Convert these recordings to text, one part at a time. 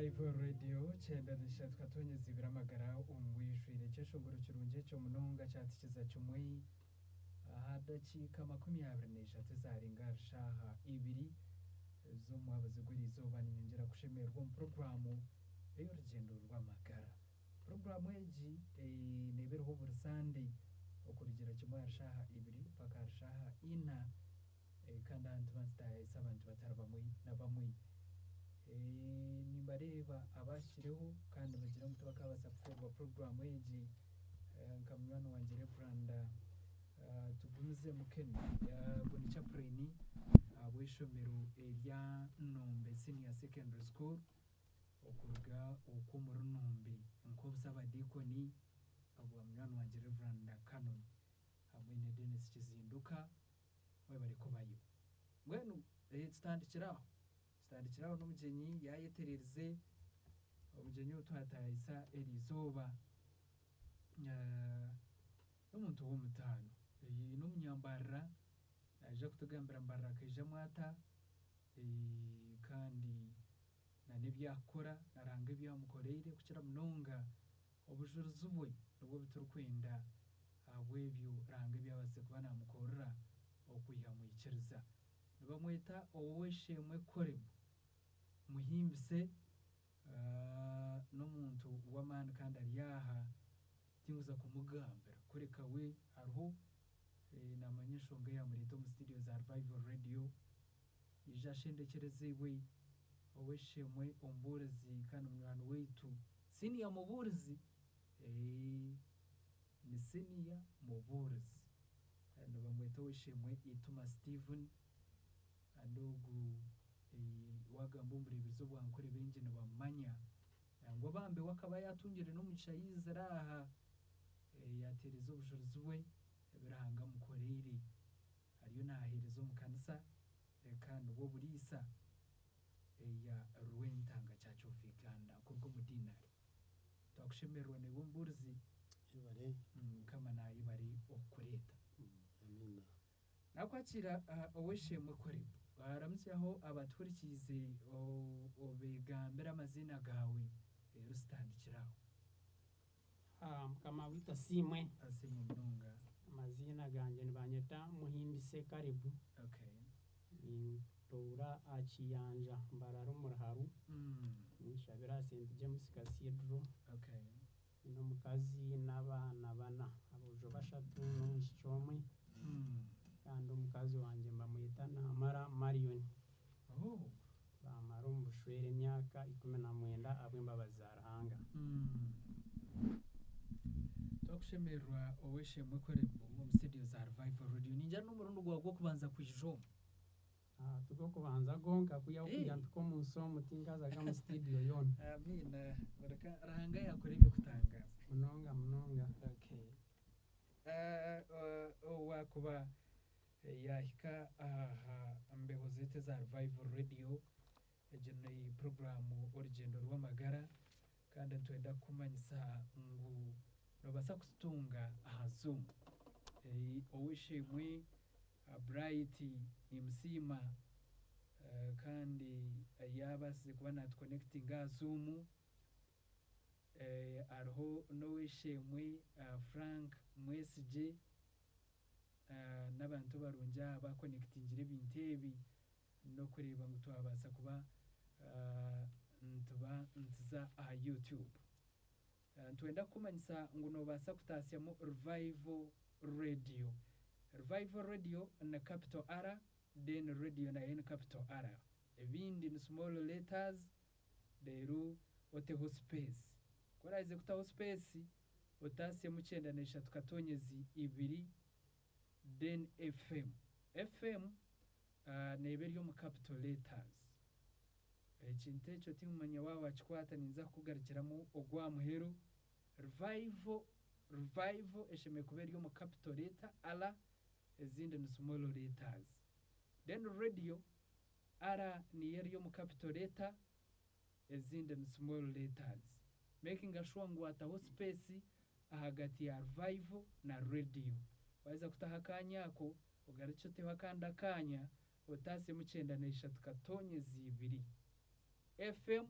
Revival Radio 93.2 amagara omu bwijwire. Ekyeshongoro kirungi ekyo munonga kyatukiza kimwe aha dakiika 23 ezarenga ahari shaaha 2 z'omwabazi gw'erizooba. Niinyongyera kushemererwa omu puroguraamu ey'orugyendo rw'amagara. Puroguraamu egi neeba eriho buri Sande okurugira kimwe ahari shaaha 2 mpaka ahari shaaha 4, kandi aha nituba nitutayaayisa abantu batari bamwe na bamwe. Nimbareeba abahikireho kandi nibagira ngu tibakaabaasa kufeerwa puroguraamu egi, nka munywani wangye Reverand Tugumize Mukene, ogu ni chaplain ahabw'eishomero erya Nombe Senior Secondary School okuruga okwo omuri Nombe nk'obusabadiikoni obwa munywani wangye Reverand Canon hamwe na Denis Kizinduka. Mwebare kubayo. Mbwenu tutandikire aho. Tutandikire aho n'omugyenyi yaayetererize, omugyenyi ou twataayisa eriizooba n'omuntu w'omutaano. N'omunyambarira, naija kutugambira mbarira akaijamu ata kandi n'ebi arikukora na Ruhanga ebi amukoreire kukira munonga obujurizi bwe nibwo buturikwenda ahabw'ebyo Ruhanga ebi abaasize kuba naamukorera okwiha mwikiriza. Nibamweta Ow'eishe-emwe Caleb Muhimbise, n'omuntu w'amaani kandi ari aha, tinkuza kumugambira kureka we hariho naamanya enshonga eyaamureeta omu studio za Revival Radio. Yaija ashendekyerezibwe Ow'eishe-emwe omubuurizi kandi munywani waitu, senior mubuurizi, ni senior mubuurizi. Nibamweta Ow'eishe-emwe Ituma Stephen, kandi ogu waagamba omu bureeberezi obwa Ankole baingi nibamumanya. Nangwa bambe we akaba yaatungire n'omugisha yaizire aha yaateereza obujurizi bwe ebi Ruhanga amukoreire. Ariyo naaheereza omu kanisa kandi nibwo buriisa eya Rwentanga Church of Uganda kuruga omu diinari. Twakushemererwa naiwe omubuurizi. Yebare. Mukama naayebare okukureeta. Amiina. Naakwakiira Ow'eishe-emwe Caleb. Ramutsyaho abatuhurikiize obegambire amaziina gaawe reero zitandikire aho. Mukama waitu asiimwe. Asiimwe munonga. Amaziina gangye nibanyeta Muhimbise Caleb. Nintuura aha Kiyanja Mbarara omu Ruharu. Ninshabira aha St James Cathedral. Nyine omukazi n'abaana bana, aboojo bashatu n'omwishiki omwe. Kandi omukazi wangye nibamweta Namara Marion. Twamara omu bushwere emyaka 19 ahabw'embabazi za Ruhanga. Twakushemererwa Ow'eishe-emwe Caleb omu studio za Revival Radio. Ningira n'omurundi gwawe gw'okubanza kwija omu. Tigw'okubanza gwonka kwihaho kugira mpike omu nsi omu tinkazaga omu studio yoona. Amiina. Reka Ruhanga yaakora eby'okutangaaza. Munonga munonga. Okay. Owaakuba yaahika aha mbeho zaitu eza Revival Radio, egi ni puroguraamu Orugyendo rw'Amagara, kandi nitwenda kukumanyisa ngu noobaasa kututunga aha Zoom. Ow'eishe-emwe Bright nimusiima kandi yaabaasize kuba naatukonekitinga aha Zoom. Hariho n'ow'eishe-emwe Frank Mwesigye n'abantu barungi aha baakonekitingire ebintu ebi n'okureeba ngu twabaasa kuba nituba nituza aha YouTube. Nitwenda kukumanyisa ngu noobaasa kutaasyamu Revival Radio. Revival Radio ni capital R, then Radio nayo ni capital R. Ebindi ni small letters, reero oteho space. Ku oraheze kutaho space, otaasyemu 93.2 then FM. FM neeba eri omu capital letters. Ekintu ekyo tinkumanya waaba waakikwata ninza kukugarukiramu ogw'aha muheru. Revival, Revival eshemereire kuba eri omu capital letter R, ezindi ni small letters. Then Radio, R niyo eri omu capital letter, ezindi ni small letters. Making sure ngu waataho space ahagati ya Revival na Radio. Waaheza kutaho akaanya ako, ogarukye oteho akandi akaanya, otaasyemu 93.2. FM.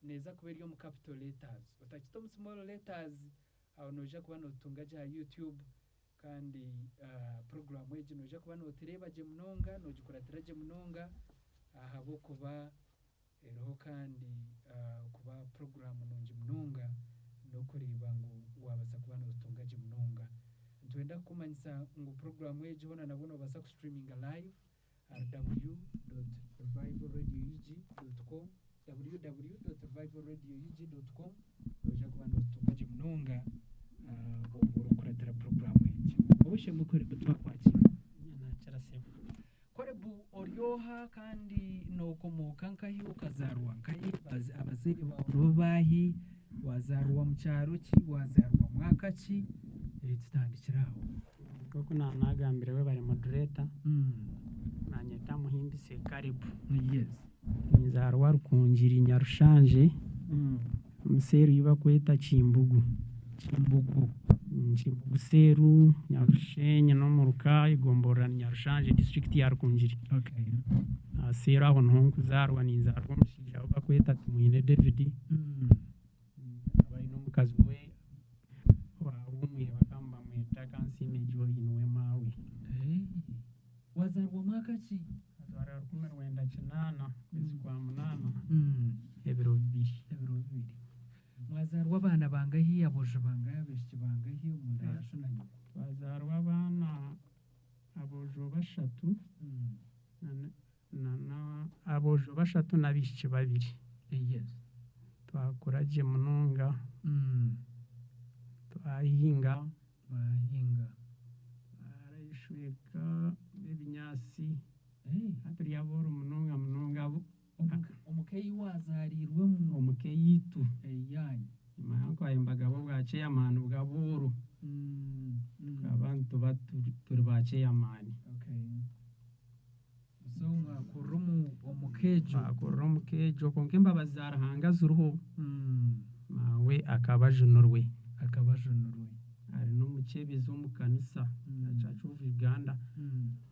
Neeza kuba eri omu capital letters. Otakita omu small letters, aho noija kuba nootutunga gye aha YouTube kandi puroguraamu egi noija kuba nootureeba gye munonga, noogikuratira gye munonga ahabw'okuba eriho kandi kuba puroguraamu nungi munonga n'okureeba ngu waabaasa kuba nootutunga gye munonga. Nitwenda kukumanyisa ngu puroguraamu egi hoona nabwo noobaasa kusitiriiminga live ahari w.revivalradioug.com www.revivalradioug.com noija kuba nootutunga gye munonga obwo orikukuratira puroguraamu egi. Ow'eishe-emwe Korebu twakwakiira. Nakira sebo. Korebu ori oha kandi nookomooka nkahi okazaarwa nkahi abazaire baawe nibo baahi waazaarwa mu kyaro ki waazaarwa mwaka ki tutandikire aho. Nk'oku naanagambire webare moderator, nanyeta Muhimbise Caleb. Yes. Ninzaarwa Rukungiri Nyarushanje, omuseeri ei barikweta Kimbugu. Kimbugu. Kimbugu Seeru, Nyarushenyi n'omuruka, eigomborora ni Nyarushanje disiturikiti ya Rukungiri. Okay. Aha Seeru aho niho nkuzaarwa, ninzaarwa omushaija ou barikweta Tumwine David. Akaba aine omukazi we owaahuumwire bakaba nibamweta Kansiime Joy niwe maawe. Wazaarwa mwaka ki? Nkazaarwa 1980 okwezi kwa munaana ebiro 2. Ebiro 2. Mwazaarwa abaana bangahi, aboojo bangahi, abaishiki bangahi omunda ya sho na nyoko? Twazaarwa abaana aboojo bashatu aboojo bashatu n'abaishiki 2. Yes. Twakura gye munonga, twahinga, Mwahinga. twareshweka ebinyaatsi, turi abooro munonga munonga Omuka ei waazaariirwemu? Omuka eyaitu. Eyaanyu. Manya nkwayembaga bwa chairman bw'abooro. Tukaba nituba turi ba chairman. Okay. So mwakurira omuka egyo? Twakurira omuka egyo kwonka embabazi za Ruhanga ziriho. Maawe akaba ajunirwe. Akaba ajunirwe. Ari n'omukyebezi omu kanisa ya Church of Uganda.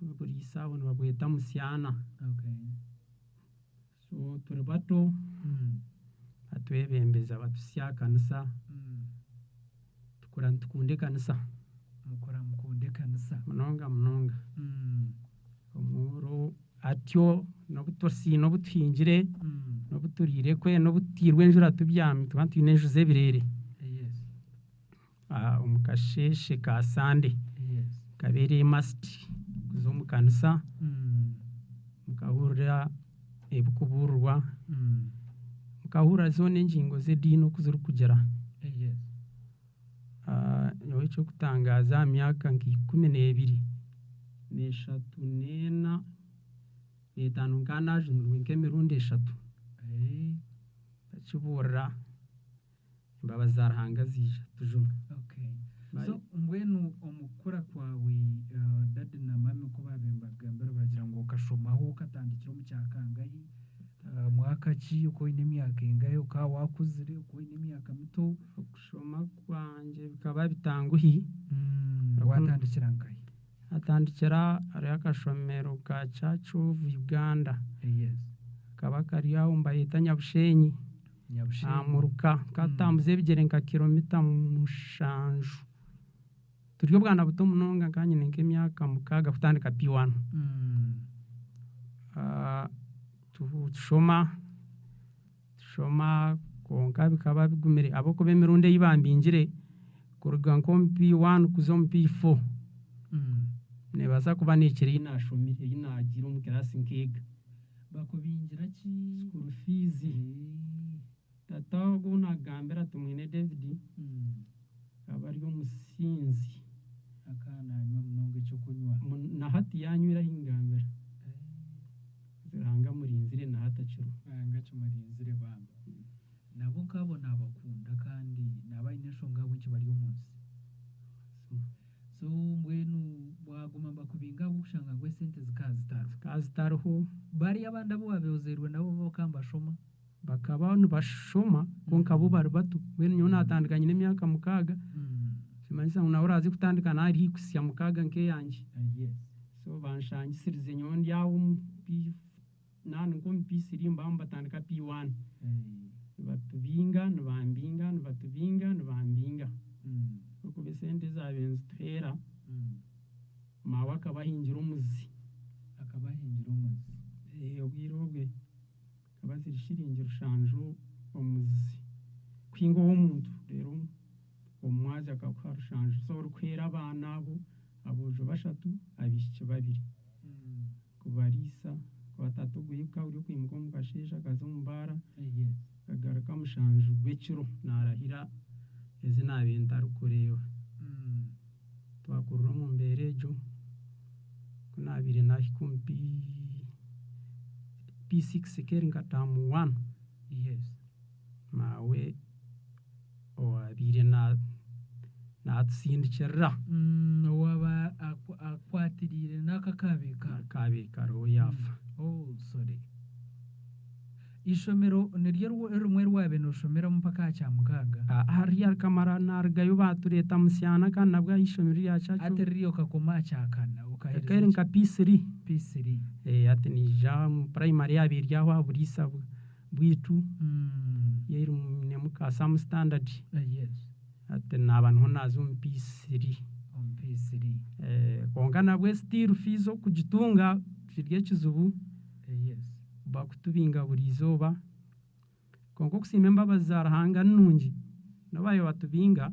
Buri isaawa nibabweta Musyana. Okay. So turi bato batwebembeza batuhisya aha kanisa, tukura nitukunda ekanisa. Mukura mukunda ekanisa. Munonga munonga. Omworo atyo n'obu tuhingire, n'obu turiire kwe, n'obu tutiirwe enjura tubyami tuba twine enju z'ebireere. Yes. Omu kasheeshe ka Sande Yes. kabeire must kuza omu kanisa, mukahurira ebikubuurirwa, mukahurira zoona engingo z'ediini oku zirikugira. Yes. Nyowe eky'okutangaaza aha myaka nka 12, 3, 4, 5 nkaba naajunirwe nk'emirundi 3. Ndakibuurira embabazi za Ruhanga ziija tujuna. Okay. So mbwenu omu kukura kwawe dadi na mami ku baabaire nibakugambira bagira ngu okashomaho okatandikira omu kyakangahi, mwaka ki, okaba oine emyaka engahi, okaba waakuzire, okaba oine emyaka mito? Okushoma kwangye bikaba bitanguhi. Watandikira nkahi? Natandikira hariho akashomero ka Church of Uganda. Yes. Kakaba kari aho nibaheeta Nyabushenyi. Nyabushenyi. Aha muruka. Nkatambuza ebigyere nka kilomita 7. Turi obwana buto munonga nkaba nyine nk'emyaka 6 kutandika P1. Tushoma kwonka bikaba bigumire ahabw'okuba emirundi ei bambingire kuruga nk'omu P1 kuza omu P4 neebaasa kuba neekira ei naashomire ei naagiire omu kiraasi nkeega. Bakubingira ki? School fees. Tata ogu ou naakugambira Tumwine David akaba ari omusinzi. Akaba naanywa munonga ekyokunywa. Na hati yaanywire ahi ngambira. Ruhanga amurinzire na hati akiriho. Ruhanga akimurinzire bambi. Nabo nk'abo naabakunda kandi naaba aine enshonga ahabw'enki bari omu nsi. So mbwenu bwaguma nibakubinga ahabw'okushanga ngu esente zikaba zitariho. Zikaba zitariho. Bariya abandi abu waabaire ozairwe nabo bo bakaba nibashoma? Bakaba nibashoma kwonka bo bari bato. Mbwenu nyowe naatandika nyine emyaka 6, kimanyisa ngu nawe oraaze kutandika nawe ari haihi kuhisya 6 nk'eyangye. Yes. So banshangisirize nyowe ndi aho omu P nani nk'omu P3 nibaba nibatandika P1. Nibambinga, nibatubinga, nibambinga. Ahabw'okuba esente ezaabaire nizituheera, maawe akaba ahingira omuzi. Akaba ahingira omuzi. Obwire obwe zikaba ziri shiringi 7 omuzi. Kuhinga ow'omuntu reero omu mwazyo akakuha 7. So orikuheera abaana abo, aboojo 3, abaishiki 2. Kubariisa, kuba taata ogwo ori okwimuka omu kasheeshe akaza omu baara, akagaruka 7 gw'ekiro naarahira ezi naabaire ntarikureeba. Twakurira omu mbeera egyo, ku naabaire naahika omu P6 keri nka term 1, maawe owaabaire naatusindikirira. Owaaba akwatiriire n'aka akaabaire kariho. Akaabaire kariho yaafa. Oh sorry. Eishomero niryo rimwe eri waabaire nooshomeramu mpaka aha Kyamukaaga? Hariya rikamara naarugayo baatureeta Musyaana kandi nabwo aha ishomero rya Churchill. Hati riri okakoma aha Kyakana okaheereza Eka eri nka P3. P3. Hati naija omu primary yaabaire eri aho aha buriisa bwaitu, eri Mukasamu standard. Hati naaba niho naaza omu P3. Omu P3. Kwonka nabwe still fees okugitunga kiri ekizibu. Bakutubinga buri izooba. Kwonka okusiima embabazi za Ruhanga ni nungi, nobu baabaire batubinga,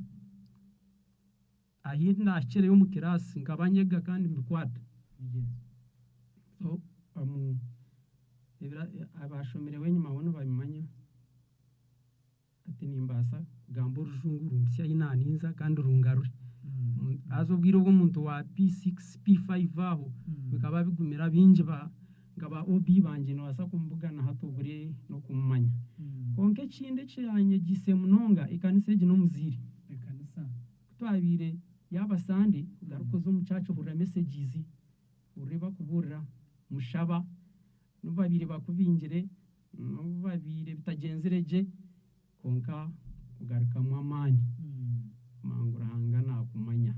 ahi naahikireyo omu kiraasi nkaba nyega kandi mbikwata. So abashomireho enyima bo nibabimanya. Hati nimbaasa kugamba orujungu rumpitsye ahi naaninza kandi rungarure. Haza obwire obwo omuntu wa P6, P5 aho bikaba bigumira baingi nka ba OB bangye nobaasa kumubugana hati obure n'okumumanya. Kwonka ekindi ekyanyegyise munonga, ekanisa egi n'omuzaire. Ekanisa. Ku twabaire yaaba Sunday, ogaruka oze omu church ohurira messages, ohurire bakubuurira, mushaba, nobu babaire bakubingire, nobu babaire bitagyenzire gye, kwonka ogarukamu amaani. Omanya ngu Ruhanga naakumanya.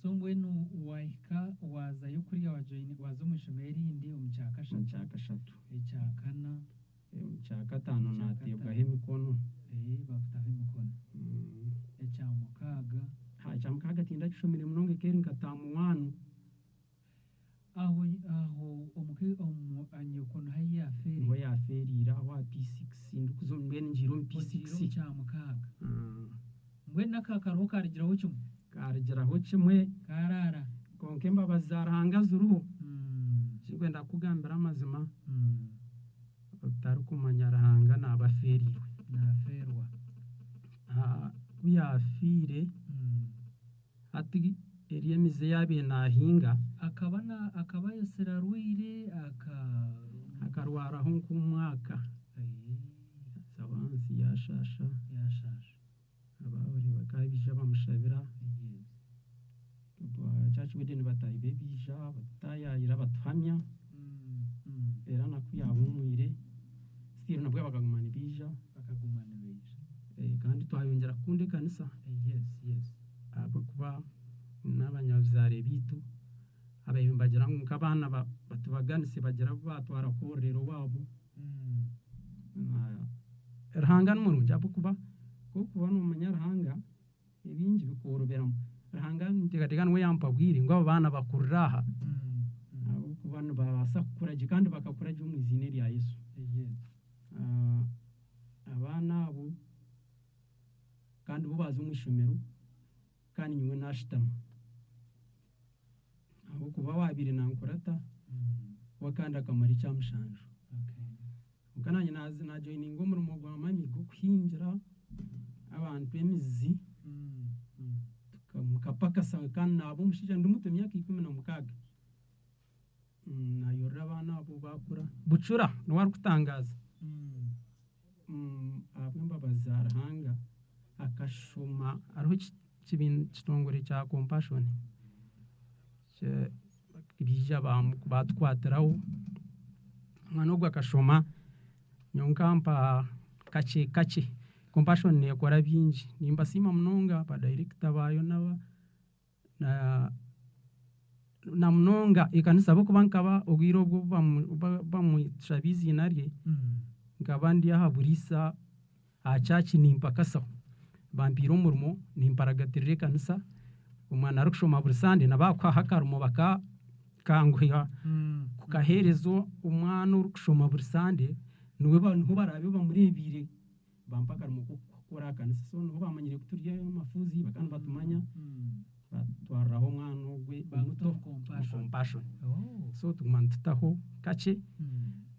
So mbwenu waahika waazayo kuriya waaza omu ishomero erindi omu kyakashatu. Omu kyakashatu. Ekyakana. Omu kyakataano naateebwaho emikono. Bakutaho emikono. Ekyamukaaga. Ekyamukaaga tindakishomire munonga eka eri nka term 1. Aho aho omu nyoko niho ahi yaafeereire. Niho yaafeereire aho aha P6 ndikuza mbwenu ngiire omu P6. Ogiire omu Kyamukaaga. Mbwenu n'aka kariho karugiraho kimwe. Karugiraho kimwe. Karaara. Kwonka embabazi za Ruhanga ziriho. Ekinkwenda kukugambira amazima, otarikumanya Ruhanga naaba afeereirwe. Naafeerwa. Ku yaafiire, hati eri emizi ei yaabaire naahinga. Akaba ayetsire arwaire aka. Akarwaraho nk'omwaka. Yaaza ahansi yaashaasha. Yaashaasha. Abaahuri bakaba baija bamushabira. Church warden bataahi be baija batutaayaayira batuhamya. Era naku yaahuumwire, still nabwe bakaguma nibaija. Bakaguma nibaija. Kandi twayongyera kukunda ekanisa. Ahabw'okuba n'abanyabuzaare baitu abaire nibagira ngu nk'abaana batubaganise bagira abu baatwara kwororera owaabo. Ruhanga ni murungi ahabw'okuba ku orikuba noomanya Ruhanga, ebingi bikworoberamu. Ruhanga ninteekateeka niwe yampabwire ngu aba baana bakurire aha ahabw'okuba nibabaasa kukura gye kandi bakakura gye omu iziina erya Yesu. Abaana abo kandi bo baaza omu ishomero kandi nyowe naashutama. Ahabw'okuba owaabaire nankurata we kandi akamara ekya 7. Kwonka naanye naajoininga omurimo gwa mami gw'okuhingira abantu emizi, nkapakasa kandi naaba omushaija ndi muto emyaka 16. Naayorora abaana abo baakura. Bucura niwe arikutangaaza. Ahabw'embabazi za Ruhanga akashoma hariho ekitongore kya Compassion baija baatukwatiraho, omwana ogwo akashoma nyowe nkampa kakye kakye. Compassion neekora bingi, nimbasiima munonga ba director baayo na munonga ekanisa ahabw'okuba nkaba obwire obwo bamushaba eiziina rye, nkaba ndi aha buriisa aha church nimpakasaho. Bampiire omurimo nimparagatirira ekanisa, omwana arikushoma buri Sande na baakuhaho akarimo bakakanguha kukaheereza omwana orikushoma buri Sande niwe niho baraabe bamureebiire bampa akarimo k'okukora aha kanisa. So niho baamanyire ku turi amafuuzi bakaba nibatumanya batutwariraho omwana ogwe omuto Bamuta omu omu Compassion. Compassion. Oh. So tuguma nitutaho kakye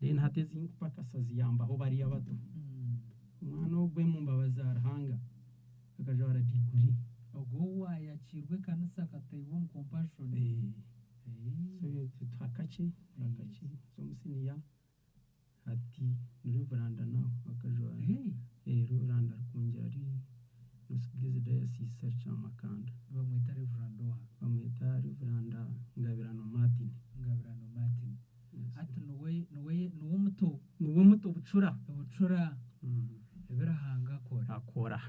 then hati ezinkupakasa ziyambaho bariya abato. Omwana ogwe omu mbabazi za Ruhanga akajwara diguri. Ogwo owaayakiirwe ekanisa akateibwa omu Compassion. So tuha kakye tuha kakye. So omusiniya hati ni Reveranda now akajwara. Hey. Reveranda arikwongyera ari North Kigezi Diocese ari Kyamakanda. Bamweta Reveranda oha? Bamweta Reveranda Ngabirano Martin. Ngabirano Martin. Yes. Hati niwe niwe niwe omuto. Niwe muto bucura. Obucura ebi Ruhanga akora. Akora.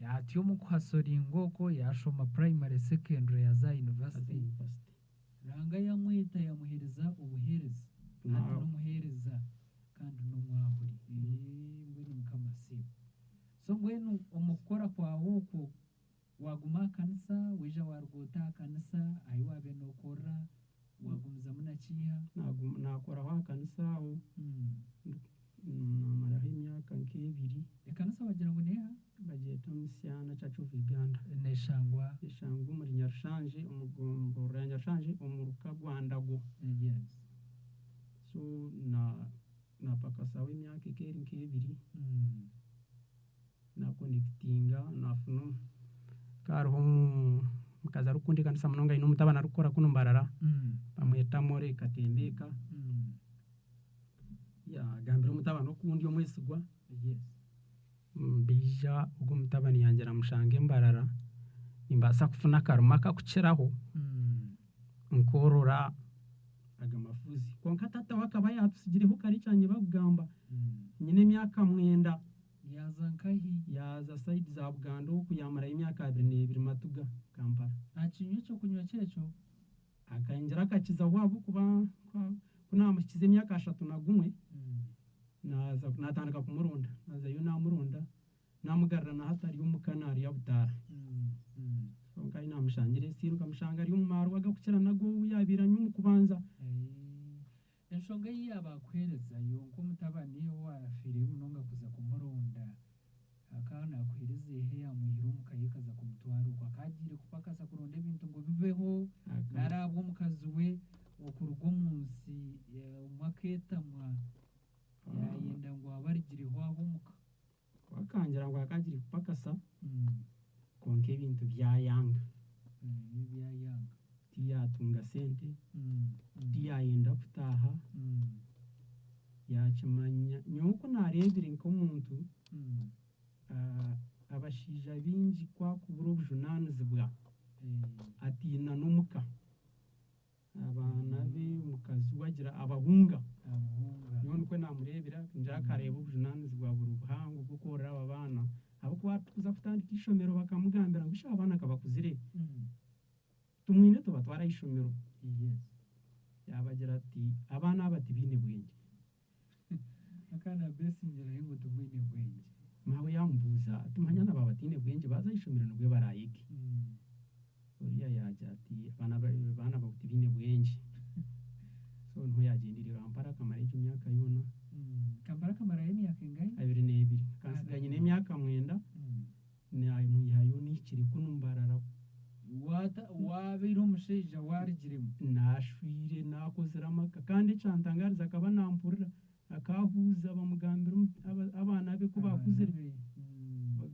Atyo omu kuhasoringa okwo yaashoma primary, secondary yaza Aza university. university. Ruhanga yamweta yamuheereza obuheereza. Hati n'omuheereza kandi n'omwahuri. Mbwenu Mukama asiimwe. So mbwenu omu kukora kwawe okwo waaguma aha kanisa, waija waaruga ota aha kanisa ahi waabaire nookorera, waagumizamu na kiiha? Naakoraho aha kanisa aho naamaraho emyaka nk'ebiri. Ekanisa wagira ngu neeha? Bagyeta Misyana Church of Uganda. Neeshangwa? Eshangwa omuri Nyarushanje omu gomborora ya Nyarushanje omu ruka gwa Ndago. So naapakasaho emyaka eka eri nk'ebiri. Naakonekitinga naafuna hakaba hariho omukazi arikukunda ekanisa munonga aine omutabani arikukora kunu Mbarara bamweta More Katembeeka. Yaagambira omutabani oku ndi omwesigwa. Baija ogwo omutabani yangira mushange Mbarara nimbaasa kufuna akarimo akakukiraho nkorora aga mafuuzi. Kwonka taata we akaba yaatutsigireho kare kyangye bakugamba nyine emyaka 9. Yaaza nkahi? Yaaza side za Buganda oku yaamarayo emyaka 22 Matuga, Kampala. Akinywa ekyokunywa kyekyo? Akangira akakizaho ahabw'okuba ku naamuhikiza emyaka 31 naaza naatandika kumuronda naazayo naamuronda naamugarura na hati ari omuka naarya butaara. Kwonka ahi naamushangire still nkamushanga ari omu maarwa agakukira nago ogu yaabaire anywa omu kubanza. Enshonga ei yaaba akuheerezayo nk'omutabani owaafiireyo munonga kuza kumuronda, akaba naakuheereza eha yaamwihire omuka ye ekaza kumutwara okwo? Akaba agiire kupakasa kuronda ebintu ngu bibeho nari ahabw'omukazi we okuruga omu nsi omwe akeetamwa yaayenda ngu abe arugireho aho omuka? Akangira ngu akaagiire kupakasa kwonka ebintu byayanga. Ebyayanga. Tiyaatunga sente, tiyaayenda kutaaha, yaakimanya. Nyowe oku naareebire nk'omuntu, abashaija baingi ku akubura obujunaanizibwa atiina n'omuka. Abaana be, omukazi we agira abahunga. Abuhunga. Nyowe nikwo naamureebera ningira akareeba obujunaanizibwa buri buhango bw'okworora aba baana. Ahabw'okuba kuza kutandika ishomero bakamugambira ngu shi abaana ka bakuzire tumwine tubatware aha ishomero. Yaabagira ati abaana aba tibaine bwengye. Akaana beesingirayo ngu timwine bwengye. Maawe yaamubuuza ati manya na baaba bataine bwengye baaza aha ishomero nibwe baraayege. Oriya yaagira ati abaana bawe tibaine bwengye. So niho yaagyendeire Kampala akamara egyo myaka yoona. Kampala akamarayo emyaka engahi? 22. Akansiga nyine emyaka 9 naamwihayo nihikire kunu Mbarara. Waabaire omushaija waarugiremu? Naashwire naakozire amaka kandi ekyantangaariza akaba nampurira akaahuuza bamugambira abaana be ku baakuzire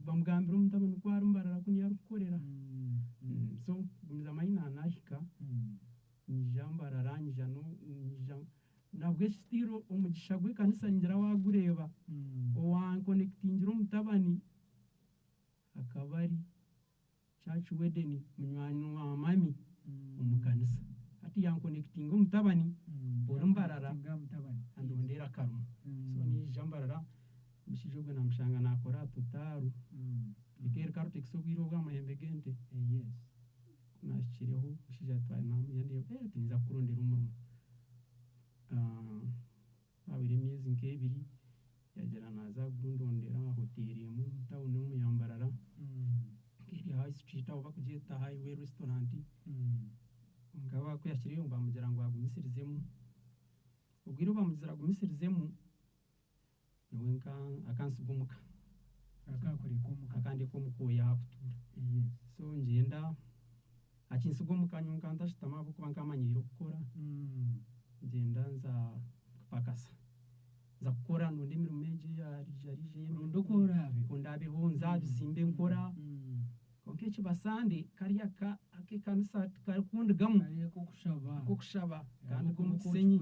bamugambira omutabani ku ari Mbarara ku niyo arikukorera. So gumizamu ahi naahika nyija Mbarara nyija nyija nabwe still omugisha gw'ekanisa ningira waagureeba owankonekitingira omutabani akaba ari Church Warden munywani wa mami omu kanisa. Hati yankonekitinga omutabani ori Mbarara andondera akarimo. So niija Mbarara omushaija ogwe namushanga naakora aha Total eka eri Caltex obwire obwo aha mahembe g'ente. Ku naahikireho omushaija namuyandeeba ati ninza kukurondera omurimo. Haahwaire emyezi nk'ebiri yagira naaza kugundondera aha hoteeri emwe omu tawuni omu ya Mbarara. Street aho bakugyeta Highway Restaurant. Kwonka ku yaahikireyo bamugira ngu agumisirizeemu. Obwire obu bamugira agumisirizeemu, nyowe akantsiga omuka. Akakureka omuka. Akandeka omuka oyo ahakutuura. So ngyenda, akintsiga omuka nyowe nka ntashutama ahabw'okuba nkamanyiire okukora. Ngyenda nza kupakasa. Nza kukora ndonda emirimo egi eya riija riija. Oronde oku oraabeho. Oku ndaabeho nza aha bizimbe nkora. Kwonka ekibasande kariya ak'ekanisa tikarikundigamu. Kariya ak'okushaba. Ak'okushaba. Kandi omu Kisenyi.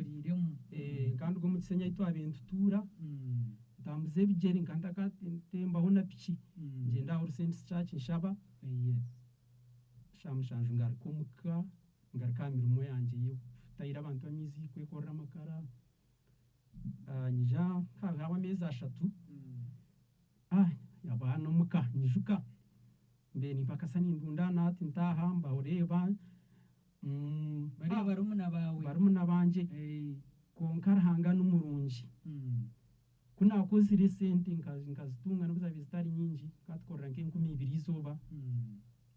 Kandi omu Kisenyi ahu twabaire nitutuura, ntambuza ebigyere nka ntakatembaho na piki. Ngyenda aha All Saints Church nshaba. Shaaha mushanju ngaruka omuka, ngaruka aha mirimo yangye y'okutahira abantu amaizi, kwekorera amakara. Nyija hahwaho ameezi ashatu, abaana omuka nyijuka mbaire nimpakasa nindunda nahati ntaaha mbareeba. Bariya barumuna baawe. Barumuna bangye. Kwonka Ruhanga ni murungi. Ku naakozire esente nkazitunga n'obu zaabaire zitari nyingi, tukaba tukorera nk'enkumi ibiri eizooba,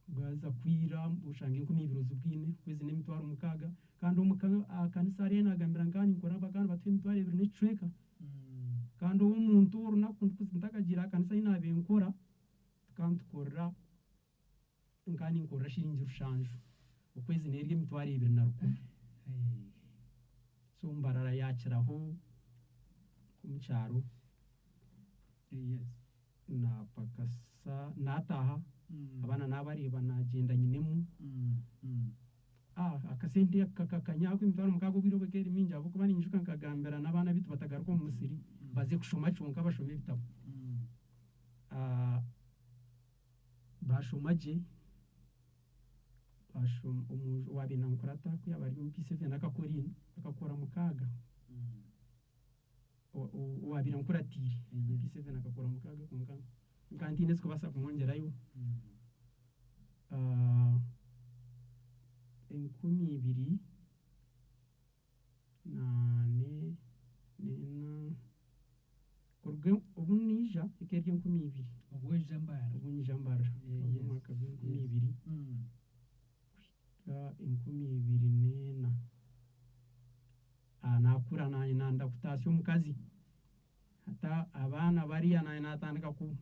bwaza kwira oshanga enkumi ibiri ozibwine, okwezi n'emitwaro mukaaga. Kandi omu ka aha kanisa hariya naagambira nka ninkora bakaba nibatuha emitwaro ebiri n'ekicweka. Kandi ow'omuntu orunaku ntakagiire aha kanisa ei naabaire nkora, tukaba nitukorera nkaba ninkorera shiringi rushanju, okwezi neerya emitwaro ebiri na rukumi. So Mbarara yaakiraho omu kyaro, naapakasa naataaha, abaana naabareeba naagyenda nyinemu. Akasente kakakanya ahabw'emitwaro mukaaga obwire obwo ekaba eri mingi ahabw'okuba ninyijuka nkagambira n'abaana beitu batagaruka omu musiri baze kushoma kyonka bashome ebitabo. Baashoma gye, baashoma omwojo owaabaire nankurata ku yaaba ari omu P7 akakora akakora mukaaga, owaabaire ankuratiire P7 akakora mukaaga kwonka nkaba ntaine ezikubaasa kumwongyerayo. Enkumi ibiri na n'ena kuruga obu naija eka eri enkumi ibiri. Obu waija Mbarara. Obu nyija Mbarara omu mwaka gw'enkumi ibiri kuhika enkumi ibiri n'ena. Naakura naanye nanda kutaasya omukazi. Hati abaana bariya naanye naatandika ku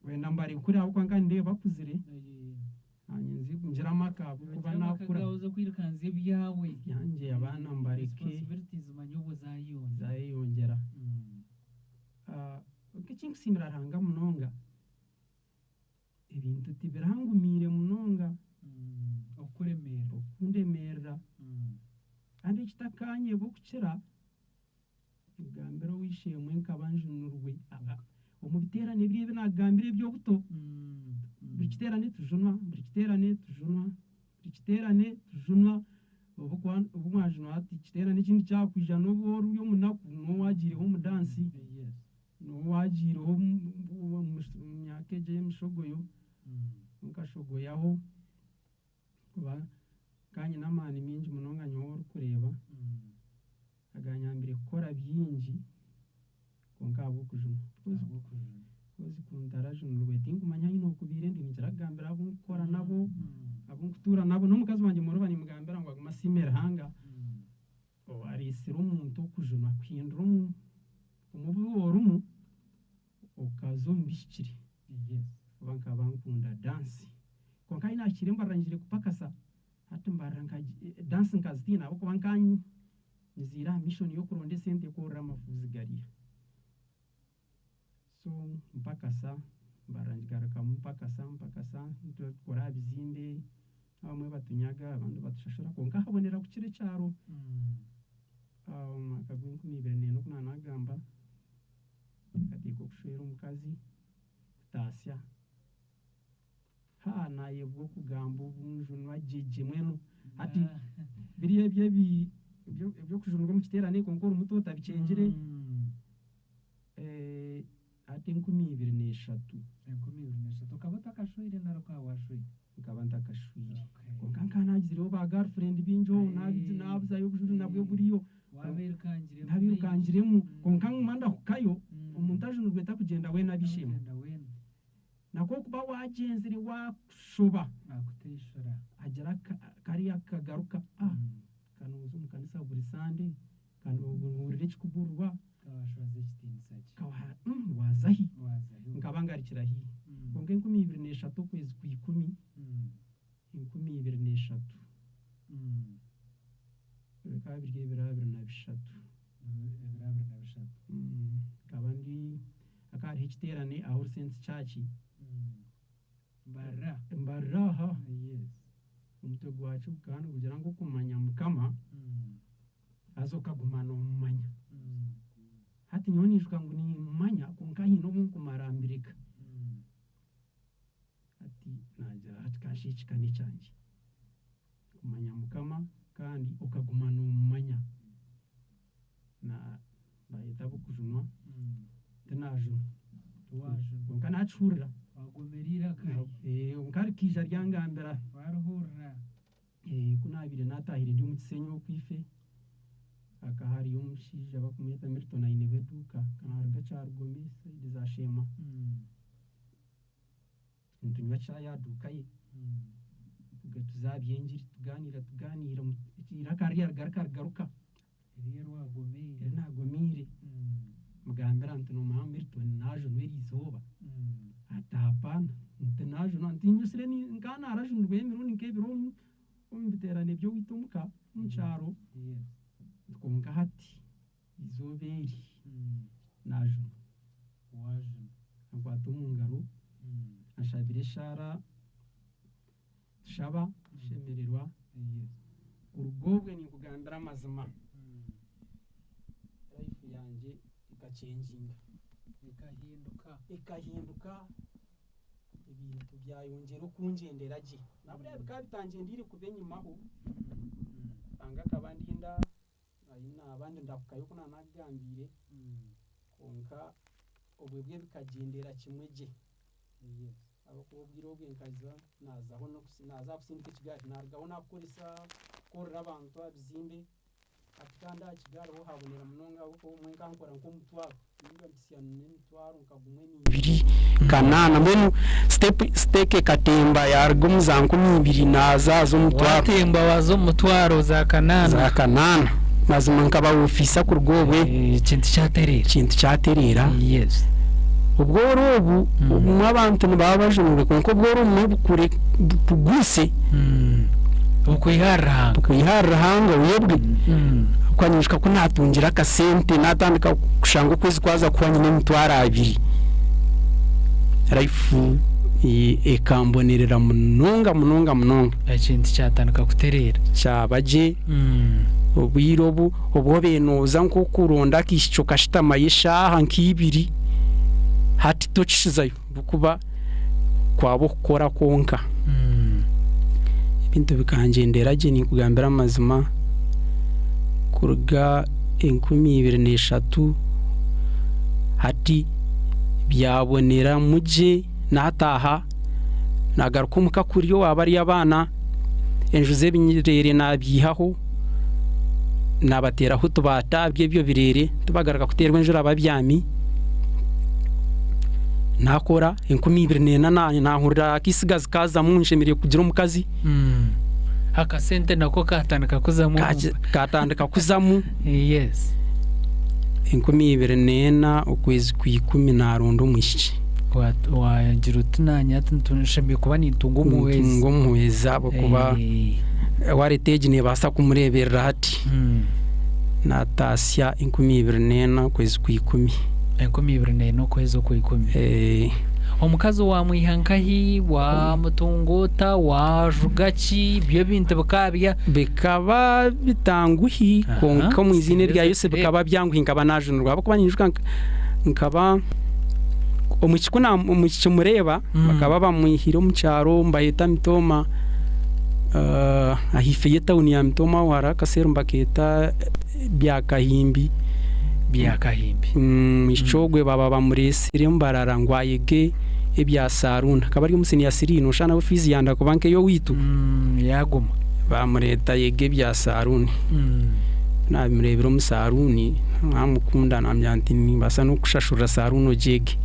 kwenda mbarekure ahabw'okuba nkaba nindeeba bakuzire. Naanye nze ngire amaka ahabw'okuba Ogire amaka naakura. gaawe oze kwirukanzya ebyawe. Ebyangye abaana mbareke. Responsibilities manya obwo zaayeyongyera. Zaayeyongyera. Kwonka ekinkusiimira Ruhanga munonga, ebintu tibirangumiire munonga. Okukuremeerera. Okundemeerera. Kandi ekitakaanyeba okukira, Nkugambire ow'eishe-emwe nkaba njunirwe omu biteerane biri ebi naakugambire eby'obuto. Buri kiteerane tujunwa, buri kiteerane tujunwa, buri kiteerane tujunwa. Obu obu mwajunwa hati ekiteerane ekindi kyakwija n'obu ori omunaku n'obu waagiireho omu dansi, n'obu waagiireho omu myaka egyo ey'emishogoyo, nkashogoyaho kuba nka nyine amaani maingi munonga nyowe orikureeba. Aganyambire kukora bingi kwonka ahabw'okujunwa. Because ku ntarajunirwe tinkumanya ahi nookubaire ndi. Ninkira kugambira abu nkukora nabo, abu nkutuura nabo, n'omukazi wangye Moroba nimugambira ngu agume asiime Ruhanga owareetsire omuntu okujunwa kuhindura omu bi orimu okaza omu bihikire. Ahakuba nkaba nkunda dansi. Kwonka ahi naahikire mbarira ngire kupakasa, hati mbarira dansi nkazitiina ahabw'okuba nka nziire aha mission y'okuronda esente kworora amafuuzi gariya. So mpakasa, mbarira ngigarukamu mpakasa mpakasa, tukora aha bizimbe, abamwe batunyaga abandi batushashura kwonka habonera kukira ekyaro. Omu mwaka gw'enkumi ibiri n'ena oku naanagamba, nteekateeka okushwera omukazi, kutaasya. Haa naayebwa okugamba obunjunwa gye gye mbwenu hati biriya ebyo ebi eby'okujunirwa omu kiteerane kwonka ori muto otabikyengire hati enkumi ibiri n'eshatu. Enkumi ibiri n'eshatu. Okaba otakashweire nari okaba waashweire? Nkaba ntakashweire. Kwonka nkaba naagizireho ba girlfriend baingi obu naabuzayo obujuri nabwo buriyo. Waabeirukangiremu. Naabeirukangiremu kwonka nguma ndahukayo, omuntu ajunirwe takugyenda weena ab'eishe-emwe. Takugyenda weena. Nakokuba wagyenzire washoba Akuteishura. Agira kariya kagaruka kanooza omu kanisa buri Sande, kanohurira ekikuburwa. Kawashwaza ekitiinisa kye. Wazahi? Wazahi. Nkaba ngarukira haihi. Kwonka 2003 okwezi kwa 10, 2003, bikaba biri ebiro 23. Ebiro 23. Nkaba ndi hakaba hariho ekiteerane aha All Saints Church. Mbarara. Mbarara aha. Omutwe gwakyo gukaba nigugira ngu okumanya Mukama haza okaguma noomumanya. Hati nyowe niijuka ngu nimmumanya kwonka haine obu nkumara mbireka. Hati naagira hati kanshabe eki ka n'ekyangye. Kumanya Mukama kandi okaguma noomumanya. Na bayeta ab'okujunwa, tinaajunwa. Tiwaajunwa. Kwonka naakihurira. Wagumira eiraka rye. Kwonka rikaija ryangambira. Warihurira. Ku naabaire naataahire ndi omu Kisenyi okwife, hakaba hariyo omushaija barikumweta Milton aineho eduuka, naaruga Kyarugome sayidi za Sheema. Nitunywa chai aha duuka ye, tuza aha by'engiri tugaaniira tugaaniira, eiraka ririya rigaruka rigaruka. Ririya eri waagomeire. Eri naagomeire. Mugambira nti noomanya Milton naajunwa eriizooba. Ati hapana, nti naajunwa nti nyusire nkaba naarajunirweho emirundi nk'ebiri omu biteerane by'owaitu omuka omu kyaro. Kwonka hati eizooba eri naajunwa. Waajunwa. Ankwata omu ngaro, anshabira eshaara, tushaba, tushemererwa. Kuruga obwe ninkugambira amazima, life yangye ekakyenginga. Ekahinduka. Ekahinduka, ebintu byayongyera okungyendera gye. Na buriya bikaba bitangyendeire kubi enyimaho, Ruhanga akaba andinda, naaba ndahukayo oku naanakugambiire, kwonka obwe bwe bikagyendera kimwe gye. Ahabw'okuba obwire obwe nkaza naazaho naaza aha kusindika ekigaari, naarugaho naakukoresa kukorera abantu aha bizimbe, hati kandi aha kigaari ho habonera munonga ahabw'okuba obumwe nkaba nkora nk'omutwaro, ninga mpitsya n'emitwaro nka gumwe n'eibiri kanaana, mbwenu siteeka ekatemba yaaruga omu za 2000 naaza aha z'omutwaro. Waatemba waaza omu mutwaro za kanaana. Za kanaana. Mazima nkaba ofiisa kuruga obwe. Ekintu kyatereera. Ekintu kyatereera. Obworo obu obumwe abantu nibaba bajunirwe kwonka obworo obumwe bukure bukugwise. Bukwiha ahari Ruhanga. Bukwiha ahari Ruhanga oyebwe. Ahabw'okuba ninyijuka ku naatungire akasente naatandika kushanga okwezi kwaza kuhwa nyine emitwaro abiri, life ekambonerera munonga munonga munonga. Ekintu kyatandika kutereera. Kyaba gye. Obwire obu obu obaire nooza nk'okuronda akaishiki okashutamayo eshaaha nk'ibiri, hati tokishuzayo ahabw'okuba kwaba okukora kwonka. Ebintu bikangyendera gye ninkugambira amazima, kuruga 2003 hati byaboneramu gye naataaha naagaruka omuka kurya owaaba ari abaana. Enju z'ebireere naabiihaho, naabateeraho otubaata by'ebyo bireere, tibagaruka kuteerwa enjura babyami. Naakora 2004 naahurira akaitsigazi kaazamu nshemereire kugira omukazi. Akasente nako kaatandika kuzamu. Kaatandika kuzamu. 2004 okwezi kwa ikumi naaronda omwishiki. Waagira oti naanye hati nshemereire kuba nintunga omuhwezi. Nintunga omuhwezi ahabw'okuba wallet egi neebaasa kumureeberera hati. Naataasya 2004 okwezi kwa ikumi. 2004 okwezi okwa ikumi. Omukazi waamwiha nkahi? Waamutunga ota? Waajuga ki? Ebyo ebintu bikaba bya. Bikaba bitanguhi kwonka omu iziina erya Yesu bikaba byanguhi nkaba naajunirwa ahabw'okuba ninyijuka nkaba omwishiki ku omwishiki mureeba bakaba bamwihire omu kyaro nibaheeta Mitooma ahaifo y'etawuni ya Mitooma aho hariho akaseeri nibakeeta Byakahimbi. Byakahimbi. Omwishiki ogwe baaba bamureetsire Mbarara ngu ayege ebya saaruuni. Akaba ari omu siniya siri nooshusha nawe fiizi yanda kuba nk'ey'owaitu. Yaaguma. Baamureeta ayege ebya saaruuni. Ku naamureebire omu saaruuni naamukunda naamugira nti nimbaasa n'okukushashurira saaruuni ogyege.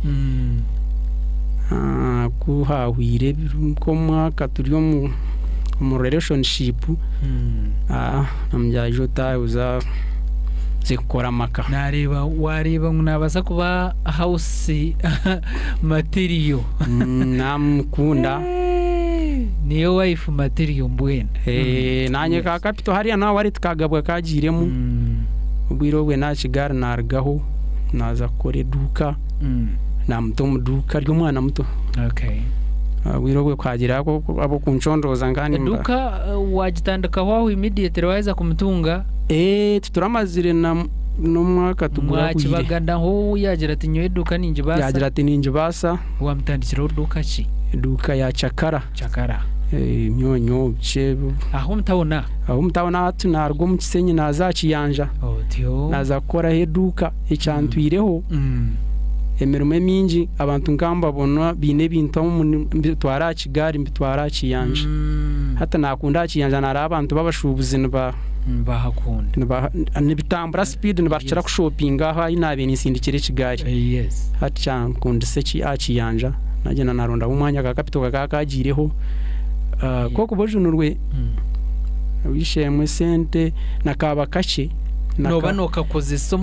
Ku hahwire nk'omwaka turi omu omu relationship, namugira ija otaahe oze kukora amaka. Nareeba wareeba ngu nabaasa kuba house material. Namukunda. Niyo wife material mbwenu. Nanye ka capital hariya nawe hariya tikagabwa kagiiremu. Obwire obwe nakigaari narugaho naaza kukora eduuka. Namuta omu duuka ari omwana muto. Obwire obwe kuhagira ab'okuncondooza nka nimba. Eduuka wagitandikaho aho immediately waheza kumutunga? Tituramazire na n'omwaka tugurahwire. Mwakibaganaho yagira ati nyowe eduuka ningibaasa? Yagira ati ningibaasa. Wamutandikiraho duuka ki? Eduuka ya cakara. Cakara. Emyonyo biki. Aho omu tawuni aha? Aho omu tawuni hati naruga omu Kisenyi naaza aha Kiyanja. Otyo. Naaza kukoraho eduuka ekyantwireho. Emirimo emingi abantu nkaba mbabona baine ebintu mbitwara aha kigaari mbitwara aha Kiyanja. Hati naakunda aha Kiyanja naareeba abantu b'abashuubuzi niba Nibahakunda. Nibitambura sipiidi nibakira kushopinga ahu ahi naabaire ninsindikira ekigaari. Hati kyankundisa aha Kiyanja naagyenda naarondaho omwanya ka kapito kakaba kaagiireho. Ku orikuba ojunirwe ow'eishe-emwe esente na kaaba kakye. Nooba nookakozesa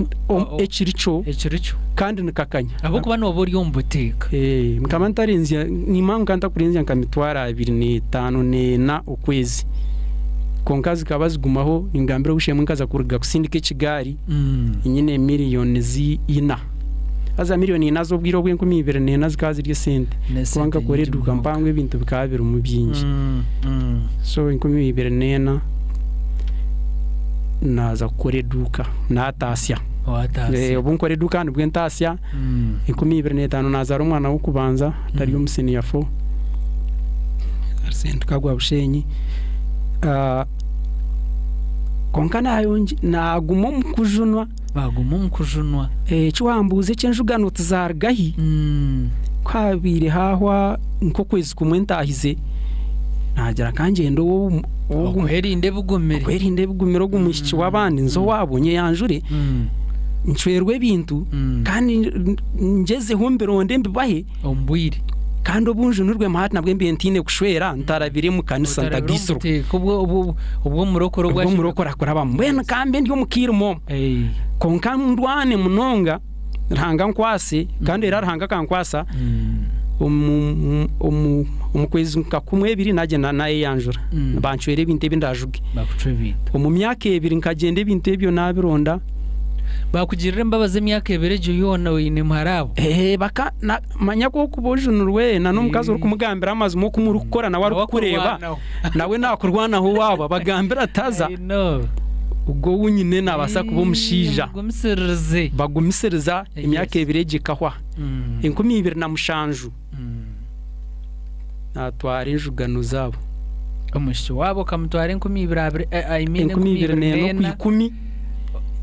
ekiri kyo ekiri kyo kandi nikakanya. Ahabw'okuba nooba ori omu buteeka. Nkaba ntarenzya, nimanya nkaba ntakurenzya nka mitwaro abiri n'etaano n'ena okwezi. Kwonka zikaba zigumaho ningambira ow'eishe-emwe nkaza kuruga kusindika ekigaari nyine miriyoni ina. Haza miriyoni ina z'obwire obwo enkumi ibiri n'ena zikaba ziri esente. Kuba nkakora eduuka mpango ebintu bikaba birimu bingi. So 2004 naaza kukora eduuka naataasya. Waataasya. Obu nkora eduuka nibwo ntaasya. 2005 naazaara omwana w'okubanza ari omu senior four ahari Saint Kagwa Bushenyi. Kwonka naaguma omu kujunwa. Waaguma omu kujunwa. Eki wambuuza eky'enjugano tizaruga hi, ku haabaire haahwa nk'okwezi kumwe ntaahize, naagira ka ngyende ow'ogu. Okwerinda ebigumire. Okwerinda ebigumire ogu mwishiki w'abandi nze owaabo nyeyanjure, ncwerwe ebintu kandi ngyezeho mbironde mbibahe. Omu bwire. Kandi obu njunirwe hati nabwo mbaire ntaine kushwera ntarabire mu kanisa ntagaitsirwe. Obwo omurokore Obwo omurokore akurabamu. Mbwenu ka mbe ndi omu kairima omu. Kwonka ndwane munonga Ruhanga ankwase kandi era Ruhanga akankwasa omu kwezi nka kumwe ebiri nagyenda nayeyanjura bancwera ebintu ebi ndajuge. Omu myaka ebiri nkagyenda ebintu ebyo nabironda. Baakugirira embabazi emyaka ebiri egyo yoona oine muhara abo? Ee, baka, na, manya ku orikuba ojunirwe na n'omukazi orikumugambira amazima oku murikukora nawe arikukureeba, nawe naakurwanaho waaba, bagambire ati haza ogwo ou nyine naabaasa kuba omushaija. Bagumisiririze. Bagumisiriza emyaka ebiri egyo ekahwa. 2007 naatwara enjugano zaabo. Omwishiki waabo okamutwara 2020, I mean 2024 okwa ikumi.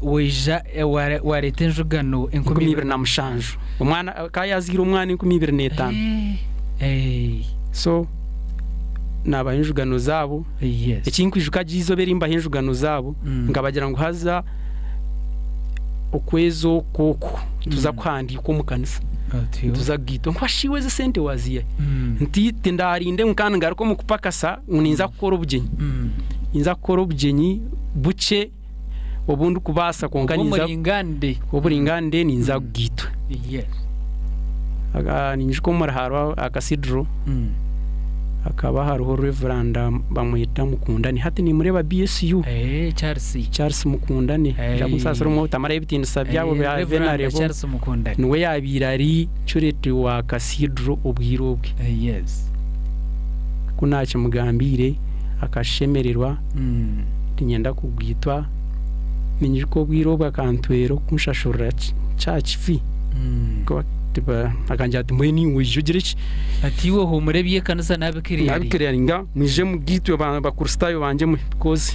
Waija wareeta enjugano 2007. Omwana akaba yaazaire omwana 2005. So naabaha enjugano zaabo. Eki nkwijuka gye eizooba eri mbaha enjugano zaabo, nkabagira ngu haza okwezi oku oku nituza kuhandiika omu kanisa. Nituza kugaitwa. Ngu shi iwe ezi esente waaziiha hi? Nti tindaarinde ngu kandi ngaruke omu kupakasa ngu ninza kukora obugyenyi. Ninza kukora obugyenyi bukye. Obu ndikubaasa kwonka ninza Obw'omuringande. Obw'oburingande ninza kugaitwa. Yes. Ninyijuka omuri hariho akasidro hakaba hariho Reveranda bamweta Mukundane. Hati nimureeba BSU. Eh, Charles. Charles Mukundane. Eh. Nja kunsaasira omwe obutamarayo ebitiinisa byabo Eh, bya Reveranda Venerable. Charles Mukundane. Niwe yaabaire ari curate wa Cathedral obwire obwe. Eh, yes. Ku naakimugambiire akashemererwa. Tinyenda kugwitwa, ninyijuka obwire obu akantwera okunshashurira church fee, akangira ati mbwenu iwe oije ogire ki? Ati iwe huumura eby'ekanisa nabikiriyaringa. Nabikiriyaringa, mwije mugaitwe bakristaayo bangye mwe because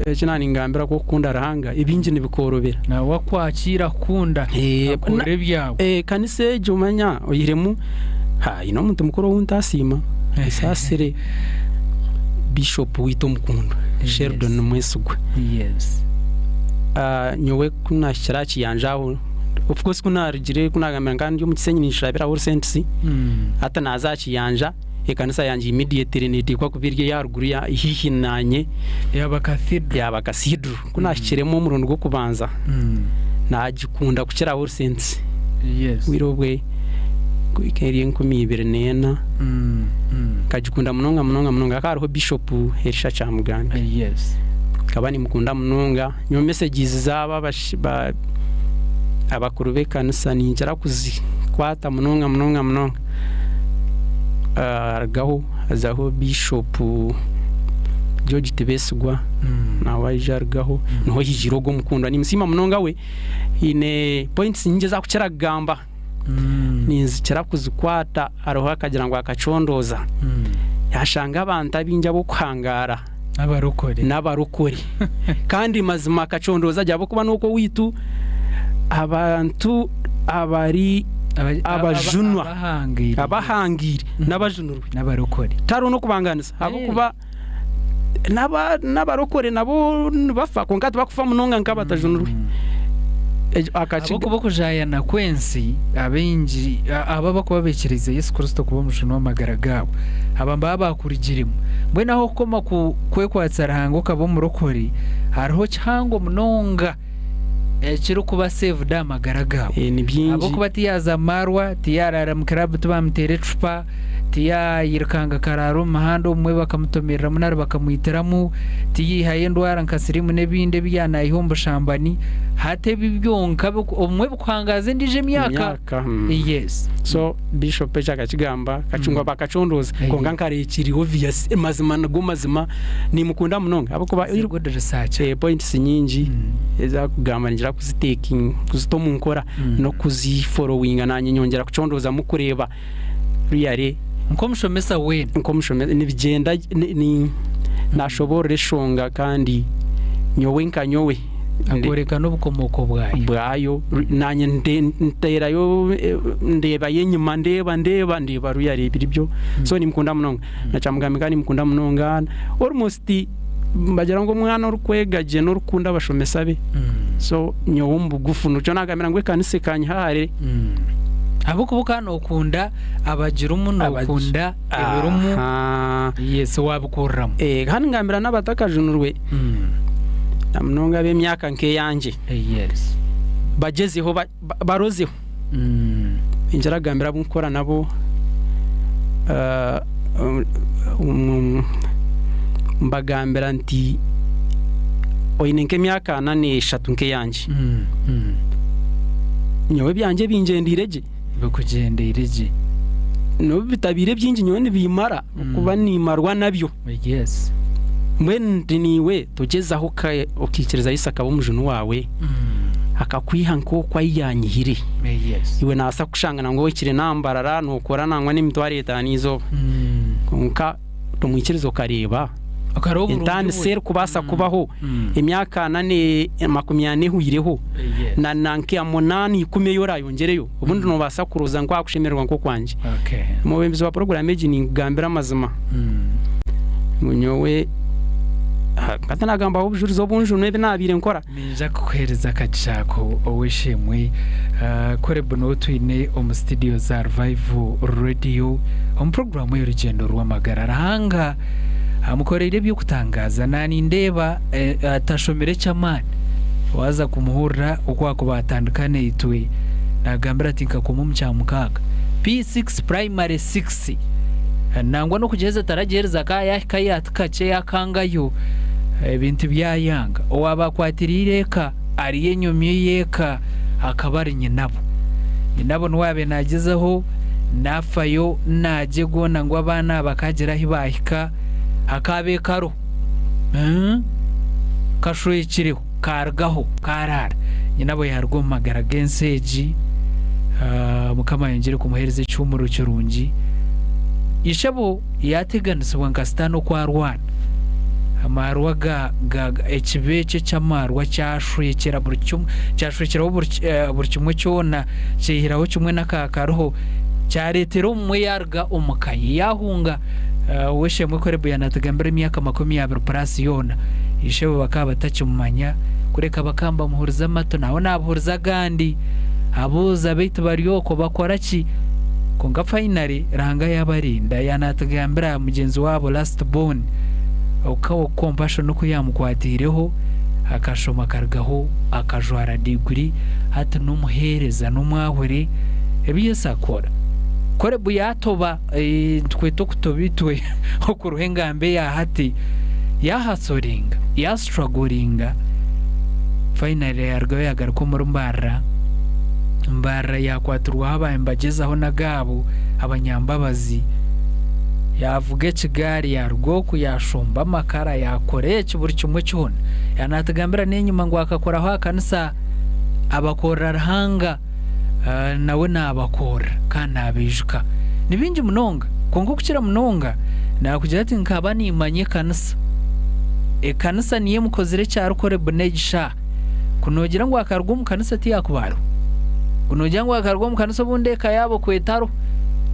eki naaningambira ku okukunda Ruhanga ebingi nibikworobera. Nawe akwakiire akukunda, akora ebyawe. Ekanisa egyo manya oihiremu haine omuntu mukuru ou ntasiima, nsaasire. Bishop waitu omukundwa Sheldon Mwesigwa. Yes. Nyowe ku naahikire aha kiyanja aho Of course ku naarugire ku naagambira nka ndi omu Kisenyi ninshabira All Saints, hati naaza aha Kiyanja, ekanisa yangye immediately neeteekwa kuba eri ey'aharuguru ya haihi naanye. Yaaba Cathedral. Yaaba Cathedral. Ku naahikiremu omurundi gw'okubanza, naagikunda kukira All Saints. Yes. Obwire obwe kuhika eri 2004, nkagikunda munonga munonga munonga. Hakaba hariho Bishop Elisha Kyamugambi. Yes. Nkaba nimukunda munonga. Nyowe messages zaabo abakuru b'ekanisa ninkira kuzikwata munonga munonga munonga. Arugaho hazaho Bishop George Tibesigwa nawe aija arugaho niho haijire ogwo omukundwa. Nimusiima munonga we haine points nyingi ezi arikukira kugamba ninzikira kuzikwata hariho akagira ngu akacondooza yashanga abantu abaingi ab'okuhangaara. N'abarokore. N'abarokore. Kandi mazima akacondooza gye ahabw'okuba n'okwo owaitu abantu abari abajunwa, abahangaire n'abajunirwe. N'abarokore. Tihariho n'okubangaanisa ahabw'okuba n'abarokore nabo nibafa kwonka tibakufa munonga nk'abatajunirwe. Ahabw'okuba okujaayana kw'ensi, abaingi abo abarikuba baikiriize Yesu Kristo kuba Omujuni w'amagara gaabo, aba nibaba baakurugiremu. Mbwenu ah'okukoma kwekwatsa Ruhanga okaba omurokore, hariho kihango munonga ekirikuba saved aha magara gaawe. Ni bingi. Ahabw'okuba tiyaaza mu maarwa, tiyaaraara mu kiraabu tibaamuteera ecupa, tiyaayirukanga akaraara omu muhanda obumwe bakamutomereramu nari bakamwitiramu, tiyaihayo endwara nka siriimu n'ebindi ebi yaanaayiha omu bushambani. Hati ebi byonka obumwe bikuhangaaza endiijo emyaka. Emyaka. Yes. So Bishop ekyo akakigamba ngu bakacondooza kwonka nkareeba kiri obvious mazima nigo mazima nimukunda munonga ahabw'okuba He's a good researcher. points nyingi ezi arikugamba ningira kuzita omu nkora n'okuziforowinga naanye nyongyera kucondoozamu kureeba really Nk'omushomesa weena. Nk'omushomesa nibigyenda nashoboorora eshonga kandi nyowe nka nyowe Akooreka n'obukomooko bwayo. Bwayo naanye nteerayo ndeebayo enyima ndeeba ndeeba ndeeba really ebiri byo so nimukunda munonga na Kyamugambi nka nimukunda munonga almost nibagira ngu omwana orikwega gye n'orikukunda abashomesa be so nyowe omu bugufu nikyo nagambira ngu ekanisa ekanyiha hare. Ahabw'okuba okaba nokunda abagirimu nokunda ebirimu yes wabikuriramu. Kandi ngambira n'abatakajunirwe na munonga ab'emyaka nk'eyangye bagyezeho barozeho. Ningira kugambira abu nkukora nabo mbagambira nti oine nk'emyaka ana n'eshatu nk'eyangye, nyowe ebyangye bingyendeire gye. Bikugyendeire gye. N'obu bitabaire bingi nyowe nibimmara kuba nimmarwa nabyo. Mbwenu nti naiwe togyezaho okaikiriza Yesu akaba omujuni waawe. Akakwiha nk'oku ahi yaanyihire. Iwe naabaasa kukushanga nangwa ohikire n'aha mbarara nookora nangwa n'emitwaro etaano eizooba. Kwonka tomwikiriza okareeba entaaniso erikubaasa kubaho emyaka ana 40 ehweireho na nka munaana ikumi ei oraayongyereyo obundi noobaasa kuroza ngu ahakushemererwa nk'okwangye. Omwebembezi wa puroguraamu egi ninkugambira amazima ngu nyowe hati naagambaho obujurizi obunjunwa ebi naabaire nkora. Ninza kukuheereza akagisha ako ow'eishe-emwe Caleb niwe twine omu studio za Revival Radio omu puroguraamu ey'orugyendo rw'amagara. Ruhanga amukoreire eby'okutangaaza. Naanindeeba atashomire eky'amaani. Waaza kumuhurira oku akuba atandika naitwe naagambira ati nkakoma omu Kyamukaaga P6 Primary 6 nangwa n'okugyeheza taragyeherize akaba yaahika yaati kakye yaakangayo. Ebintu byayanga. Owaaba akwatiriire eka ariyo enyomyo y'eka akaba ari nyinabo. Nyinabo niwe yaabaire naagyezaho naafayo naagye goona ngu abaana aba bakaagira ahu baahika hakaaba ekaro kashwekireho kaarugaho kaaraara. Nyinabo yaaruga omu magara g'ensi egi. Mukama ayongyere kumuheereza ekihuumuro kirungi. Ishebo yaateganisibwa nka Sitaane oku arwana. Amaarwa ga, ga, ga, ekibi ekyo eky'amaarwa kyashwekyera buri kimwe, kyashwekyeraho buri, eh, buri kimwe kyona, kyaihiraho kimwe n'aka kariho, kyareetera obumwe yaaruga omu ka ye, yaahunga. Eh, Ow'eishe-emwe Korebu yaanatugambira emyaka 20 purasi yoona, ishebo bakaba batakimumanya, kureka bakaba nibamuhuriza amatu, nawe naabuhuriza agandi. Abuuza beitu bari okwo bakora ki? Kwonka finally Ruhanga yabarinda yanatugambira mugyenzi waabo last born oku compassion oku yamukwatiireho akashoma akarugaho akajwara diguri hati n'omuheereza n'omwahure ebi Yesu akora. Korebu yatoba nitukweta okutoba itwe okuruha engamba eya hati yahasoringa yastrugglinga finally yarugayo yagaruka omuri Mbarara, Mbarara yakwatirwaho abaaba nibagyezaho n'agaabo abanyambabazi yavuga ekigaari yaruga oku yashomba amakara yakora eki buri kimwe kyona yaaba natugambira n'enyima ngu akakoraho aha kanisa abakorera Ruhanga. Nawe naabakorera kandi naabaijuka. Ni bingi munonga, kwonka okukira munonga naakugira ati, Nkaba nimmanya ekanisa. Ekanisa niyo emukozire eki arikukora buna egi shaaha. Ku noogira ngu akaruga omu kanisa tiyaakuba ariho. Ku noogira ngu akaruga omu kanisa obundi eka yaabo ku etariho.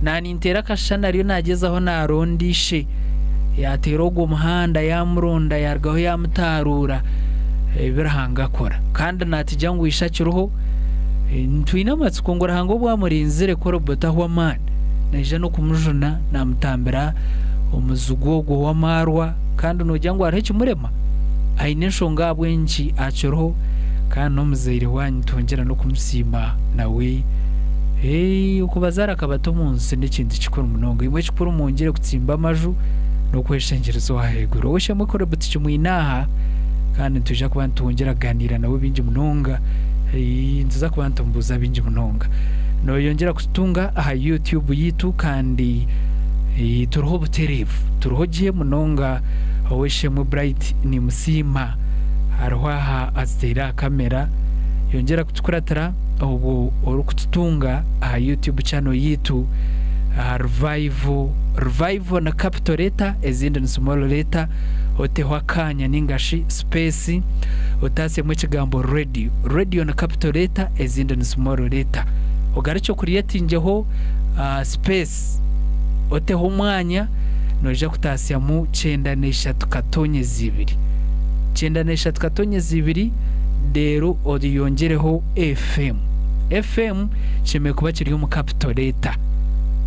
Naaninteera akashushani ariyo naagyezaho naaronda ishe. Yaateera ogwo muhanda yaamuronda yaarugaho yaamutaaruura. Ebi Ruhanga akora. Kandi naatugira ngu ishe akiriho. Twine amatsiko ngu Ruhanga obu amurinzire ku oributaho amaani, naija n'okumujuna naamutambira omuzigu ogwo w'amaarwa. Kandi noogira ngu hariho ekimurema? Aine enshonga ahabw'enki akiriho, kandi n'omuzaire waanyu twongyera n'okumusiima nawe. Okubazaara akabata omu nsi n'ekintu kikuru munonga. Imwe ekikuru mwongyere kutsimba amaju n'okweshengyereza ow'ahaiguru. Ow'eishe-emwe Caleb tukimwine aha, kandi nitwija kuba nitwongyera kugaaniira nawe bingi munonga. Nituza kuba nitumubuuza bingi munonga. Nooyongyera kututunga aha YouTube yaitu kandi turiho butereevu. Turiho gye munonga. Ow'eishe-emwe Bright nimusiima hariho aha aziteire aha kamera. Yongyera kutukuratira obwo orikututunga aha YouTube channel yaitu aha Revival, Revival ni capital letter ezindi ni small letter, oteho akaanya ninga shi space otasyemu ekigambo radio. Radio ni capital letter ezindi ni small letter. Ogarukye ocreatingyeho space oteho omwanya noija kutaasyamu kyenda n'eshatu katonyezi ibiri. Kyenda n'eshatu katonyezi ibiri reero oyongyereho FM. FM kishemereire kuba kiri omu capital letter.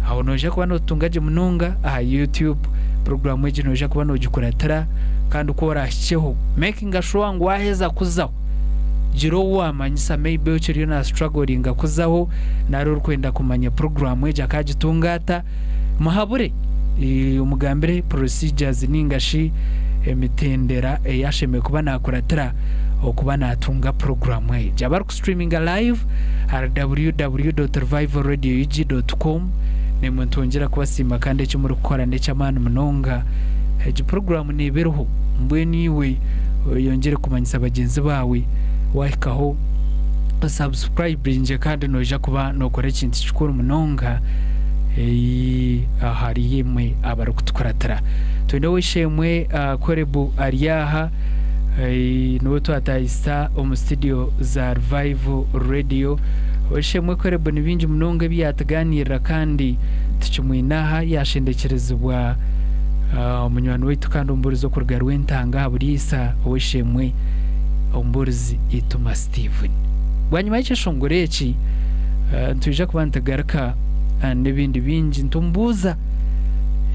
Aho noija kuba nootutunga gye munonga aha YouTube. Puroguraamu egi noija kuba noogikuratira kandi ku oraahikyeho makinga sure ngu waaheza kuzaho gira ou waamanyisa maybe okiriyo naastrugglinga kuzaho nari orikwenda kumanya puroguraamu egi akaagitunga ata, muhabure omugambire procedures ninga shi emitendera ei ashemereire kuba naakuratira okuba naatunga puroguraamu egi. Abarikustreaminga live ahari www.revivalradioug.com naimwe nitwongyera kubasiima kandi eki murikukora n'eky'amaani munonga. Egi puroguraamu neeba eriho mbwenu iwe oyongyere kumanyisa bagyenzi baawe waahikaho osubscribingye kandi noija kuba nookora ekintu kikuru munonga ahari imwe abarikutukuratira. Twine ow'eishe-emwe Korebu ari aha, niwe twatahisa omu studio za Revival Radio. Ow'eishe-emwe Korebu ni bingi munonga ebi yaatugaaniirira kandi tukimwine aha, yaashendekyerezibwa munywani waitu kandi omubuurizi okuruga Rwentanga aha Buriisa, ow'eishe-emwe omubuurizi Ituma Steven. Bwanyima y'ekyeshongoro eki, nitwija kuba nitugaruka n'ebindi bingi nitumubuuza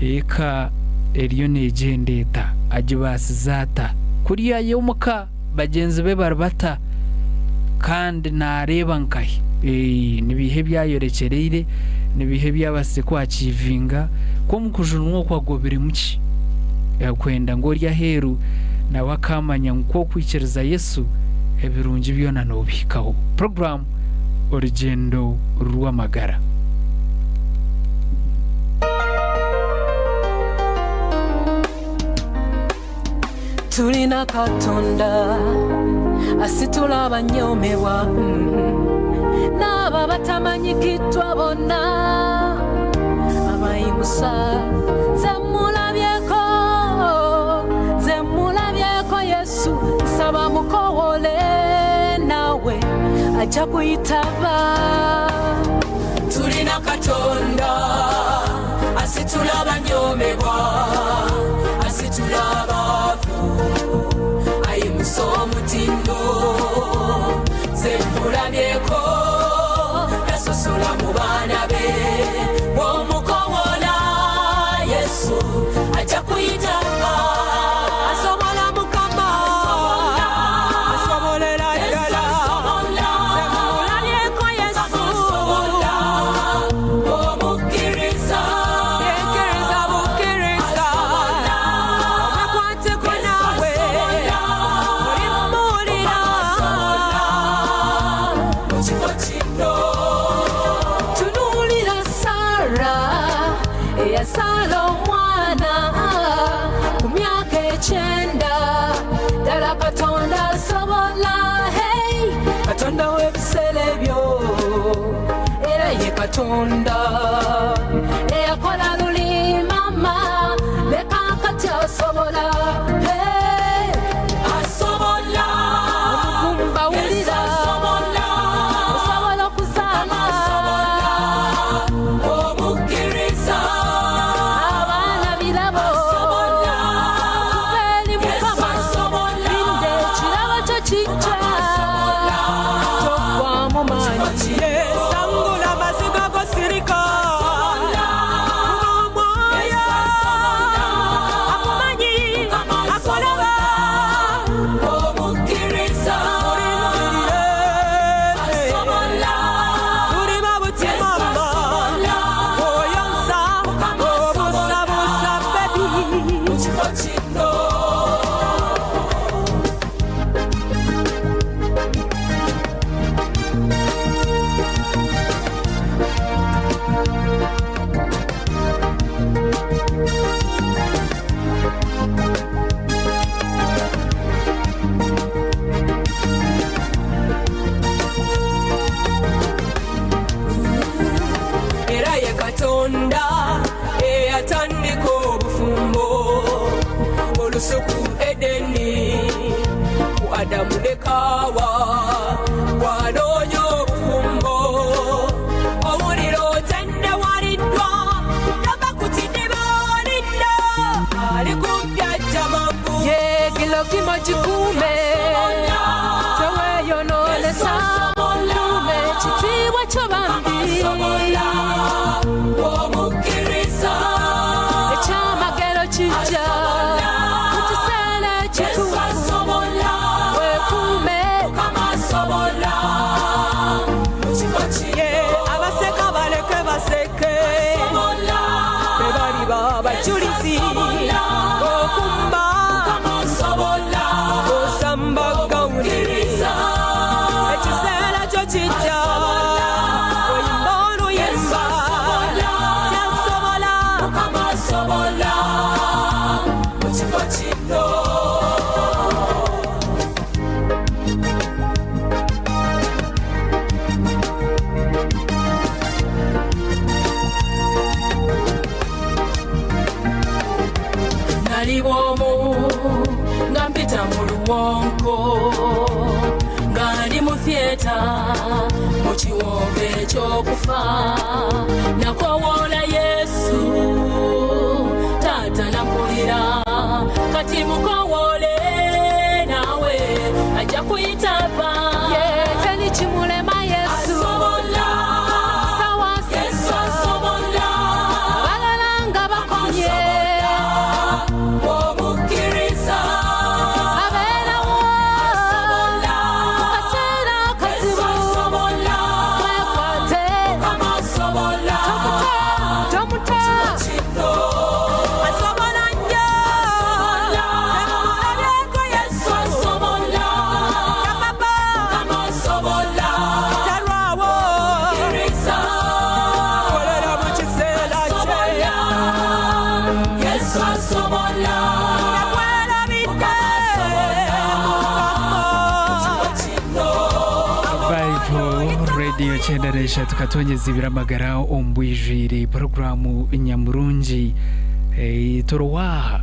eka eriyo neegyenda eta, agibaasize ata, kuriya ye omuka bagyenzi be bari bata kandi naareeba nkahi? Ni biiha ebi ayorekyereire, ni biiha ebi abaasize kwakiivinga, ku omu kujunwa okwo agobiremu ki? Kwenda ngu ori aheeru nawe akaamanya ngu ku okwikiriza Yesu ebirungi byona noobihikaho. Puroguraamu Orugyendo rw'Amagara. Tulina Katonda asitula abanyomebwa n'abo abatamanyikitwa bonna abayimusa nze mulabyeko nze mulabyeko Yesu nsaba mukowole nawe ajja kuyitaba tulina Katonda asitula abanyomebwa asitula abaavu ayimusa omutindo nze nkulabyeko. Yazaala omwana ku myaka ekyenda. Ddala Katonda asobola, hey! Katonda w'ebiseera ebyo era ye Katonda eyakola luli mama leka kati asobola, hey! Asobola. Omugumba Yesu wulira asobola. Osobola okuzaala. Asobola. Omukkiriza. Abaana birabo Asobola. kuva eri Yesu Mukama. asobola. Linda ekirabo kyo kijja. Asobola. Toggwamu maanyi. Sangula amaziga go sirika. Kuba omwoyo akumanyi akulaba. Omukkiriza. Asobola. Tulima buti Yesu mama asobola. oyonsa obusabusa baby. Mu kifo kino. Era ye Katonda eyatandika obufumbo olusuku Edeni ku Adamu ne Kaawa bwanoonya obufumbo owulira otendewaliddwa tava ku kidiba olinda ali kumpyajja mangu. Yegilokimo gikuume teweeyononesa kuuma ekitiibwa kyo bambi. Asobola. Omukkiriza. Ekyamagero kijja mu kiseera Yesu ekituufu. asobola. Weekuume. Mukama asobola. Mu kifo kino. Ye abaseka baleke baseke. Asobola. Bebaliba abajulizi okumba Mukama asobola. osamba gawuni. Omukkiriza. Ekiseera kyo kijja oyimba oluyimba kyasobola. Mukama asobola. Mu kifo kino. Nali bwomu nga mpita mu luwonko nga ndi mu theatre mu kiwombe ekyokufa nakowoola Yesu taata nampulira kati mukowoole naawe ajja kuyitaba. Teri kimulema Yesu. Asobola. Sawa. Yesu asobola. Abalala nga bakomye. Omukkiriza. Abeerawo Asobola. mu kaseera Yesu akazibu. asobola. Wekwate. Mukama asobola. Tomuta. Kino. Asobola nnyo semulabyeko. Yesu Yesu asobola. Papa. Mukama asobola. Talwawo. Omukkiriza. Kolera mu kiseera kye. Asobola. Yesu asobola. Yakwerabidde Mukama. Kino. Revival Radio 93 katonyeza ibiramagara ombwijwire porogaramu nyamurungi. Torowaha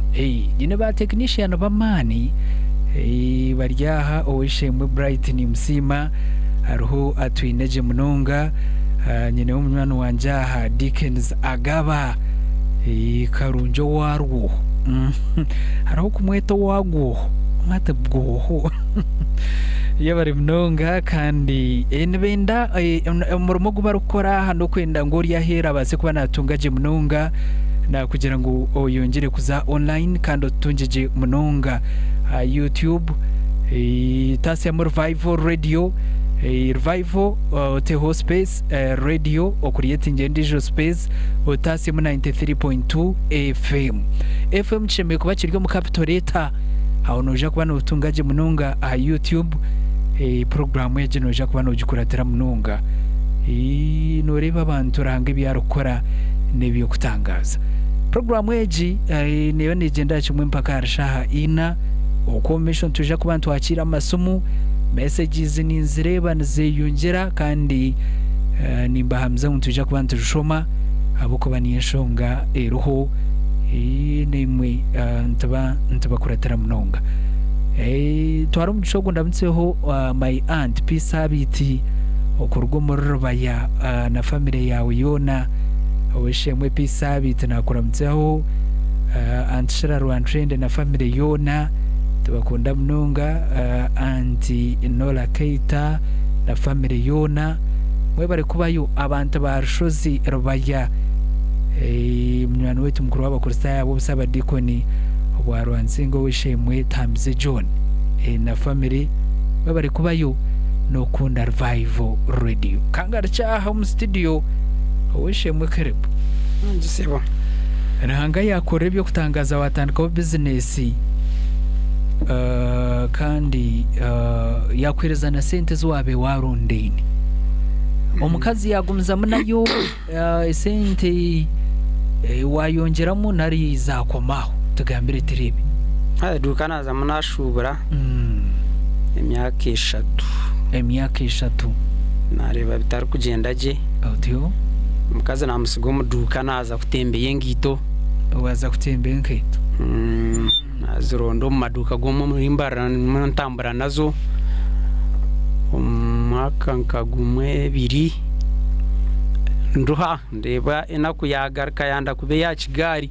nyine ba technician b'amaani bari aha oweshemwe Bright Musiima hariho atwinegye munonga. Nyine w'omunywani wangye aha Dickens Agaba karungi owarwo. Hariho okumweta owagwo mwate bwoho iyo bari munonga kandi nibenda omurimo ogu barikukora aha n'okwenda ngu ori aheeru abaase kuba natunga gye munonga nakugira ngu oyongyere kuza online kandi otutungye gye munonga aha YouTube. Taasyamu Revival Radio, Revival oteho space, radio okureatinga endiijo space otasyemu 93.2 FM. FM kishemereire kuba kiri omu capital letter. Aho noija kuba notunga gye munonga aha YouTube. Porogaramu egi noija kuba nogikuratira munonga. Noreeba abantu Ruhanga ebi arikukora n'eby'okutangaza. Puroguraamu egi neeba neegyendera kimwe mpaka ahari shaaha ina. Okwo omu maisho nitwija kuba nitwakiira amasimu, messages ninzireeba nizeyongyera kandi nimbahamiza ngu nitwija kuba nituzishoma ahabw'okuba niyo enshonga eriho naimwe nituba nitubakuratira munonga. Twara omugisha ogu ndamutseho my aunt Peace Sabiiti okuruga omuri Rubaya na family yaawe yoona. Ow'eishe-emwe Peace Sabiiti naakuramutsaho, Aunt Shira Rwantrende na family yoona tubakunda munonga, Aunt Nola Keita na family yoona mwebare kubayo, abantu ba Rushozi Rubaya, munywani waitu mukuru w'Abakristaayo ab'obusabadiikoni obwa Rwansinga ow'eishe-emwe Tuhamize John na family mwebare kubayo n'okukunda Revival Radio. Kangarukye aha omu studio Ow'eishe-emwe Caleb. Ngi sebo. Ruhanga yaakora eby'okutangaaza waatandikaho bizinesi kandi yaakuheereza na sente ezi waabaire waarondaine. Omukazi yaagumizamu nayo esente waayongyeramu nari zaakoma aho? Tugambire tureebe. Eduuka naazamu naashuubura emyaka eshatu. Emyaka eshatu. Naareeba bitarikugyenda gye. Otyo. Omukazi naamutsiga omu duuka naaza kutembeya engaito. Waaza kutembeya enkaito? Naazironda omu maduuka g'omuri Mbarara nimwo ntambura nazo. Omu mwaka nka gumwe ebiri nduha ndeeba enaku yaagaruka yanda kuba eya kigaari.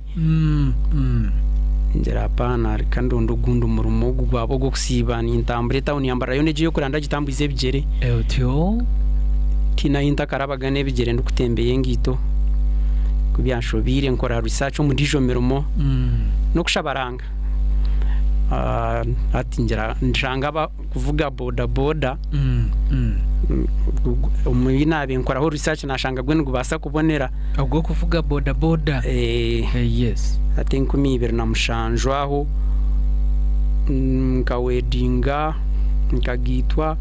Ngira apaana reka ndonde ogundi murimo ogu gwaba ogw'okusiiba nintambura etawuni ya Mbarara yoona egi ey'okureba ndagitambuza ebigyere. Otyo. Tihaine ahu ntakarabaga n'ebigyere ndikutembeya engaito. Ku byanshobeire nkora research omu ndiijo mirimo n'okushaba Ruhanga. Hati ngira nshanga abakuvuga boda boda omu naabiire nkoraho research nashanga gwo nigubaasa kubonera. Ogw'okuvuga boda boda? Yes. Hati 2007 aho nkawedinga nkagaitwa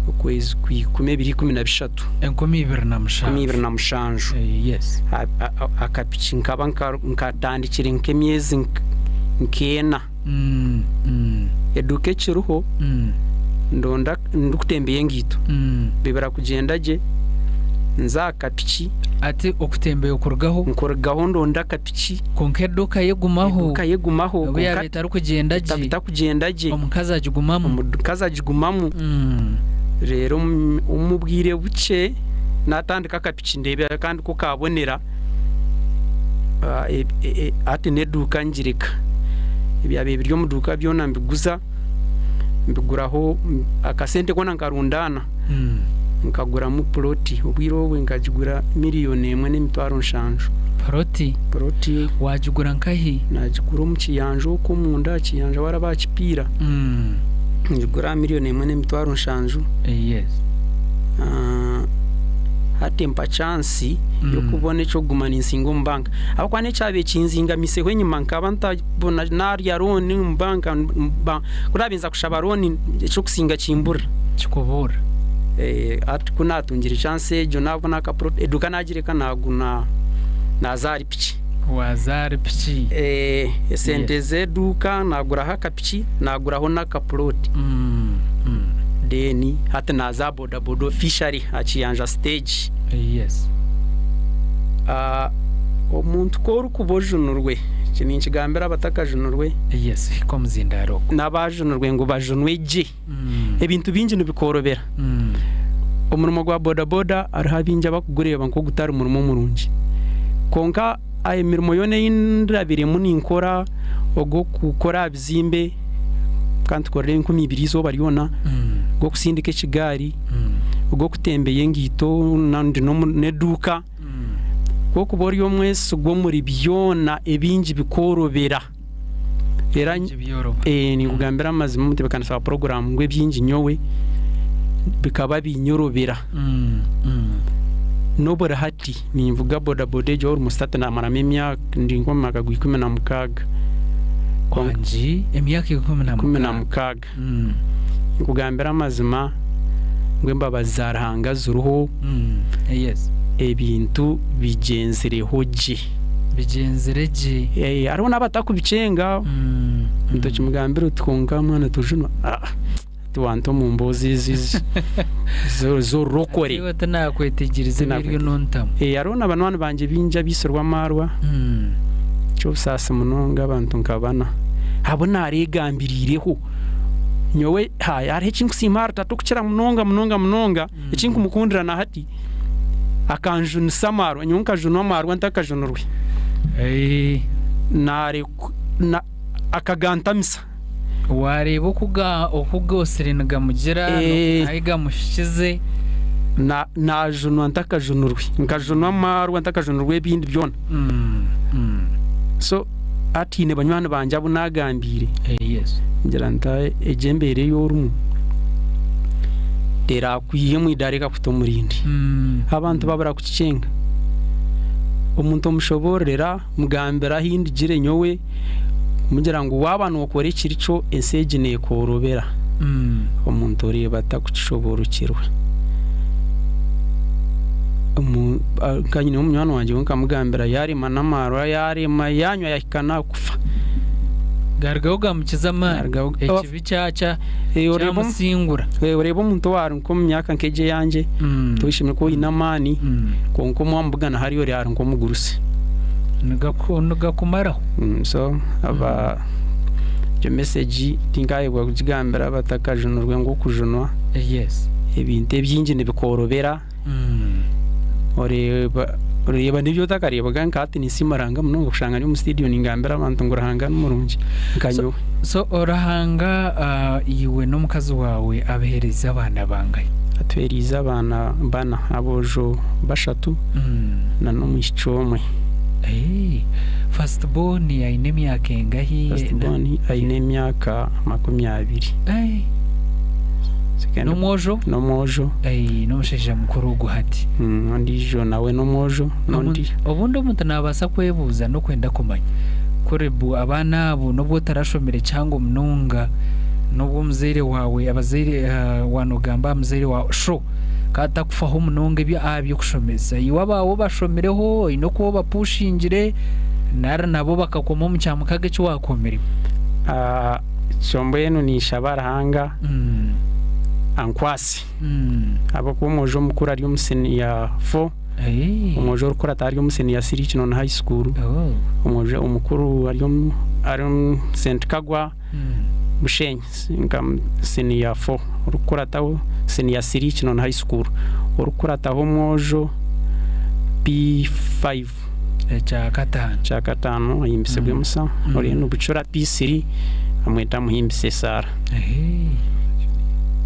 okwezi kwa ikumi ebiro ikumi na bishatu. 2007. 2007. Yes. Akapiki nkaba nkatandikire nk'emyezi nk'ena. Eduuka ekiriho ndonda ndikutembeya engaito bibura kugyenda gye nza aha kapiki. Ati okutembeya okurugaho? Nkurugaho ndonda akapiki. Kwonka eduuka yo egumaho? Eduuka yo egumaho. Obu yaaba etarikugyenda gye? Etakugyenda gye. Omukazi agigumamu? Omukazi agigumamu. Reero omu bwire bukye natandika akapiki ndeeba kandi ku kabonera hati n'eduuka ngireka. Ebyabaire biri omu duuka byona mbiguza, mbiguraho akasente koona nkarundaana nkaguramu puloti. Obwire obwe nkagigura miriyoni emwe n'emitwaro nshanju. Puloti? Puloti. Waagigura nkahi? Naagigura omu Kiyanja okwo omunda aha Kiyanja waaraba aha Kipiira. Ngigura aha miriyoni emwe n'emitwaro nshanju. Yes. Hati empa chance y'okubona eky'okuguma ninsinga omu banka. Ahabw'okuba n'ekyabaire kinzingamiseho enyima nkaba ntabona naarya looni omu banka, ku naabaire nza kushaba looni eky'okusinga kimburira. Kikuburira. Hati ku naatungire chance egyo naabona aka plot, eduuka naagireka naaza ahari piki. Waaza ahari piki. Esente z'eduuka naaguraho akapiki naaguraho n'akapuloti. Then hati naaza aha bodaboda officially aha Kiyanja stage. Yes. Omuntu ku orikuba ojunirwe, eki ninkigambira abatakajunirwe. Yes, hika omuzindaaro ogwo. N'abaajunirwe ngu bajunwe gye. Ebintu bingi nibikworobera. Omurimo gwa bodaboda hariho abaingi abarikugureeba nk'ogutari murimo murungi. Kwonka emirimo yoona ei ndabiremu ninkora, ogw'okukora aha bizimbe, kandi nitukorera 2000 eizooba ryona, ogw'okusindika ekigaari, ogw'okutembeya engaito ndi n'eduuka, ku orikuba ori omwesigwa omuri byona ebingi bikworobera. Era Ebingi byoroba. ninkugambira amazima omutebeekanisa wa puroguraamu ngu ebingi nyowe bikaba binyorobera. N'oburi hati ninvuga bodaboda egyo almost hati naamaramu emyaka ndi nk'omu mwaka gwa 16. Wangi emyaka ikumi na Ikumi na mukaaga. mukaaga. Ninkugambira amazima ngu embabazi za Ruhanga ziriho. Yes. Ebintu bigyenzireho gye. Bigyenzire gye. Eh, hariho n'abatakubikyenga omuntu okimugambira oti kwonka mwana tojunwa ah, ati wanta omu mboozi ezi z'orurokore. Iwe tinakwetegyereza ebi oriyo nontamu. Eh, hariho na banywani bangye baingi abaitsirwe amaarwa. Ky'obusaasi munonga abantu nka bana abu naareegambiriireho. Nyowe hariho eki nkusiima ahari tata okukira munonga munonga munonga, eki nkumukundira na hati, akanjunisa amaarwa, nyowe nkajunwa amaarwa ntakajunirwe. Akagantamisa. Waareeba oku goosire nigamugira, ahu gamuhikize. Naajunwa ntakajunirwe. Nkajunwa amaarwa ntakajunirwe ebindi byona. So hati haine banywani bangye abu naagambiire ngira nti egi embeera ei orimu eraakwihe omu idaara ekakuta omu rindi. Abantu babura kukikyenga. Omuntu omushoboororera, omugambira ahu ndigire nyowe, omugira ngu waaba nookora ekiri kyo ensi egi neekworobera. Omuntu oreeba atakukishoboorokyerwa. Nka nyowe munywani wangye we nkamugambira yaarema n'amaarwa yaarema yaanywa yaahika n'aha kufa. Gaarugaho gaamukiza amaani, ekibi kyamusingura. Oreeba omuntu owaari nk'omu myaka nk'egi eyangye, toshemeriire kuba oine amaani, kwonka owamubugana hariya ori ari nk'omugurusi. Nigakumaraho. So aba egyo message tinkayebwa kugigambira abatakajunirwe ngu okujunwa ebintu ebingi nibikworobera oreeba oreeba n'ebi otakareebaga nka hati ninsiima Ruhanga munonga kushanga ndi omu studio ningambira abantu ngu Ruhanga ni murungi nka nyowe. So Ruhanga iwe n'omukazi waawe abaheereize abaana bangahi? Atuheereize abaana bana, aboojo bashatu n'omwishiki omwe. First born aine emyaka engahi? First born aine emyaka 20. N'omwojo? N'omwojo. N'omushaija mukuru ogwo hati. Ondiijo nawe n'omwojo n'ondi. Obundi omuntu naabaasa kwebuuza n'okwenda kumanya kuri bu abaana abo n'obu otarashomire kihango munonga n'obu omuzaire waawe abazaire waaba noogamba aha muzaire waawe sho ka atakufaho munonga ebyo aha by'okushomesa iwe abaawe obashomireho oine oku obapushingire nari nabo bakakoma omu kyamukago eki waakomiremu. Ekyo mbwenu ninshaba Ruhanga ankwase ahabw'okuba omwojo omukuru ari omu siniya fo, omwojo orikukurataho ari omu siniya siri Kinono high school, omwojo omukuru ari omu St Kagwa Bushenyi nka siniya fo, orikukurataho siniya siri Kinono high school, orikukurataho omwojo P5. Ekyakataano. Ekyakataano ahimbisibwe Musa, oriyo ni Bucura P3 bamweta Muhimbise Sarah.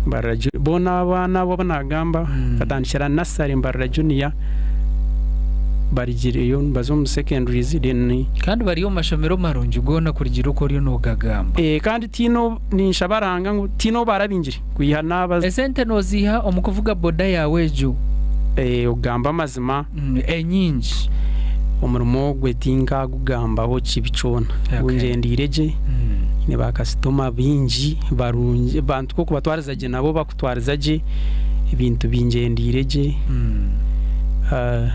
Mbarara boona abaana abo abu naagamba bakatandikira nursery Mbarara Junior barugireyo nibaza omu secondaries then. Kandi bari omu mashomero marungi goona kurugiirira oku oriyo noogagamba. Kandi tihaine ou ninshaba Ruhanga ngu tihaine ou baarabingire kwiha naaba. Esente nooziiha omu kuvuga boda yaawe egyo? Okugamba amazima. Enyingi. Omurimo ogwe tinkagugambaho kibi kyona. Gungyendeire gye, nyine baakasitoma baingi barungi, abantu ku orikubatwariza gye nabo bakutwariza gye, ebintu bingyendeire gye.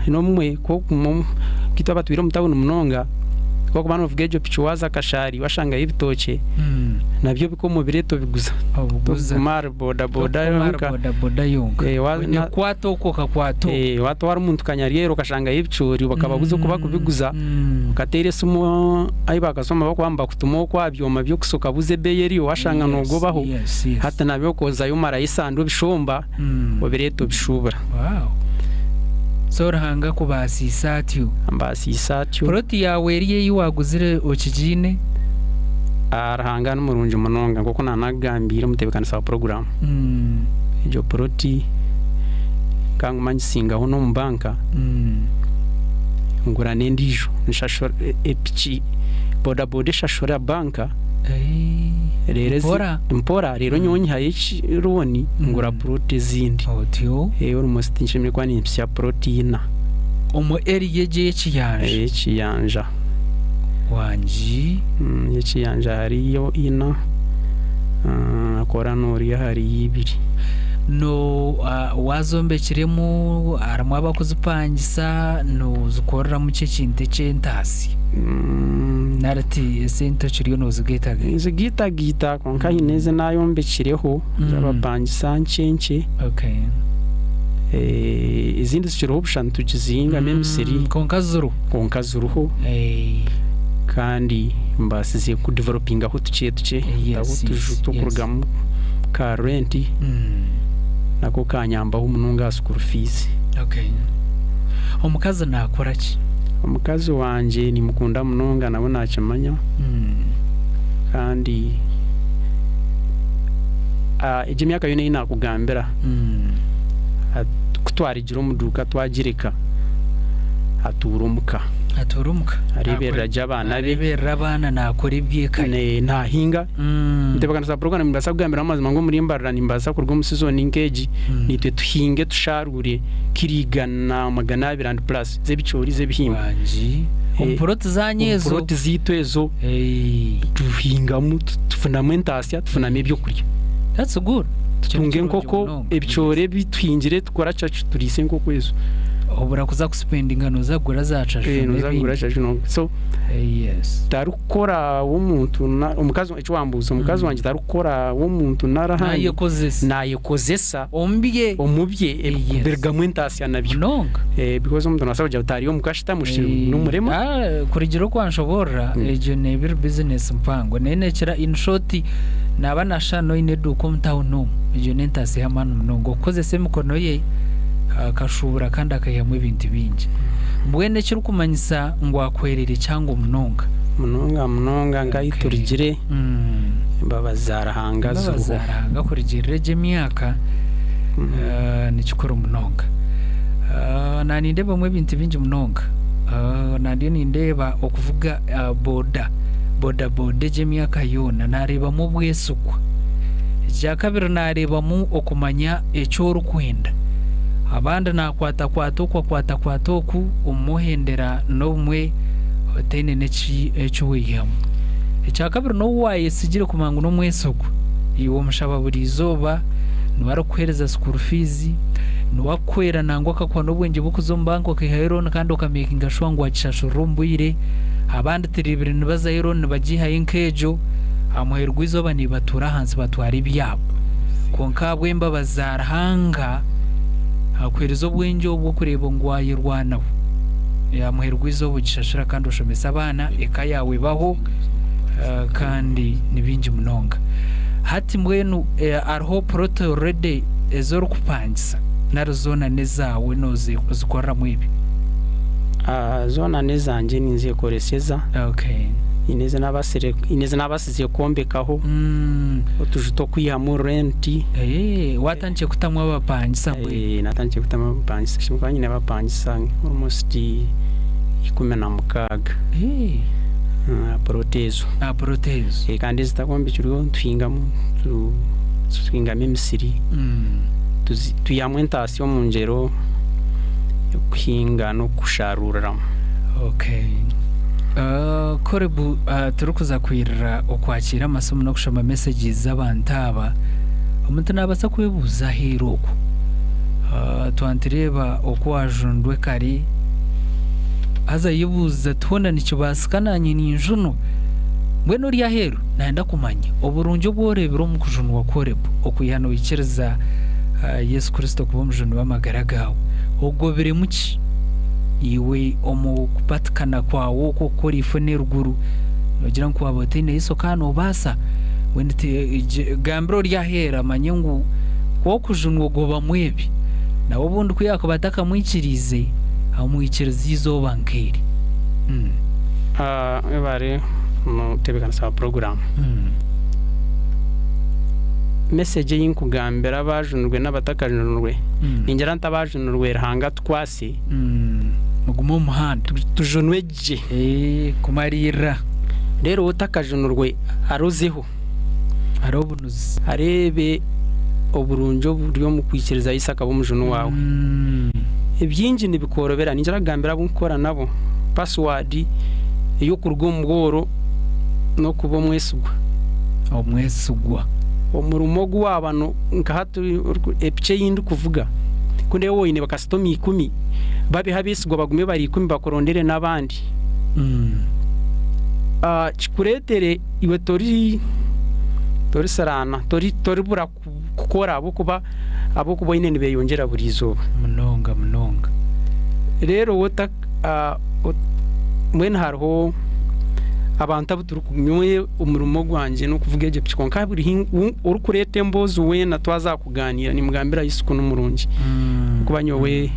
N'obumwe ku orikuguma nk'itwe abatwire omu tawuni munonga, ku orikuba noovuga egyo piki waaza Kashari washangayo ebitookye, nabyo bikye omu biro tobiguza. Obuguza. Tokuguma ahari bodaboda Tokuguma ahari yonka. bodaboda yonka. Eh, wa- Oine na- kukwata oku okakwata oku. Eh, watwara omuntu Kanyaryeru okashangayo ebicoori bakababuza oku bakubiguza, okateera esimu ahi bakasoma bakuba nibakutuma okwo aha byoma by'okusa okabuza ebeeyi eriyo washanga Yes, noogobaho. yes, yes. Hati nabyo okozayo omarayo esande obishomba obireeta obishuubura. Wow. So Ruhanga akubaasiise atyo. Ambaasiise atyo. Puroti yaawe eri ei waaguzire okigiine? Ah, Ruhanga ni murungi munonga nk'oku naanakugambiire omutebeekanisa wa puroguraamu. Egyo puroti nkanguma ngisingaho n'omu banka ngura n'endiijo nshashura epiki bodaboda eshashura banka reero ezi- Mpora. mpora reero nyowe nyihayo looni ngura puroti ezindi. Otyo. Almost nshemereire kuba nimpitsya puroti ina. Omu area egyo ey'ekiyanja. Ey'ekiyanja. Wangi. Ey'ekiyanja hariyo ina, Koranori hariyo ibiri. No waazombekiremu, harimu abakuzipangisa, noozikoreramu ki ekintu eky'entaasya? Nari ti esente okiriyo noozigaitagaita? Ninzigaitagaita kwonka haine ezi naayombekireho z'abapangisa nkye nkye. Okay. Ezindi zikiriho busha nitugizihingamu emisiri. Kwonka ziriho. Kwonka ziriho. Kandi mbaasize kudevelopingaho tukye tukye ntaho otuju tw'okurugamu ka renti nako kanyambaho munonga aha school fees. Okay. Omukazi naakora ki? Omukazi wangye nimukunda munonga nawe naakimanya kandi egi emyaka yoona ei naakugambira ku twarugire omu duuka twagireka atuura omuka. Atuura omuka. Areeberera gye abaana be. Areeberera abaana naakora eby'eka ye. Naahinga. Ntebeekanisa puroguraamu nimbaasa kugambiraho amazima ngu omuri Mbarara nimbaasa kuruga omu sizoni nk'egi naitwe tuhinge tusharuure kiro igana 200 and plus z'ebicoori z'ebihimba. Wangi. Omu puroti zaanyu ezo. Omu puroti zaitu ezo tuhingamu tufunamu entaasya tufunamu ebyokurya. That's good. Tutunga enkoko, ebicoori ebi tuhingire tukora cacu turiisa enkoko ezo. Obura kuza kusipendinga noza kugura za caju Eh, noza n'ebindi. kugura caju no. So Yes. tarikukora w'omuntu na omukazi eki wambuuza omukazi wangye tarikukora w'omuntu nari ahandi. Nayekozesa. Nayekozesa. Omu bye. Omu bye Yes. ebirugamu entaasya nabyo. Munonga. Eh, because omuntu nabaasa kugira ngu tari omuka ashutami Eh, n'omurema. ah, kurugiirira oku wanshoboorora egyo neeba eri bizinesi mpango. Nayo neekira in short Naaba naashusha n'oine eduuka omu tauni omu, egyo n'entaasya y'amaani munonga. Okukozesa emikono ye akashuubura kandi akaihamu ebintu bingi. Mbwenu ekirikumanyisa ngu akuhwereire kihango munonga. Munonga munonga nk'ahu turugire, embabazi za Ruhanga Embabazi ziriho. za Ruhanga kurugiirira egyo emyaka nikikuru munonga. Naanindeebamu ebintu bingi munonga. Nandiyo nindeeba okuvuga boda, boda boda egyo emyaka yoona naareebamu obwesigwa. Ekyakabiri naareebamu okumanya eki orikwenda. Abandi naakwatakwata oku akwatakwata oku, obumwe ohendera n'obumwe otaine n'eki eki waihamu. Ekyakabiri n'ou waayesigire kumanya ngu n'omwesigwa, iwe omushaba buri izooba, niwe arikukuheereza school fees, Niwe akuhwera nangwa akakuha n'obwengye bw'okuza omu banka okaihayo looni kandi okamekinga shuwa ngu wagishashurira omu bwire. Abandi tureebire nibazayo looni nibagiihayo nk'egyo, aha muheru gw'eizooba nibatuura ahansi batwara ebyabo. Kwonka ahabw'embabazi za Ruhanga, akuheereza obwengye obwo okureeba ngu waayerwanaho. Aha muheru gw'eizooba ogishashura kandi oshomesa abaana, eka yaawe ebaho kandi ni bingi munonga. Hati mbwenu hariho puroti already ezi orikupangisa nari zoona n'ezaawe noozikoreramu ebi? Zoona n'ezangye ninzekoreseza. Okay. Haine ezi nabaasire haine ezi nabaasize kwombekaho otuju tw'okwihamu renti. Waatandikire kutamu abapangisa mbwenu? Naatandikire kutamu abapangisa, nkaba nyine abapangisa almost 16. Aha puroti ezo. Aha puroti ezo. Kandi ezitakombekirweho nituhingamu tuhingamu emisiri, twihamu entaasya omu ngyero y'okuhinga n'okusharuuriramu. Okay. Korebu turikuza kwirira okwakiira amasimu n'okushoma messages z'abantu aba, omuntu naabaasa kwebuuza aheeru okwo. Twaba nitureeba oku waajundwe kare, Haza ayebuuza ati, Hoona nikibaasika naanye ninjunwa? Mbwenu ori aheeru naayenda kumanya oburungi obu oreebire omu kujunwa kw'Orebu, okwiha noikiriza Yesu Kristo kuba omujuni w'amagara gaawe. Ogobiremu ki? Iwe omu kupatikana kwawe okwo okukora ifo n'eruguru, noogira ngu ku waaba otaine Yesu okaba noobaasa? Mbwenu gambira ori aheeru amanye ngu ku okujunwa ogobamu ebi. Nawe obundi ku yaakuba atakamwikiriize, amwikiriza eizooba nk'eri. Webare omutebeekanisa wa puroguraamu. Message ei nkugambira abaajunirwe n'abatakajunirwe, ningira nti abaajunirwe Ruhanga atukwase. Mugume omu muhanda. Tujunwe gye. Kumariirira. Reero otakajunirwe arozeho. Hariho obunuzi. Areebe oburungi oburi omu kwikiriza Yesu akaba omujuni waawe. Ebingi nibikworobera. Ningira kugambira abu nkukora nabo, pasiwadi ey'okuruga omu bworo n'okuba omwesigwa. Omwesigwa. Omurimo ogu waaba nka hati epiki ei ndikuvuga ku ndeeba oine bakasitoma ikumi babeho abeesigwa bagume bari ikumi bakurondere n'abandi. Kikureetere iwe tori torisiraana toribura kukora ahabw'okuba ab'okuba oine nibeyongyera buri izooba. Munonga munonga. Reero mbwenu hariho abantu abu turi nyowe omurimo gwangye n'okuvuga egyo piki kwonka buri orikureeta emboozi weena twaza kugaaniira nimugambira Yesu ku nimurungi ahakuba nyowe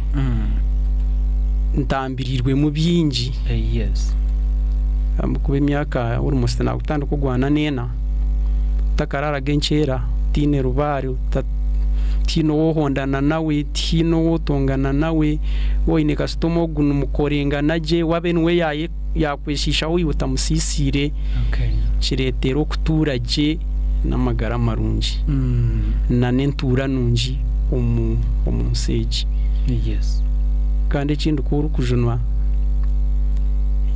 ntambiriirwemu bingi ahabw'okuba emyaka almost naakutandika ogwana n'ena otakaraaraga enkyera otaine rubaare tihaine ou ohondana nawe, tihaine ou otongana nawe, waaba oine kasitoma ogu nimukorengana gye, waaba niwe yaakweshiishaho iwe otamusiisiire, kireetera okutuura gye n'amagara marungi n'entuura nungi omu nsi egi. Kandi ekindi ku orikujunwa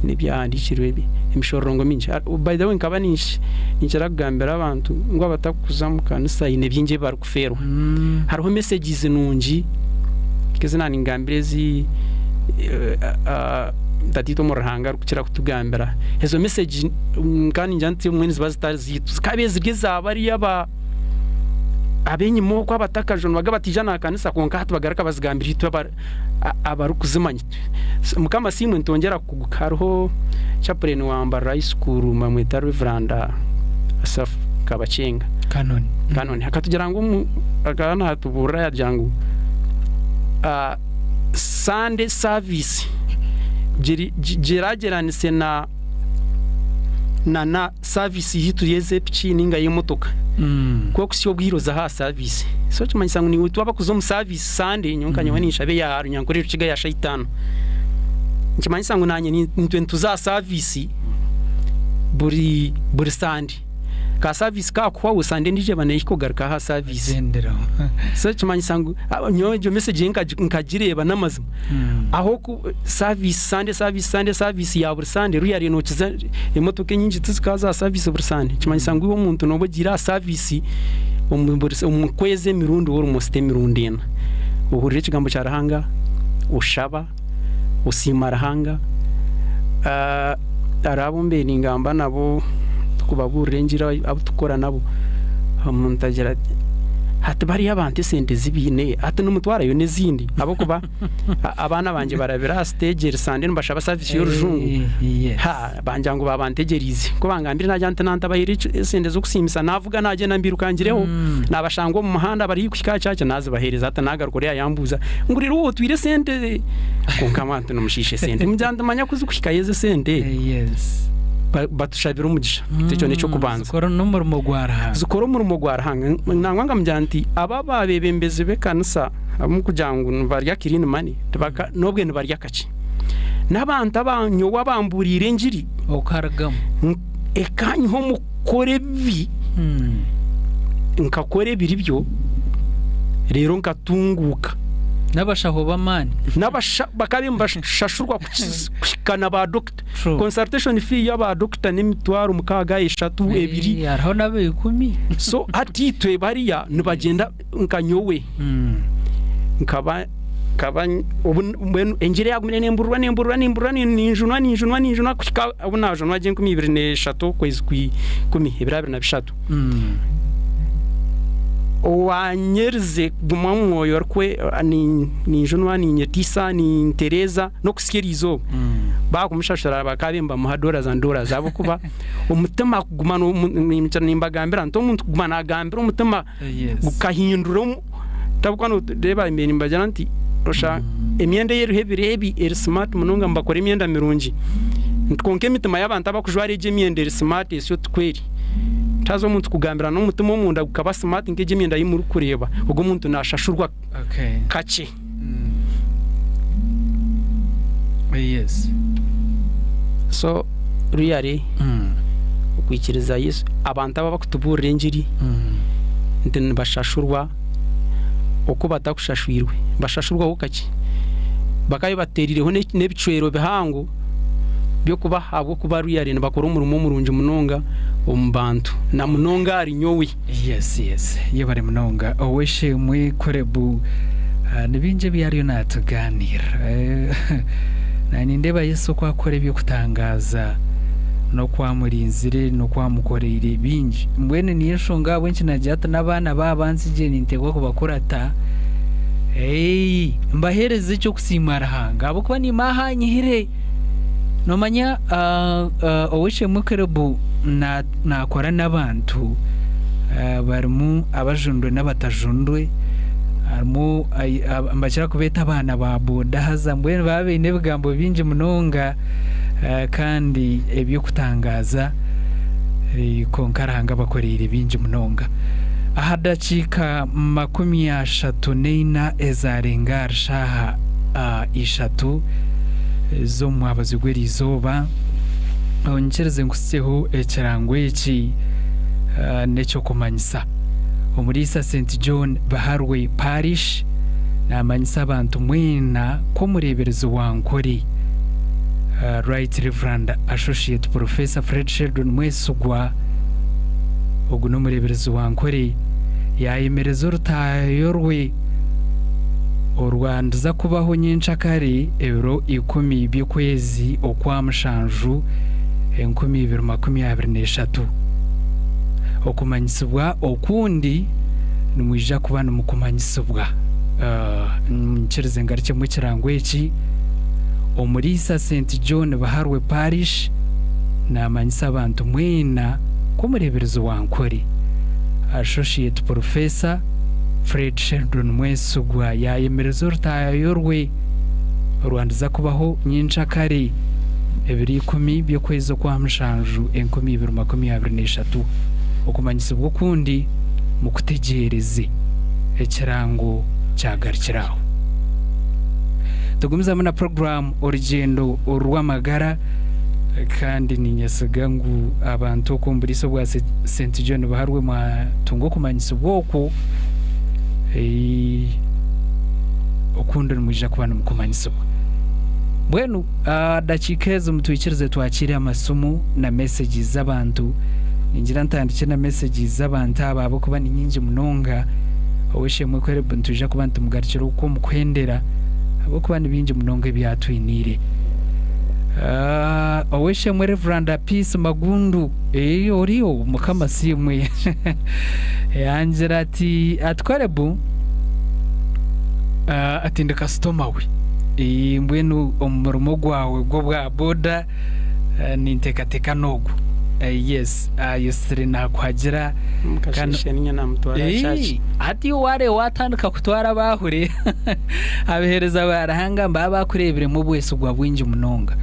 n'ebyahandiikirwe ebi emishororongo mingi. By the way nkaba ninkira kugambira abantu ngu abatakuza omu kanisa haine bingi ebi barikufeerwa. Hariho messages nungi nk'ezi naaningambira ezi tataitwe omuri Ruhanga arikukira kutugambira. Ezo message nkaba ningira nti obumwe niziba zitari zaitu zikaba ziri eza bariya aba ab'enyima okwo abatakajunwaga bataija aha kanisa kwonka hati bagaruka bazigambira itwe abarikuzimanya. Mukama asiimwe nitwongyera kukuguka. Hariho chaplain wa Mbarara High School nibamweta Rev. Asaph Kabakyenga. Canon. Canon. Akatugira ngu akaba naatubuurira yaagira ngu Sunday service gyeragyeranise na na service yaitu y'ez'epiki ninga y'emotoka. Ku orikuhitsya obwire oza aha service. So ekimanyisa ngu naiwe twaba kuza omu service Sunday, nyowe nka nyowe ninshabe ya Runyankore Rukiga ya shaaha itaano. Nikimanyisa ngu naanye nitwe nituza aha service buri buri Sunday. Ka service kaakuhwaho, Sunday endiijo eba neehika ogaruka aha service. Gyenderaho. So ekimanyisa ngu nyowe egyo message nkagireeba n'amazima. Aho ku service Sunday service Sunday service ya buri Sunday ruyare nokiza emotoka enyingi tizikaza aha service buri Sunday. Nikimanyisa ngu iwe omuntu noba ogiire aha service omu buri omu kwezi emirundi almost emirundi ena. Ohurira ekigambo kya Ruhanga, oshaba, osiima Ruhanga. Hariho abu mbaire ningamba nabo ndikubabuurira engiri abu turikukora nabo, omuntu agira ati hati bariya abantu esente ezi baine hati nimutwarayo n'ezindi ahabw'okuba abaana bangye barabire aha siteegi eri sande nibashaba saviisi y'orujungu bangira ngu baabantegyereize. Ku bangambire naagira nti nantabaheire esente z'okusiimisa naavuga naagyenda mbirukangireho naabashanga omu muhanda bari haihi kuhika aha kyakya naazibaheereza hati naagaruka oriya yambuuza ngu reero waaba otwire esente kwonka abantu nimushiisha esente. Mugira nti manya ku zikuhikayo ezo esente batushabire omugisha. Ekyo n'eky'okubanza. Zikora n'omurimo gwa Ruhanga. Zikora omurimo gwa Ruhanga. Nangwa nkamugira nti aba abeebembezi b'ekanisa ahabw'okugira ngu nibarya clean money n'obwe nibarya kakye. N'abantu aba nyowe abamburiire engiri Okarugamu. ekanyiha omu kukora ebibi nkakora ebiri byo reero nkatunguuka. N'abashaho b'amaani. N'abasha bakaba nibashashurwa kuhika na ba dokita. True. Consultation fee y'aba dokita n'emitwaro mukaaga, eshatu, ebiri. Hariho n'aba ikumi. So hati itwe bariya nibagyenda nka nyowe nkaba nkaba obu mbwenu engiri yagumire nemburirwa nemburirwa nemburirwa ninjunwa ninjunwa ninjunwa kuhika obu najunwa gye enkumi ibiri n'eshatu okwezi kwa ikumi ebiro abiri na bishatu. Owanyerize kuguma omu mwoyo arikwe ninjunwa ninyetiisa nintereeza n'okuhitsya eri izooba baakumushashura bakaba nibamuha dollars and dollars ahabw'okuba omutima kuguma nimbagambira nti omuntu kuguma naagambira omutima gukahindura omu ahabw'okuba noreeba mbaire nimbagira nti osha emyenda ey'eriho ebiro ebi eri smart munonga nibakora emyenda mirungi nti kwonka emitima y'abantu abakujwara egyo emyenda eri smart esyo tikwo eri. Haza omuntu kugambira n'omutima omunda gukaba smart nk'egyo emyenda ei murikureeba ogwo omuntu naashashurwa kakye. So really okwikiriza Yesu abantu aba abakutubuurira engiri nti nibashashurwa oku batakushashwirwe nibashashurwaho kakye. Bakaba bateerireho n'ebicwero bihango. By'okuba ahabw'okuba really nibakora omurimo murungi munonga omu bantu na munonga ahari nyowe. Yes yes yebare munonga ow'eishe-emwe Korebu ni bingi ebi ariyo natuganirira naanye nindeeba Yesu oku akukora eby'okutangaaza n'oku amurinzire n'oku amukoreire bingi mbwenu niyo enshonga ahabw'enki nagira ati n'abaana baaba nsigire ninteekwa kubakurata mbaheereze eky'okusiima Ruhanga ahabw'okuba niimwe ahu anyihire. Noomanya ow'eishe-emwe Kerubu naakora n'abantu barimu abajundwe n'abatajundwe, harimu nibakira kubeeta abaana ba boda haza mbwenu baba baine ebigambo bingi munonga kandi eby'okutangaaza kwonka Ruhanga abakoreire bingi munonga. Aha dakiika 34 ezaarenga ahari shaaha 3 z'omu mwabazyo gw'eriizooba, onyikirize nkuhitsyeho ekirango eki n'eky'okumanyisa. Omuriisa St John Biharwe Parish naamanyisa abantu mwena ku omureeberezi wa Nkore, Right Reverend Associate Professor Fred Sheldon Mwesigwa, ogu n'omureeberezi wa Nkore, yaayemereza orutaayo rwe orwandiza kubaho nyencakare ebiro 10 by'okwezi okwa mushanju 2023. Okumanyisibwa okundi nimwija kuba nimukumanyisibwa. Nyikirize ngarukyemu ekirango eki, Omuriisa St John Biharwe Parish naamanyisa abantu mwena ku omureeberezi wa Nkore, Associate Professor Fred Sheldon Mwesigwa yaayemereza orutaayo rwe orwandiza kubaho nyencakare ebiro 10 by'okwezi okwa mushanju 2023. Okumanyisibwa okundi mukutegyereze. Ekirango kyagarukira aho. Tugumizamu na puroguraamu Orugyendo rw'Amagara kandi niinyesiga ngu abantu okwo omu buriisa obwa St John Baharwe mwatunga okumanyisibwa okwo okundi nimwija kuba nimukumanyisibwa. Mbwenu aha dakiika ezi mutwikirize twakiire amasimu na messages z'abantu. Ningira ntandikye na messages z'abantu aba ahabw'okuba ni nyingi munonga. Ow'eishe-emwe Caleb nitwija kuba nitumugarukira okwo omu kuhendera ahabw'okuba ni bingi munonga ebi atwiniire. Ow'eishe-emwe Reveranda Peace Magundu, ee oriyo Mukama asiimwe. Yangira ati ati Caleb ati ndi kasitoma we. Mbwenu omurimo gwawe gw'obwa boda ninteekateeka n'ogu. Yes, ayetsire naakuhagira. Omukasheeshe niinye naamutwara aha church. Hati iwe waareeba waatandika kutwara abaahuri, abaheereza ba Ruhanga nibaba baakureebiremu obwesigwa bwingi munonga.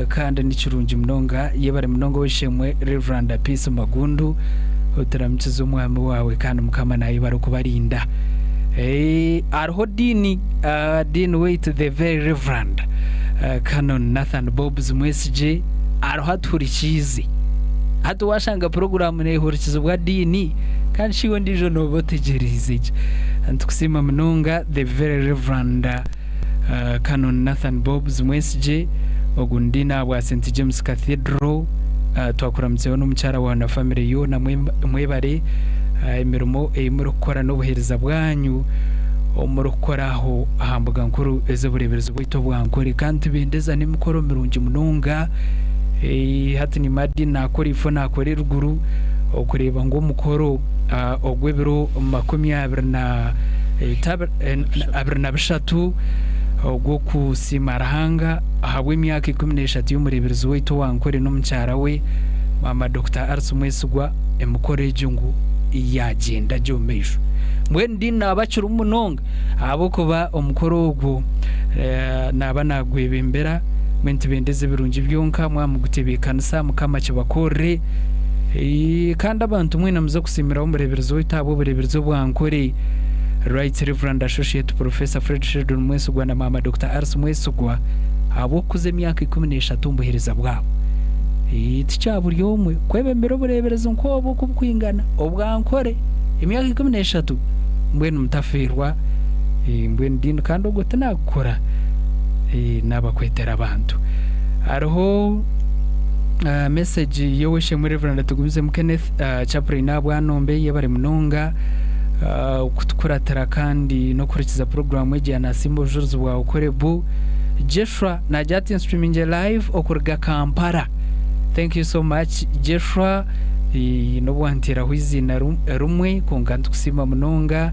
Kandi ni kirungi munonga. Yebare munonga ow'eishe-emwe Rev. Peace Magundu, oturamukize omwami waawe kandi Mukama naayebare okubarinda. Hariho Dean, Dean waitu the very Rev. Canon Nathan Bobs Mwesigye ariho atuhurikiize. Hati waashanga puroguraamu neehurikizibwa Dean, kandi shi iwe ondiijo nooba otegyereize ki? Nitukusiima munonga the very Rev. Canon Nathan Bobs Mwesigye, ogu ni Dean ahabwa St James Cathedral. Twakuramutseho n'omukyara waawe na famire yoona mwebare emirimo ei murikukora n'obuheereza bwanyu obu murikukora aho aha mbuga nkuru ez'obureeberezi bwaitu obwa Nkore. Kandi nitubendeza n'emikoro mirungi munonga. Hati ni Madi naakora ifo naakora eruguru okureeba ngu omukoro ogw'ebiro 23 ogw'okusiima Ruhanga ahabw'emyaka 13 y'omureeberezi waitu owa Nkore n'omukyara we Maama Dokita Alice Mwesigwa emikoro egyo ngu yaagyenda gye omu maisho. Mbwenu Dean naaba akirimu munonga ahabw'okuba omukoro ogwo naaba naagwebembera. Mbwenu tibendeza ebirungi byonka mwamugutebeekanisa Mukama akibakorere. Kandi abantu mwena muze kusiimiraho omureeberezi waitu ahabw'obureeberezi obwa Nkore, Right Reverend Associate Professor Fred Sheldon Mwesigwa na Maama Dokita Alice Mwesigwa ahabw'okukuza emyaka 13 omu buheereza bwabo. Tikya buri omwe kwebembera obureeberezi nk'obu oku bukwingana obwa Nkore emyaka 13 mbwenu mutafeerwa mbwenu Dean kandi ogwo tinagukora naabakwetera abantu. Hariho message y'ow'eishe-emwe Rev. Tugumizemu Kenneth Chaplain ahabwa Nombe yebare munonga kutukuratira kandi n'okuhurikiza puroguraamu egi ya Nasiima Obujurizi Bwawe Korebu. Jeshua naagira ati nstreaminge live okuruga Kampala. Thank you so much Jeshua n'obu wanteeraho eiziina rimwe kwonka nitukusiima munonga.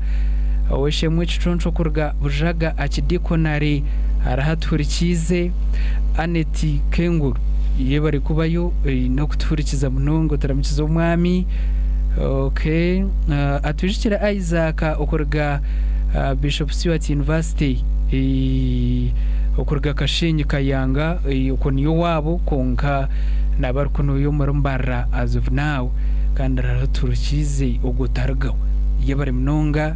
Ow'eishe-emwe Kiconco kuruga Bujaga Archidiaconary hariho atuhurikiize. Annet Kenguru yebare kubayo n'okutuhurikiza munonga oturamukize omwami. Okay, atwijukire Isaac okuruga Bishop Stuart University okuruga Kashenyi Kayanga okwo niyo owaabo kwonka naaba ari kunuya omuri Mbarara as of now kandi hariho tuhurikiize ogwo otarugaho. Yebare munonga.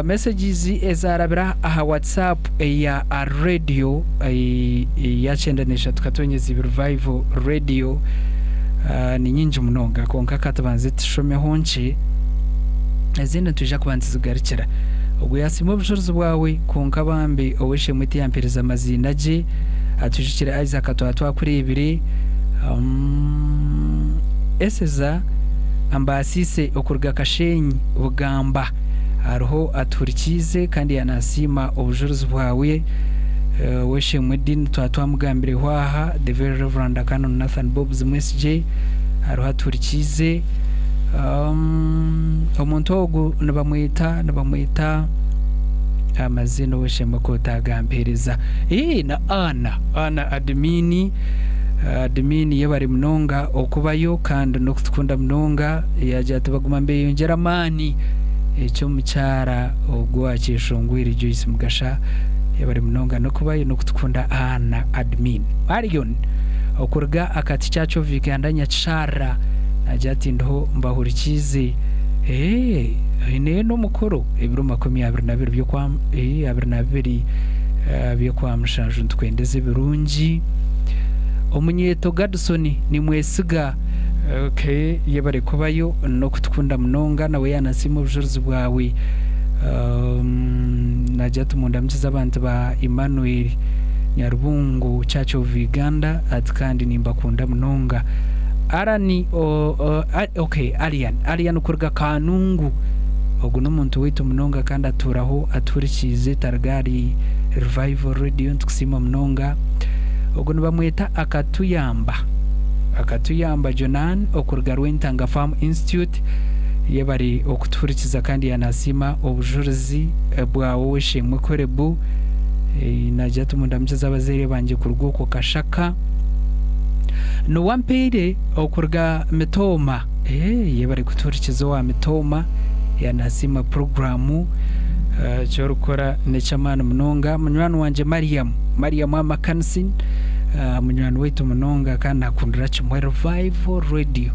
Messages ezarabira aha WhatsApp eya radio eya 93 katonyeza ibiri Revival Radio ni nyingi munonga kwonka katubanze tushomeho nkye ezindi nitwija kuba nituzigarukira. Ogwo yasiima obujurizi bwawe kwonka bambi ow'eishe-emwe tiyampereza maziina gye atwijukire Isaac twaba twakureebire Eseza ambaasiise okuruga Kashenyi Bugamba hariho atuhurikiize kandi yanasiima obujurizi bwawe Ow'eishe-emwe Dean twaba twamugambireho aha The Very Reverend Canon Nathan Bobs Mwesigye hariho atuhurikiize omuntu ogu nibamweta nibamweta amaziina ow'eishe-emwe ku otagampeereza na Anna Anna admin admin yebare munonga okubayo kandi n'okutukunda munonga yagira ati baguma nibeyongyera amaani eky'omukyara ogu akyeshongwire Joyce Mugasha yebare munonga n'okubayo n'okutukunda Anna admin Marion okuruga akati Church of Uganda Nyakisharra nagira ati ndiho mbahurikiize oineyo n'omukoro ebiro 22 by'okwa 22 by'okwa mushanju nitukwendeza ebirungi Omunyeeto Gadson nimwesiga okay yebare kubayo n'okutukunda munonga nawe yanasiima obujurizi bwawe nagira ati mundamukize abantu ba Emmanuel Nyarubungo Church of Uganda ati kandi nimbakunda munonga Alan okay Alian Alian kuruga Kanungu ogu n'omuntu waitu munonga kandi atuuraho atuhurikiize taruga ahari Revival Radio nitukusiima munonga ogu nibamweta Akatuyamba Akatuyamba Jonan okuruga Rwentanga Farm Institute yebare okutuhurikiza kandi yanasiima obujurizi bwawe ow'eishe-emwe Korebu nagira ati mundamukize abazaire bangye kuruga okwo Kashaka Niwampeire okuruga Mitooma yebare kutuhurikiza owa Mitooma yanasiima puroguraamu eki orikukora n'eky'amaani munonga munywani wangye Mariam Mariam Amakansin munywani waitu munonga kandi nakundira kimwe Revival Radio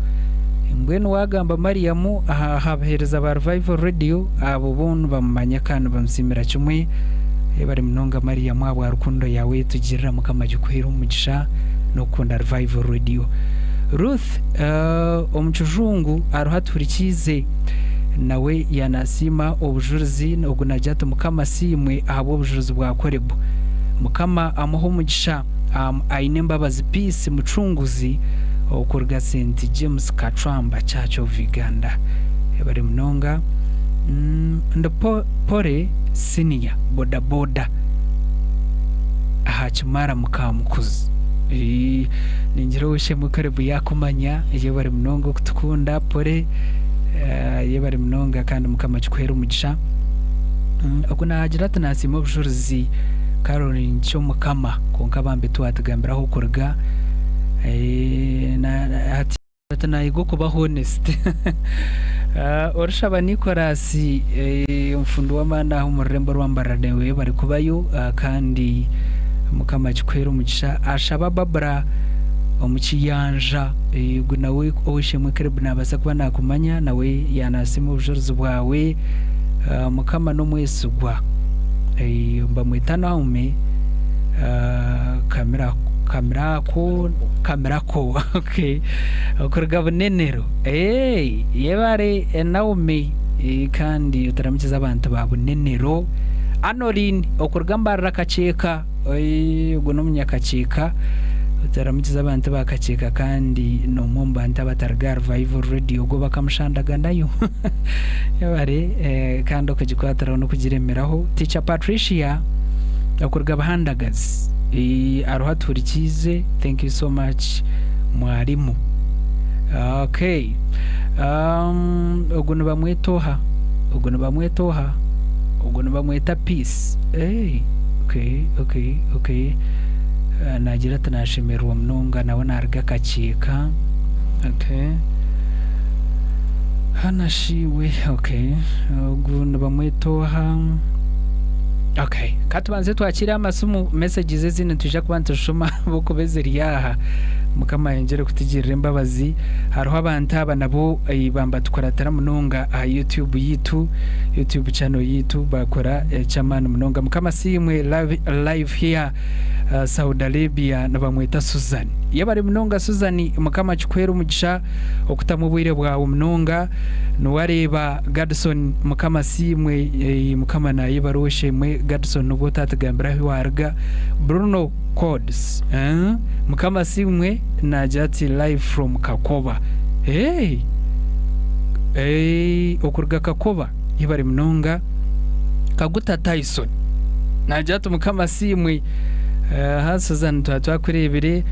mbwenu wagamba Mariam aha baheereza ba Revival Radio abo bo nibamumanya kandi nibamusiimira kimwe yebare munonga Mariam ahabwa rukundo yaawe ei otugirira Mukama agikuheere omugisha n'okukunda Revival Radio. Ruth omu kijungu ariho atuhurikiize nawe yanasiima obujurizi ogu nagira ati Mukama asiimwe ahabw'obujurizi bwa Korebu. Mukama amuhe omugisha aine embabazi Peace Mucunguzi okuruga St James Kacwamba Church of Uganda. Yebare munonga. Ndi Pole Senior boda boda aha Kimara Mukamukuzi. Ningira ow'eishe-emwe Caleb yaakumanya, yebare munonga okutukunda Pole, yebare munonga kandi Mukama akikuheere omugisha. Ogu naagira ati naasiima obujurizi Caroline Kyomukama kwonka bambi tiwaatugambira ah'okuruga. Hati Ati nayiga okuba honest. Orishaba Nicholas omufundi w'amaani aha omu rurembo rwa Mbarara nawe bari kubayo kandi Mukama akikuhere omugisha. Ashaba Barbara omu Kiyanja ogu nawe ow'eishe-emwe Caleb nabaasa kuba nakumanya nawe yanasiima obujurizi bwawe. Mukama n'omwesigwa. Nibamweta Naomi Kamira Kamirako Kamirako okay okuruga Bunenero eh yebare Naomi kandi otaramukize abantu ba Bunenero Anoline okuruga Mbarara Kakyeka Ogu n'omunyakakyeka otaramukize abantu ba Kakyeka kandi n'omwe omu bantu abatari ga Revival Radio ogwo bakamushandaganayo Yebare kandi okugikwatiraho n'okugiremeraho Teacher Patricia okuruga Buhandagazi ariho atuhurikiize thank you so much mwarimu Okay ogu nibamweta oha? Ogu nibamweta oha? Ogu nibamweta Peace. Hey, okay, okay, okay. Naagira ati naashemererwa munonga nawe naaruga Kakyeka. Okay. Hana shi we, okay. Ogu nibamweta oha? Okay. Ka tubanze twakiire amasimu, messages ezindi nitwija kuba nituzishoma ahabw'okuba eziri aha. Mukama ayongyere kutugirira embabazi. Hariho abantu aba nabo bambatukuratira munonga aha YouTube yitu, YouTube channel yitu bakora eky'amaani munonga. Mukama asiimwe live here Saudi Arabia nibamweta Susan. Yebare munonga Susan, Mukama akikuhere omugisha okutamu obwire bwawe munonga. Niwareeba Gadson Mukama asiimwe, Mukama nayebare ow'eishe-emwe Gadson nubwo otatugambira ahu waruga. Bruno Codes eeh Mukama asiimwe nagira ati live from Kakoba eeh eeh okuruga Kakoba yebare munonga Kaguta Tyson nagira ati Mukama asiimwe aha Susan twaba twakureebire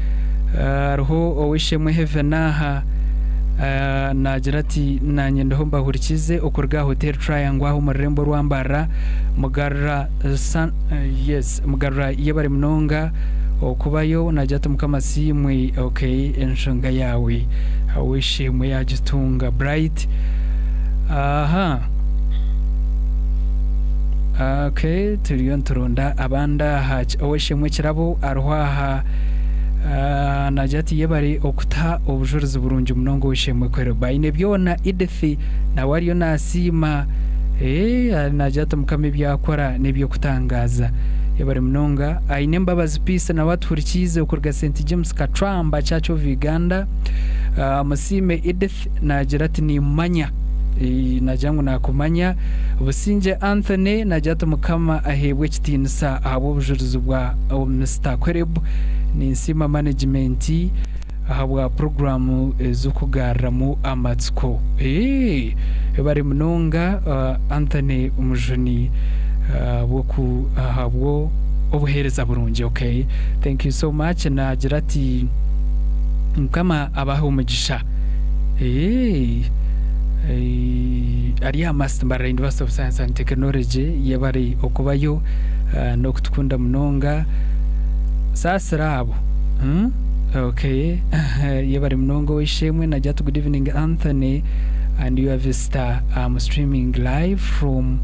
hariho ow'eishe-emwe Heaven aha nagira ati nanye ndiho mbahurikize okuruga aha Hotel Triangle aha omu rurembo orwa Mbarara Mugarura Yes Mugarura yebare munonga okubayo nagira ati mukama asiimwe okay enshonga yawe ow'eishe-emwe yagitunga Bright aha okay turiyo nituronda abandi aha ow'eishe-emwe Kirabo ariho aha nagira ati yebare okuta obujurizi burungi munonga ow'eishe-emwe Kweroba aine byona Edith nawe ariyo nasiima nagira ati mukama ebi akora n'eby'okutangaaza. Yebare munonga. Aine Embabazi Peace nawe atuhurikiize okuruga St James Kacwamba Church of Uganda. Musiime Edith nagira ati nimumanya. Nagira ngu nakumanya. Busingye Anthony nagira ati Mukama aheebwe ekitiinisa ahabw'obujurizi bwa Mister Kwereb. Ninsiima management. Ahabwa puroguraamu ez'okugaruramu amatsiko. Webare munonga Anthony Mujuni ahabwo obuheereza burungi. Okay, thank you so much. Naagira ati Mukama abahe omugisha. Ari aha Mast Mbarara University of Science and Technology yebare okubayo n'okutukunda munonga. Saasira abo. Okay, yebare munonga ow'eishe-emwe nagira ati good evening Anthony and your visitor am streaming live from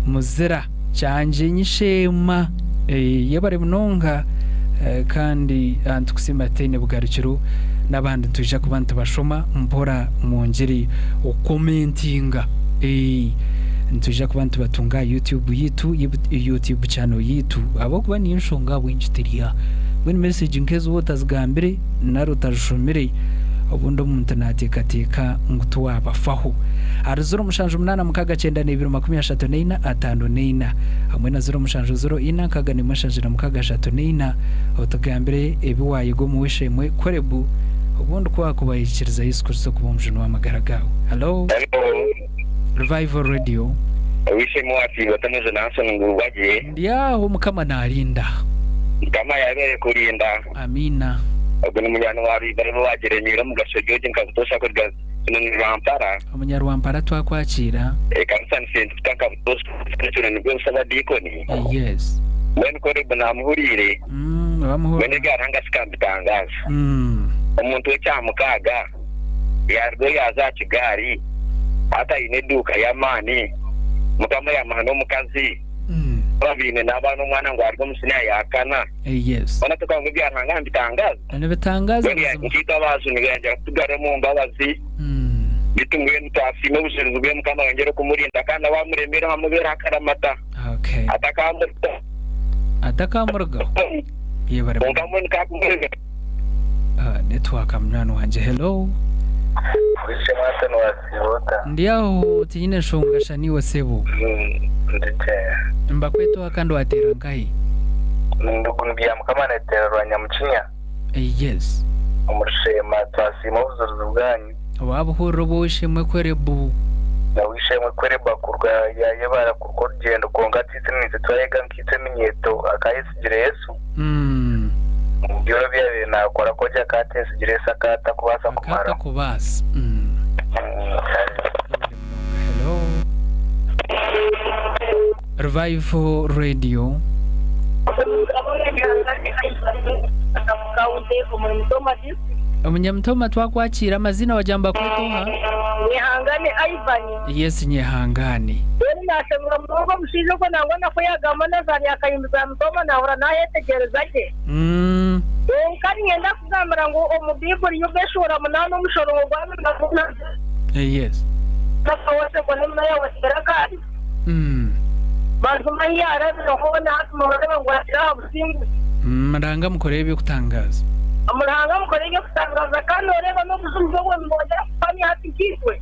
Muzira Kyangye Nyisheema yebare munonga kandi nitukusiima tutaine bugarukiro n'abandi nitwija kuba nitubashoma mpora mwongyere okukomentinga nitwija kuba nitubatunga aha YouTube yitu YouTube channel yitu ahabw'okuba niyo nshonga ahabw'enki turi aha. Mbwenu message nk'ezi waaba otazigambire nari otazishomire, obundi omuntu naateekateeka ngu tiwaabafaho. Ahari ziro mushanju munaana mukaaga kyenda n'ebiri makumi ashatu n'eina ataano n'eina hamwe na ziro mushanju ziro ina nkaaga n'emwe nshanju na mukaaga ashatu n'eina otugambire ebi waayega omu w'eishe-emwe Korebu obundi ku waakuba waikiriza Yesu Kristo kuba omujuni w'amagara gaawe. Hallo! Hello. Revival Radio. Ow'eishe-emwe waasiibwa Tomozo Nansoni ngu obagye. Ndi aho Mukama naarinda. Mukama yaabeere kurinda. Amiina. Ogu ni munywani wa Revival owaagyeremiire omugasho George Nkabutoosha kuruga Kinoni Rwampara. Omunyarwampara twakwakiira. Ekanisa ni Saint Peter Nkabutoosha Ekiro nibwo busa abadiikoni. Yes. Mbwenu Korebu naamuhuriire. Wamuhurira. Mbwenu ebya Ruhanga sikambitangaza. Omuntu w'ekyamukaaga yaarugayo yaaza aha kigaari hati aine eduuka y'amaani. Mukama yaamuha n'omukazi. Baaba baine n'abaana omwana ngu arye omu siniya ya kana. Yes. Hoona tokagira ngu ebya Ruhanga nibitangaaza? Nibitangaaza Mbwenu buzima. nkaitwe abaajunirwe yayongyera kutugarura omu mbabazi. Beitu mbwenu twasiima obujurizi bwe Mukama ayongyere kumurinda kandi nawe amuremereho amubeereho akaramata. Okay. Atakamurugaho. Atakamurugaho. Yebare. Kwonka mbwenu kakumurega. Network munywani wangye. Hello. Wishimwe Anthony wasiiba ota? Ndi aho tinyine nshonga sha niiwe sebo. Ndi gye. Nibakweta oha kandi wateera nkahi? Ndugu Byamukama neteera Rwanyamukinya. Yes. Omu Rusheema twasiima obujurizi bwanyu. Waabuhurira obw'ow'eishe-emwe Kwerebu. Na w'eishe-emwe Kwerebu akurwa yaayebara kuruka orugyendo kwonka atiitwe naitwe twayega nkaitwe eminyeeto akaayesigire Yesu. Omu byoro ebi yaabaire naakora ku ogye akaateesigire Yesu akaatakubaasa kumaraho. Akaatakubaasa. Yebare munonga. Hello. Revival Radio. Omunyamutoma twakwakiira amaziina wagira ngu bakwete oha? Nyehangane Ivan. Yes Nyehangane. Mbwenu nashemererwa munonga omushaija ogwo nangwa na kuyagamba nazaara akayimbiza Mutoma nahurira nayetegyereza gye. Kwonka niinyenda kugambira ngu omu Baiburi Yuda eshuura munaana omushorongo gwa 24. Yes. Mazima ahi yaarabire hoona hati nooreeba ngu akiri aha businguzi. Ruhanga amukorere eby'okutangaaza. Ruhanga amukorere eby'okutangaaza kandi nooreeba n'obujurizi obwo nibwongyera kuhamya hati nkaitwe.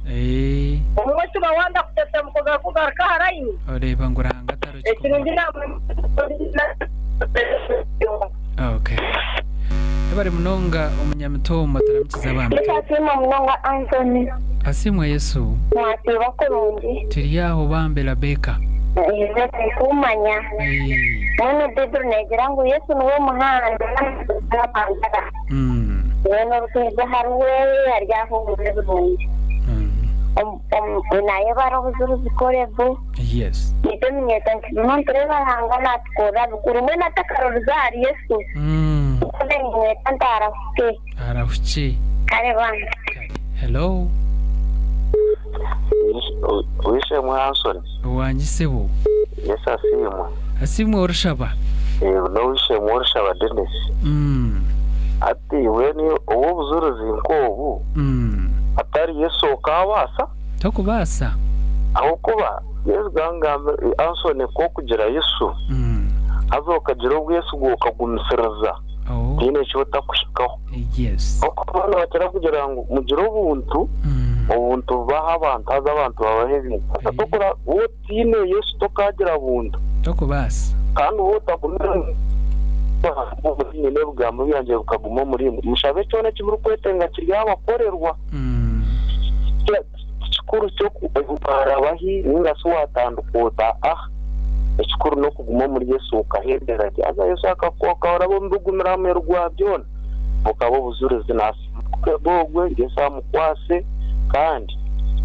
Obumwe kiba wanda kutetemuka ogaruka ogaruka aha layini. Oreeba ngu Ruhanga tarikukora. Ekirungi Okay. Yebare munonga omunyamitooma turamukiza aba Yesu asiimwe munonga Anthony. Asiimwe Yesu. Mwasiiba kurungi. Turi aho bambe Rabecca. Yebare kumanya. Mbwenu Baiburi negira ngu Yesu niwe muhanda n'amazima n'amagara. Weena orikwija ahari we aryahungura ebirungi. Nayebara obujurizi Korebu. Yes. Itwe eminyeeto nituguma nitureeba Ruhanga naatukorera bikuru mbwenu hati akarorizo ahari Yesu. Nikwo niinyeta nti arahuke. Arahuke. Kare bambi. Kare. Hello. Ow'eishe-emwe Hanson. Owangye sebo. Yesu asiimwe. Asiimwe orishaba. N'ow'eishe-emwe orishaba Denis. Hati mbwenu ow'obujurizi nk'obu atari Yesu okaabaasa? Tokubaasa. Ahabw'okuba Yesu gangambira Anthony ku okugira Yesu haza okagira obwesigwa okagumisiriza tihaine eki otakuhikaho. Ahabw'okuba nibakira kugira ngu mugire obuntu, obuntu bubahe abantu haza abantu babahe ebintu. Haza tokura waaba otaine Yesu tokaagira buntu. Tokubaasa. Kandi waaba otagumire omuri n'ebigambo byangye bikaguma omuriimwe, mushabe kyona eki murikwetenga kiryabakorerwa. Tikikuru ky'okuhara hi ninga shi waatandika ota aha. Ekikuru n'okuguma omuri Yesu okahendera gye. Haza Yesu akahora omu bigumire aha muheru gwa byona, bukaba obujurizi. Naasiima ogwe, Yesu amukwatse kandi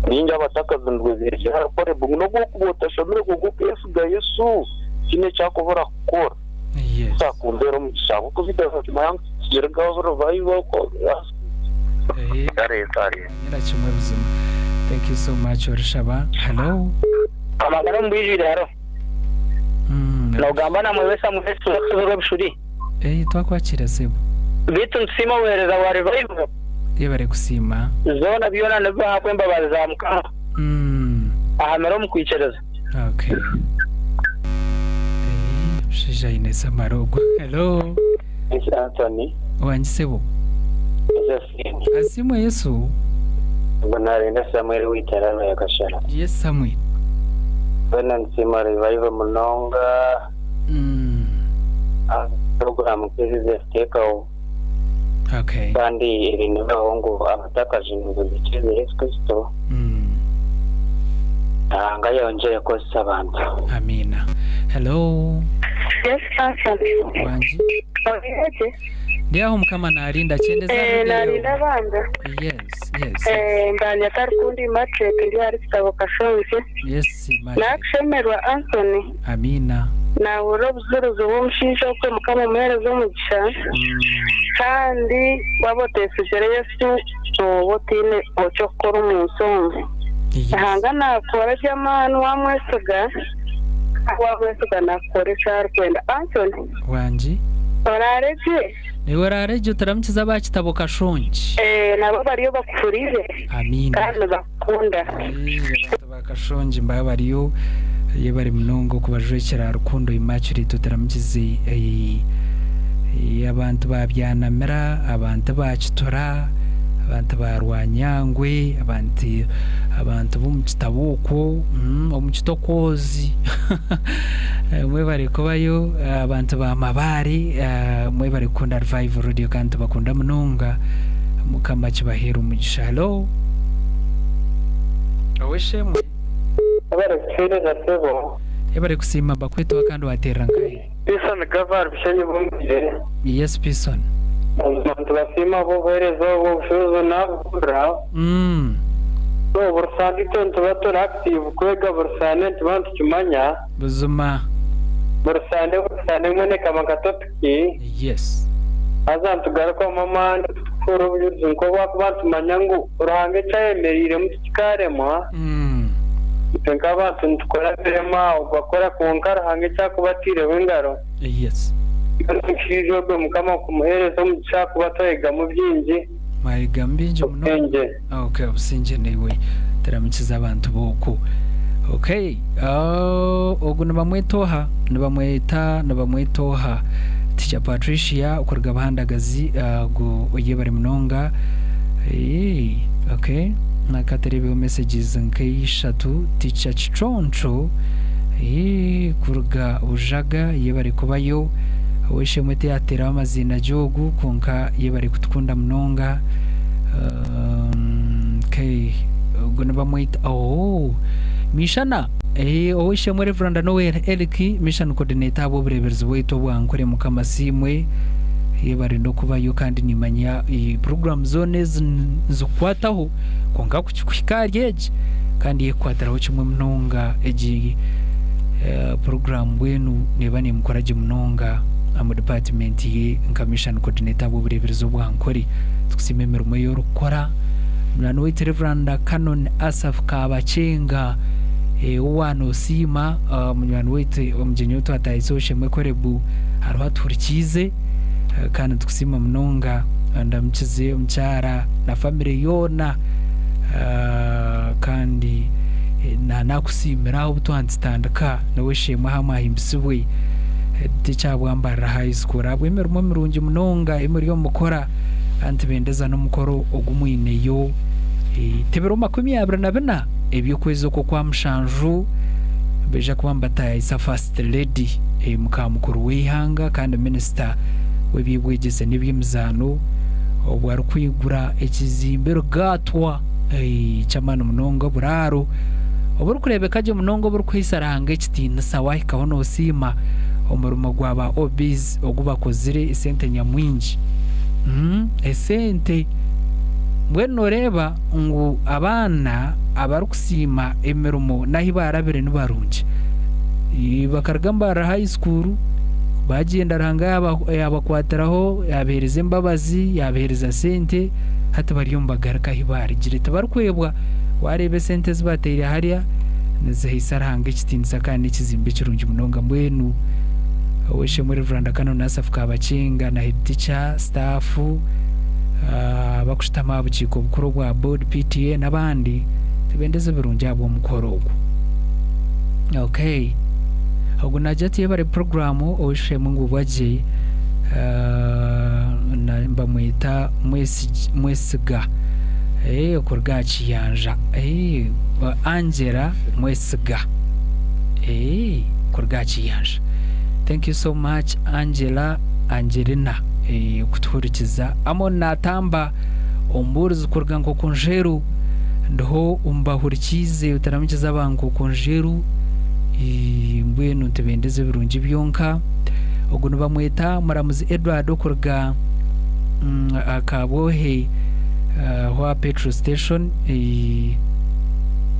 baingi abatakazindwe beegyere ahari Korebu ngu n'obu orikuba otashomire kwonka okeesiga Yesu, tihaine eki arikubura kukora. Yesu akumpeere omugisha ahabw'okuba nikimanya ngu tikiri revival. Kare kare. Nyina kimwe buzima. Thank you so much orishaba. Hello. Amagara omu bwijwire hariho. Nogamba na Mwebesa Mwesi ow'orushozi rw'Ebishuri. Eh, twakwakira sebo. Beitu nitusiima obuheereza bwa Revival. Yebare kusiima. Zoona byona nibiba ahabw'embabazi za Mukama. Ahamire omu kwikiriza. Okay. Eh, omushaija aine samara ogwo. Hello. Yes, Anthony. Wangi sebo. Josephine. Asiimwe Yesu. Ngu narinda Samuel w'eitarano ya Kashara. Yes Samuel. Mbwenu nsiima Revival munonga. Aha puroguraamu nk'ezi ezirikuteekaho. Okay. Kandi eri nibibaho ngu abatakajunirwe baikirize Yesu Kristo. Ruhanga ayongyere kukozesa abantu. Amiina. Hello. Yes pastor. Wangi. Oriho gye? Ndi aho Mukama narinda kyendeza Eh, radio. narinda abanza. Yes, yes. Eh, mbanya Tarukundi Matric ndi ahari Kitabo Kashongye. Yes, Matric. Nakushemerwa Anthony. Amiina. Naahurira obujuurizi bw'omushaija okwe Mukama amuheereze omugisha kandi waaba oteesigire Yesu nooba otaine eky'okukora omu nsi omu. Ruhanga naakora eby'amaani waamwesiga kandi waamwesiga naakukora eki arikwenda. Anthony. Wangi. Oraare gye? Naiwe oraare gye otaramukize aba Kitabo Kashongi. Ee, nabo bariyo bakuhuriire. Amiina. Kandi nibakukunda. Abantu ba Kashongi mbaba bariyo yebare munonga okubajwekyera Rukundo Immaculate otaramukize abantu ba Byanamira, abantu ba Kitura, Abantu ba Rwanyangwe, abantu abantu b'omu kitabo okwo, omu kitokoozi mwebare kubayo, abantu ba Mabaare mwebare kukunda Revival Radio kandi tubakunda munonga. Mukama akibaheere omugisha. Hello. Ow'eishe-emwe. Webare kutuheereza sebo. Yebare kusiima bakwetwa kandi wateerera nkahi? Pison Gavar Bushenyi Bungire. Yes Pison. Mazima nitubasiima ahabw'obuheereza obu obushuuzi naabuhurira. So buri sande itwe nituba turi active kwega buri sande nituba nitukimanya. Buzima. Buri sande buri sande mbwenu ekaba nka topiki. Yes. Haza nitugarukamu amaani tukuhurira obujurizi nk'obu ahakuba nitumanya ngu Ruhanga eki ayemereiremu tikikaaremwa. Itwe nk'abantu nitukora birema ogwo akora kwonka Ruhanga eki arikuba ataireho engaro. Yes. Mbwenu omushaija ogwe Mukama kumuheereza omugisha ahakuba twayegamu bingi. Mwayegamu bingi munonga. Obusingye. Okay, obusingye naiwe turamukiza abantu b'oku. Okay, uh, ogu nibamweta oha? Nibamweta nibamweta oha? Teacher Patricia okuruga Buhandagazi ogu uh, oyebare munonga. Hey, okay. Nakaterebeho messages nk'eishatu. Teacher Kiconco hey, kuruga Bujaga yebare kubayo. Ow'eishe-emwe tiyateeraho amaziina gy'ogu kwonka yebare kutukunda munonga. Okay, ogu nibamweta oh, Mishana eh, ow'eishe-emwe Reverend Noel Eric Mission Coordinator ahabw'obureeberezi bwaitu obwa Nkore Mukama Asiimwe yebare n'okubayo kandi nimanya eh, program zoona ezi nizikukwataho kwonka kuhika ahari egi kandi ekukwatiraho kimwe munonga egi eh, program mbwenu neeba nemukora gye munonga omu department ye nka Mission Coordinator ahabw'obureeberezi obwa Nkore. Tukusiima emirimo ei orikukora. Munywani waitu Rev. Canon Asaph Kabakyenga eh, ou waanoosiima ah, munywani waitu omugyenyi ou twataahiise Oshemwe Korebu hariho atuhurikiize eh, kandi nitukusiima munonga ndamukize omukyara na famire yoona ah, kandi eh, na nakusiimira obu twantitandika n'ow'eishe-emwe aha mwahimbisibwe eh, tikyabwambarira High School ahabw'emirimo mirungi munonga ei muri omu mukora Kandi tibendeza n'omukoro ogu mwineyo. Ti biro 24 eby'okwezi okwo okwa mushanju nibaija kuba nibataayaayisa First Lady, muka mukuru w'eihanga kandi minisita w'eby'obwegyese n'eby'emizaano obwo arikwigura ekizimbe rugaatwa ky'amaani munonga oburaaro oburikureebeka gye munonga oburikuhaisa Ruhanga ekitiinisa waahikaho noosiima omurimo gwa ba OBs ogu bakozire esente nyamwingi. Esente. Mbwenu nooreeba ngu abaana abarikusiima emirimo n'ahu baarabire ni barungi. Bakaruga Mbarara High School baagyenda Ruhanga yaabakwatiraho yaabaheereza embabazi, yaabaheereza sente, hati bariyo nibagaruka ahu baarugire. Tibarikwebwa, waareeba esente ezi bataire hariya nizihaisa Ruhanga ekitiinisa kandi n'ekizimbe kirungi munonga. Mbwenu Ow'eishe-emwe Rev. Canon Asaph Kabakinga na Head Teacher, staff, abakushutama aha bukiiko bukuru obwa board, PTA n'abandi tibendeza ebirungi ahabw'omukoro ogu. Okay. Ogu naagira ati yebare puroguraamu ow'eishe-emwe ngu bwagye nibamweta Mwesiga okuruga aha Kiyanja. Angela Mwesiga kuruga aha Kiyanja. Thank you so much Angela Angelina kutuhurikiza. Amon Natamba omubuurizi kuruga Nkokonjeru ndiho mbahurikiize otaramukize aba Nkokonjeru mbwenu ntibendeza ebirungi byonka. Ogu nibamweta Muramuzi Edward okuruga aha Kabwohe aho aha petrol station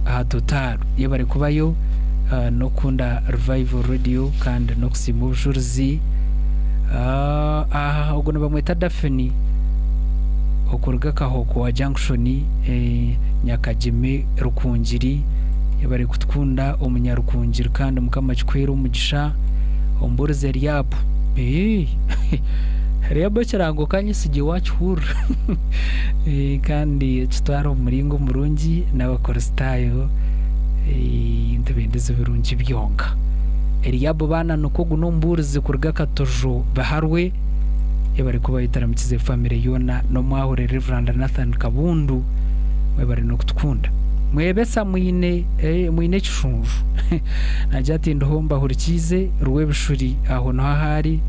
aha Total. Yebare kubayo n'okukunda Revival Radio kandi n'okusiima obujurizi. Aha ogu nibamweta Daphne okuruga Kahokoa Junction Nyakagyeme Rukungiri. Yebare kutukunda omunyarukungiri kandi Mukama akikuheere omugisha. Omubuurizi Eliabu. Eliabu ekirango kanyetsigye waakihurira kandi okitware omu muringo murungi n'Abakristaayo nitubendeza ebirungi byonka. Eliabu baana nikwo ogu n'omubuurizi kuruga Katojo Biharwe Yebare kubayo taramukize family yoona n'omwahure Rev Nathan Kabundu mwebare n'okutukunda. Mwebesa mwine eh, mwine ekishunju. Nagira ati ndiho mbahurikiize Rwebishuri aho niho ahaari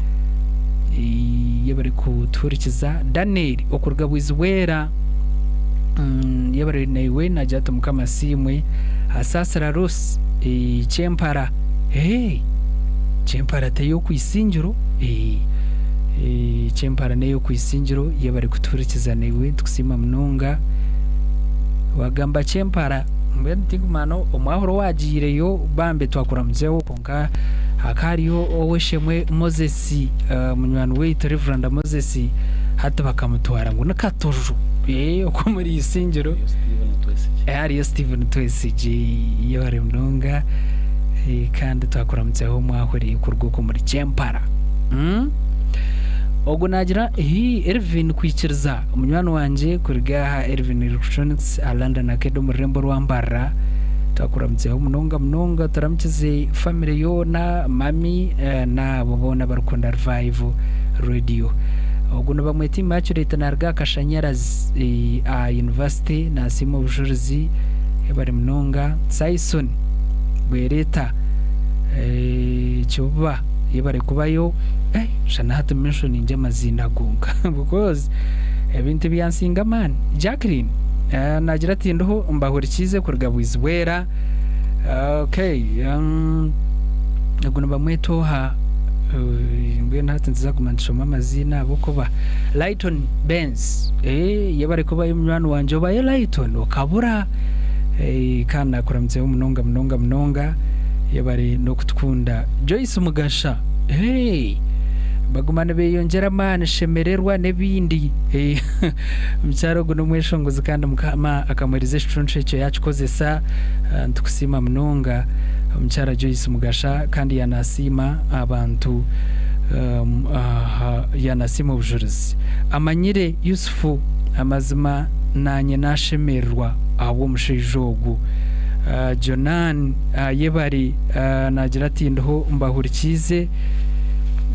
yebare kutuhurikiza. Daniel okuruga Bwizibwera yebare naiwe nagira ati Mukama asiimwe. Asaasira Ruth eh, Kyempara hey, Kyempara tey'okwisingiro eh, eh, Kyempara n'ey'okwisingiro yebare kutuhurikiza naiwe nitukusiima munonga. Wagamba Kyempara mbwenu tinkumanya omwahura owagiireyo bambi twakuramutseho kwonka hakaba hariyo ow'eishemwe Moses eh, munywani waitu Reverend Moses hati bakamutwara ngu ni Katojo eh, okwo omuri Isingiro Eh, hariyo Steven Twesigye yebare munonga eh, kandi twakuramutseho omwahuri kuruga okwo omuri Kyempara. Mm? Ogu nagira hi Elvin Kwikiriza munywani wangye kuruga aha Elvin Electronics aha London Arcade omu rurembo rwa Mbarara twakuramutseho munonga munonga turamukize family yoona mami eh, n'abo boona abarikukunda Revival Radio. Ogu nibamweta Immaculate naruga aha Kashanyarazi eh, aha University nasiima obujurizi bari munonga. Saison Bwereta eh, Kibuba yebare kubayo eh, shana hati mentioninge amaziina gonka because ebintu byansinga amaani. Jacqueline eh, nagira ati ndiho mbahurikiize kuruga Bwizibwera okay ogu nibamweta oha Eh, mbwenu hati nituza kuguma nitushoma amaziina ahabw'okuba Lighton Benz eh, yebare kubayo munywani wangye obayo Lighton okabura eh, kandi nakuramutseho munonga munonga munonga yebare n'okutukunda Joyce Mugasha hey, baguma nibeyongyera amaani shemererwa n'ebindi Eh, omukyara ogu n'omweshongozi kandi mukama akamuheereza ekicuncu ekyo yakikozesa Ah, nitukusiima munonga omukyara Joyce Mugasha kandi yanasiima abantu um, aha, yanasiima obujurizi amanyire Yusufu amazima nanye nashemererwa ahabw'omushaija ogu Uh, Jonan uh, yebare uh, nagira ati ndiho mbahurikiize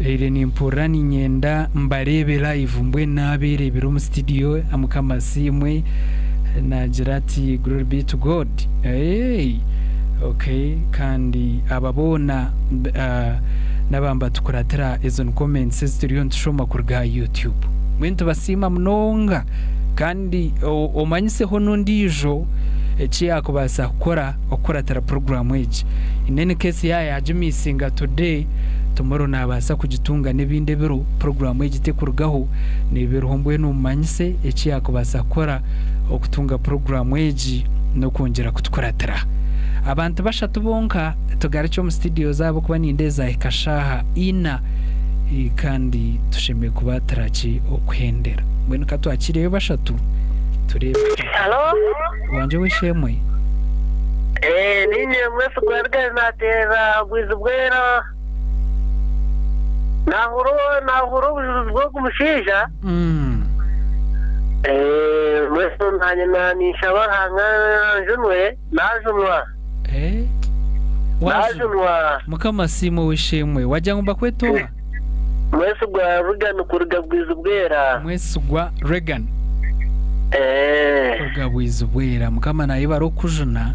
ere nimpurira niinyenda mbareebe live mbwenu naabeereebera omu studio Mukama asiimwe nagira ati glory be to God hey! okay kandi aba boona uh, n'abamba tukuratira ezo ni comments ezi turiyo nitushoma kuruga aha YouTube mbwenu tubasiima munonga kandi omanyiseho n'ondiijo eki yaakubaasa kukora okukuratira puroguraamu egi. In any case yaaba yaagimisinga today, tomorrow naabaasa kugitunga n'ebindi ebiro, puroguraamu egi tekurugaho, neeba eriho mbwenu omumanyise eki yaakubaasa kukora okutunga puroguraamu egi n'okwongyera kutukuratira. Abantu bashatu bonka tugarukye omu studios ahabw'okuba nindeeba zaahika shaaha ina kandi tushemereire kuba turaki okuhendera. Mbwenu ka twakiireyo bashatu tureebe. Halo? Wangye ow'eishe-emwe. Eh, ninye Mwesigwa Edgar nateera Bwizibwera. Nahura nahura obujuzi bw'ogu mushaija. Eh, mbwenu nanye na ninshaba Ruhanga anjunwe, najunwa. Eh? Wajunwa. Najunwa. Mukama asiimwe ow'eishe-emwe. Wagira ngu mbakwete oha? Mwesigwa Regan kuruga Bwizibwera. Mwesigwa Regan. Eh. Kuruga Bwizibwera. Mukama nayebare okukujuna.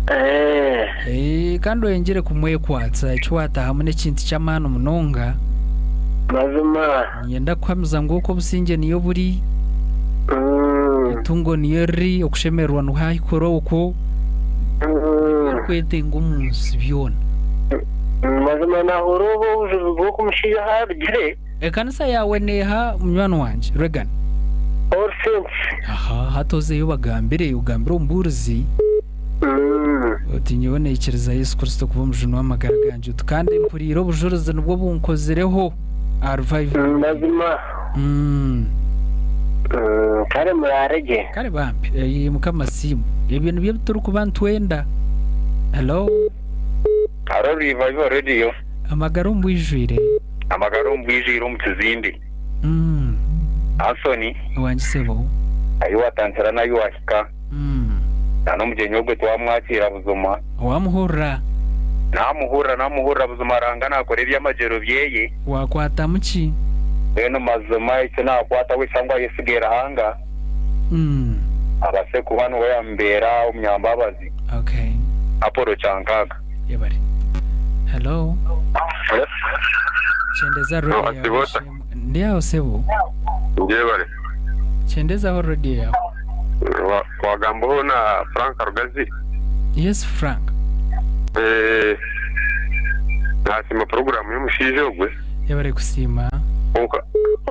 Eh. Eh, kandi oyongyere kumwekwatsa eki watahamu n'ekintu ky'amaani munonga. Mazima. Niinyenda kukuhamiza ngu okwo obusingye niyo buri, eitungo niyo riri, okushemererwa niho ahikura okwo. Ebi orikwetenga omu nsi byona. Mazima nahurira obu obujuzi bw'oku mushaija ahu arugire. Ekanisa yaawe neeha munywani wangye Reagan? All Saints. Aha, hati ozeyo obagambire, ogambire omubuurizi oti nyowe naikiriza Yesu Kristo kuba omujuni w'amagara gangye oti kandi mpuriire obujurizi nibwo bunkozireho aha revival. Mazima. Kare muraare gye. Kare bambi, eh, Mukama asiimwe. Ebyo nibyo ebi turikuba nitwenda. Hello. Haro Revival Radio. Amagara omu bwijwire. Amagara omu bwijwire omu kizimbe. Anthony. Wangi sebo. Ahi watandikira n'ahi wahika. Na n'omugyenyi ogwe twamwakiira buzima. Wamuhurira? Namuhurira, namuhurira buzima Ruhanga nakora eby'amagyero byeye. Wakwatamu ki? Mbwenu mazima eki naakwataho ekya ngu ayesige Ruhanga abaase kuba niwe yaamubeera omunyambabazi. Okay. Apollo Kyankaaga. Yebare. Hello. Kyendeza radio yawe. Sibota. Ndi aho sebo. Njebare. Kyendezaho radio yawe. Wagambaho na Frank Rugazi. Yes Frank. Eh, nasiima poroguramu y'omushaija ogwe. Yebare kusiima. Kwonka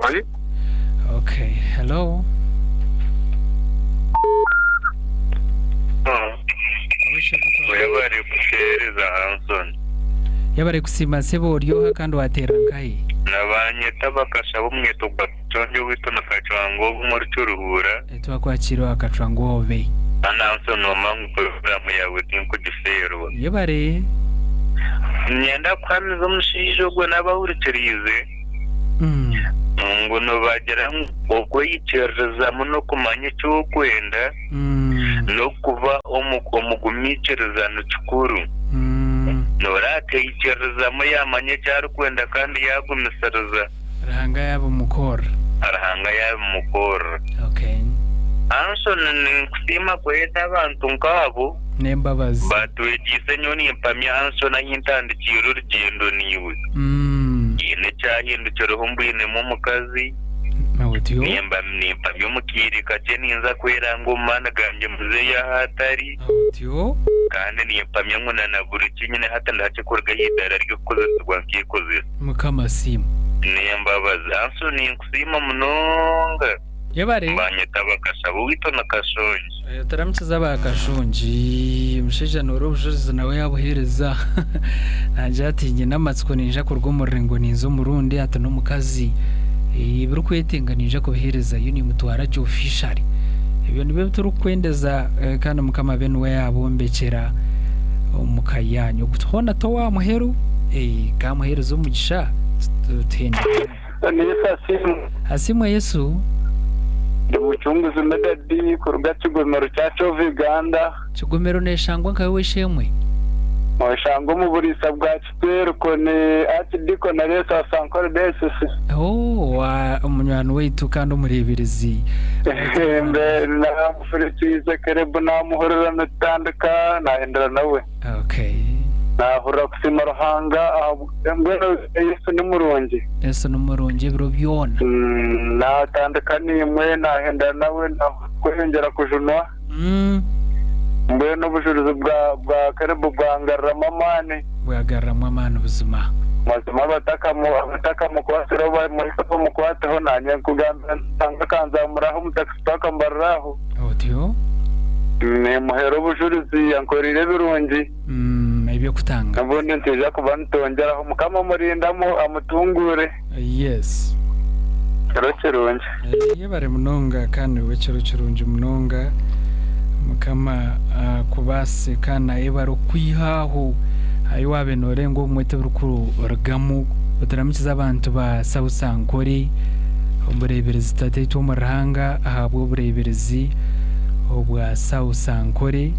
ayi Okay. Hello. Webare kuheereza Hanson. Yebare kusiima sebo ori oha kandi wateera nkahi? Nabanyeta bakashaba omweto gwa Kacwangye owaitu na Kacwangwobe omuri Kiruhura. Twakwakira owa Kacwangwobe. Kandi Hanson noomanya ngu puroguraamu yaawe tinkugifeerwa. Yebare. Niinyenda kuhamiza omushaija ogwo n'abahurikiriize ngu nibagira ngu okweyikiririzamu n'okumanya eki orikwenda n'okuba omugumiikiriza ni kikuru. Nooreeba akeikiririzamu yaamanya eki arikwenda kandi yaagumisiriza. Ruhanga yaabimukorera. Ruhanga yaabimukorera. Okay. Anson ninkusiima kureeta abantu nk'abo. N'embabazi. Batwegyeise nyowe nimpamya Anson ahi ntandikiire orugyendo naiwe. Haine ekyahindukireho mbwinemu omukazi. Otyo. Nimba nimpamya omu kaire kakye ninza kweranga omu maani gangye muzeeyi ahu atari. Otyo. Kandi nimpamya ngu na na buri ki nyine hati ndi hakye kuruga aha idaara ry'okukozesibwa nkeekozesa. Mukama asiimwe. N'embabazi. Anson ninkusiima munonga. Yebare. Banyeta bakashaba owaitu na Kashongi. Turamukiza aba Kashongi. Omushaija noora obujurizi nawe yabuheereza. Naagira ati nyine amatsiko ninja kuruga omu rurengo ninza omu rundi ati n'omukazi ebirikwetenga ninja kubiheerezayo nimutwara gye officially. Ebyo nibyo turikukwendeza kandi Mukama abe niwe yaabombekyera omu ka yaanyu. Ogu hoona t'owa muheru, kamuheereza omugisha tuhendere. Yesu asiimwe. Asiimwe Yesu. Ndi Mucunguzi Medard kuruga Kigomero Church of Uganda. Kigomero neshangwa nkahi w'eishe-emwe? Noshangwa omu buriisa bwa Kiteruko ni Archdeacon Alesu Asankore Diocese. Oh, munywani waitu kandi omureeberezi. Mbe namufurikiize Kerebu namuhurira nitutandika nahindura nawe. Okay. Nahurira kusiima Ruhanga ahabw mbwenu Yesu ni murungi. Yesu ni murungi ebiro byona. Natandika naimwe nahendera nawe kweyongyera kujunwa. Mbwenu obujurizi bwa bwa Caleb bwangaruramu amaani. Bwagaruramu amaani buzima. Mazima abatakamukwasireho bamuhike bamukwateho nanye nkugambira nti Ruhanga akanzamuraho omu taxi park mbarira aho. Otyo. Nimuheera obujurizi ankoreire ebirungi. Eby'okutanga. Obundi nitwija kuba nitwongyeraho. Mukama amurinde amutunguure. Yes. Ekiro kirungi. Yebare munonga kandi niwe kiro kirungi munonga. Mukama akubaasise kandi ayebare okukwiha aho ahi waabaire noorenga obumwe tibirikurugamu. Oturamukize abantu ba South Ankole. Omureeberezi Tataitwe omuri Ruhanga ahabw'obureeberezi obwa South Ankole.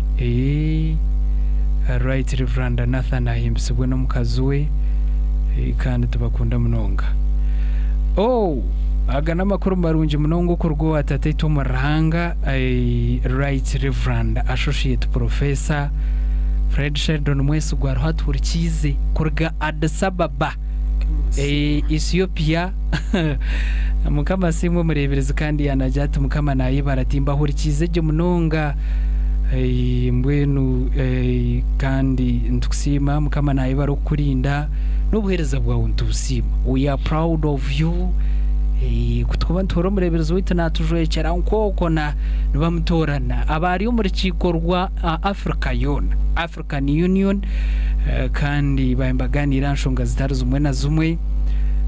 Right Rev. Nathan ahimbisibwe n'omukazi we kandi tubakunda munonga. Oh, aga n'amakuru marungi munonga okuruga owa Tataitwe omuri Ruhanga Right Rev. Associate Professor Fred Sheldon Mwesigwa ariho atuhurikiize kuruga Addis Ababa. Ethiopia. Mukama asiimwe omureeberezi kandi yaanagira ati Mukama naayebara ati mbahurikiize gye munonga mbwenu kandi nitukusiima Mukama naayebara okukurinda n'obuheereza bwawe nitubusiima. We are proud of you. Ku turikuba nituhurira omureeberezi waitu naatujwekyera nk'okwo na nibamutoorana aba ari omu rukiiko rwa Africa yoona, African Union, kandi baaba nibagaaniira aha nshonga zitari zimwe na zimwe.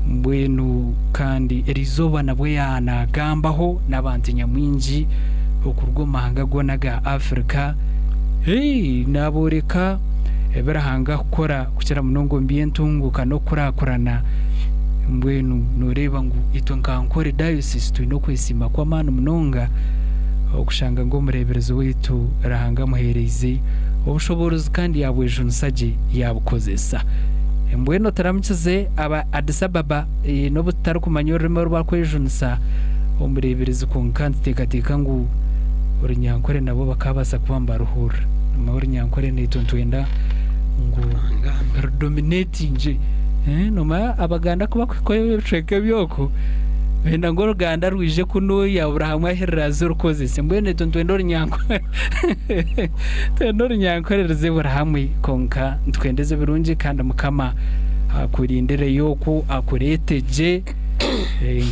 Mbwenu kandi eriizooba nabwo yaanagambaho n'abantu nyamwingi okuruga omu mahanga goona aga Africa. Naabooreka ebi Ruhanga arikukora kukira munonga omu by'entunguuka n'okukurakurana. Mbwenu nooreeba ngu itwe nka Ankole Diocese twine okwesiima kw'amaani munonga okushanga ngu omureeberezi waitu Ruhanga amuheereize obushoboorozi kandi yaabwejunisa gye yaabukozesa. Mbwenu turamukize aba Addis Ababa n'obu tutarikumanya orurimi oru barikwejunisa omureeberezi kwonka nituteekateeka ngu Orunyankore nabo bakaabaasa kuba nibaruhurira. Omanye Orunyankore naitwe nitwenda ngu rudominatingye. Noomanya Abaganda ku barikuhikayo ebicweka eby'oku, benda ngu Oruganda rwije kunuya buri hamwe ahu ruraaze orukozese. Mbwenu itwe nitwenda Orunyankore twenda Orunyankore ruze buri hamwe kwonka nitukwendeza ebirungi kandi Mukama akurindireyo okwo akureete gye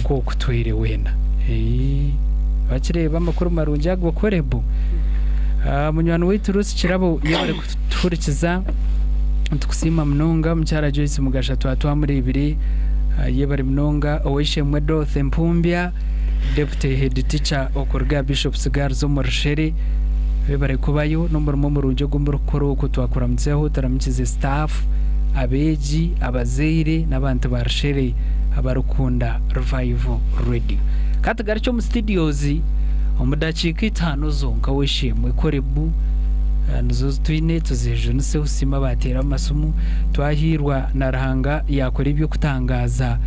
nk'oku twire weena. Wakireeba amakuru marungi ago Korebu. Munywani waitu Ruth Kirabo yebare kutuhurikiza nitukusiima munonga. Mukyara Joyce Mugasha twaba twamureebire yebare munonga. Ow'eishe-emwe Dorothy Mpumbya Deputy Head Teacher okuruga aha Bishops Girls omu Rushere webare kubayo n'omurimo murungi ogu murikukora okwo twakuramutseho turamukize staff, abeegi, abazaire n'abantu ba Rushere abarikukunda Revival Radio. Ka tugarukye omu studios omu dakiika itaano zonka w'eishe-emwe Korebu nizo zi twine tuzejunise osiime abaateera amasimu twahiirwa na Ruhanga yaakora eby'okutangaaza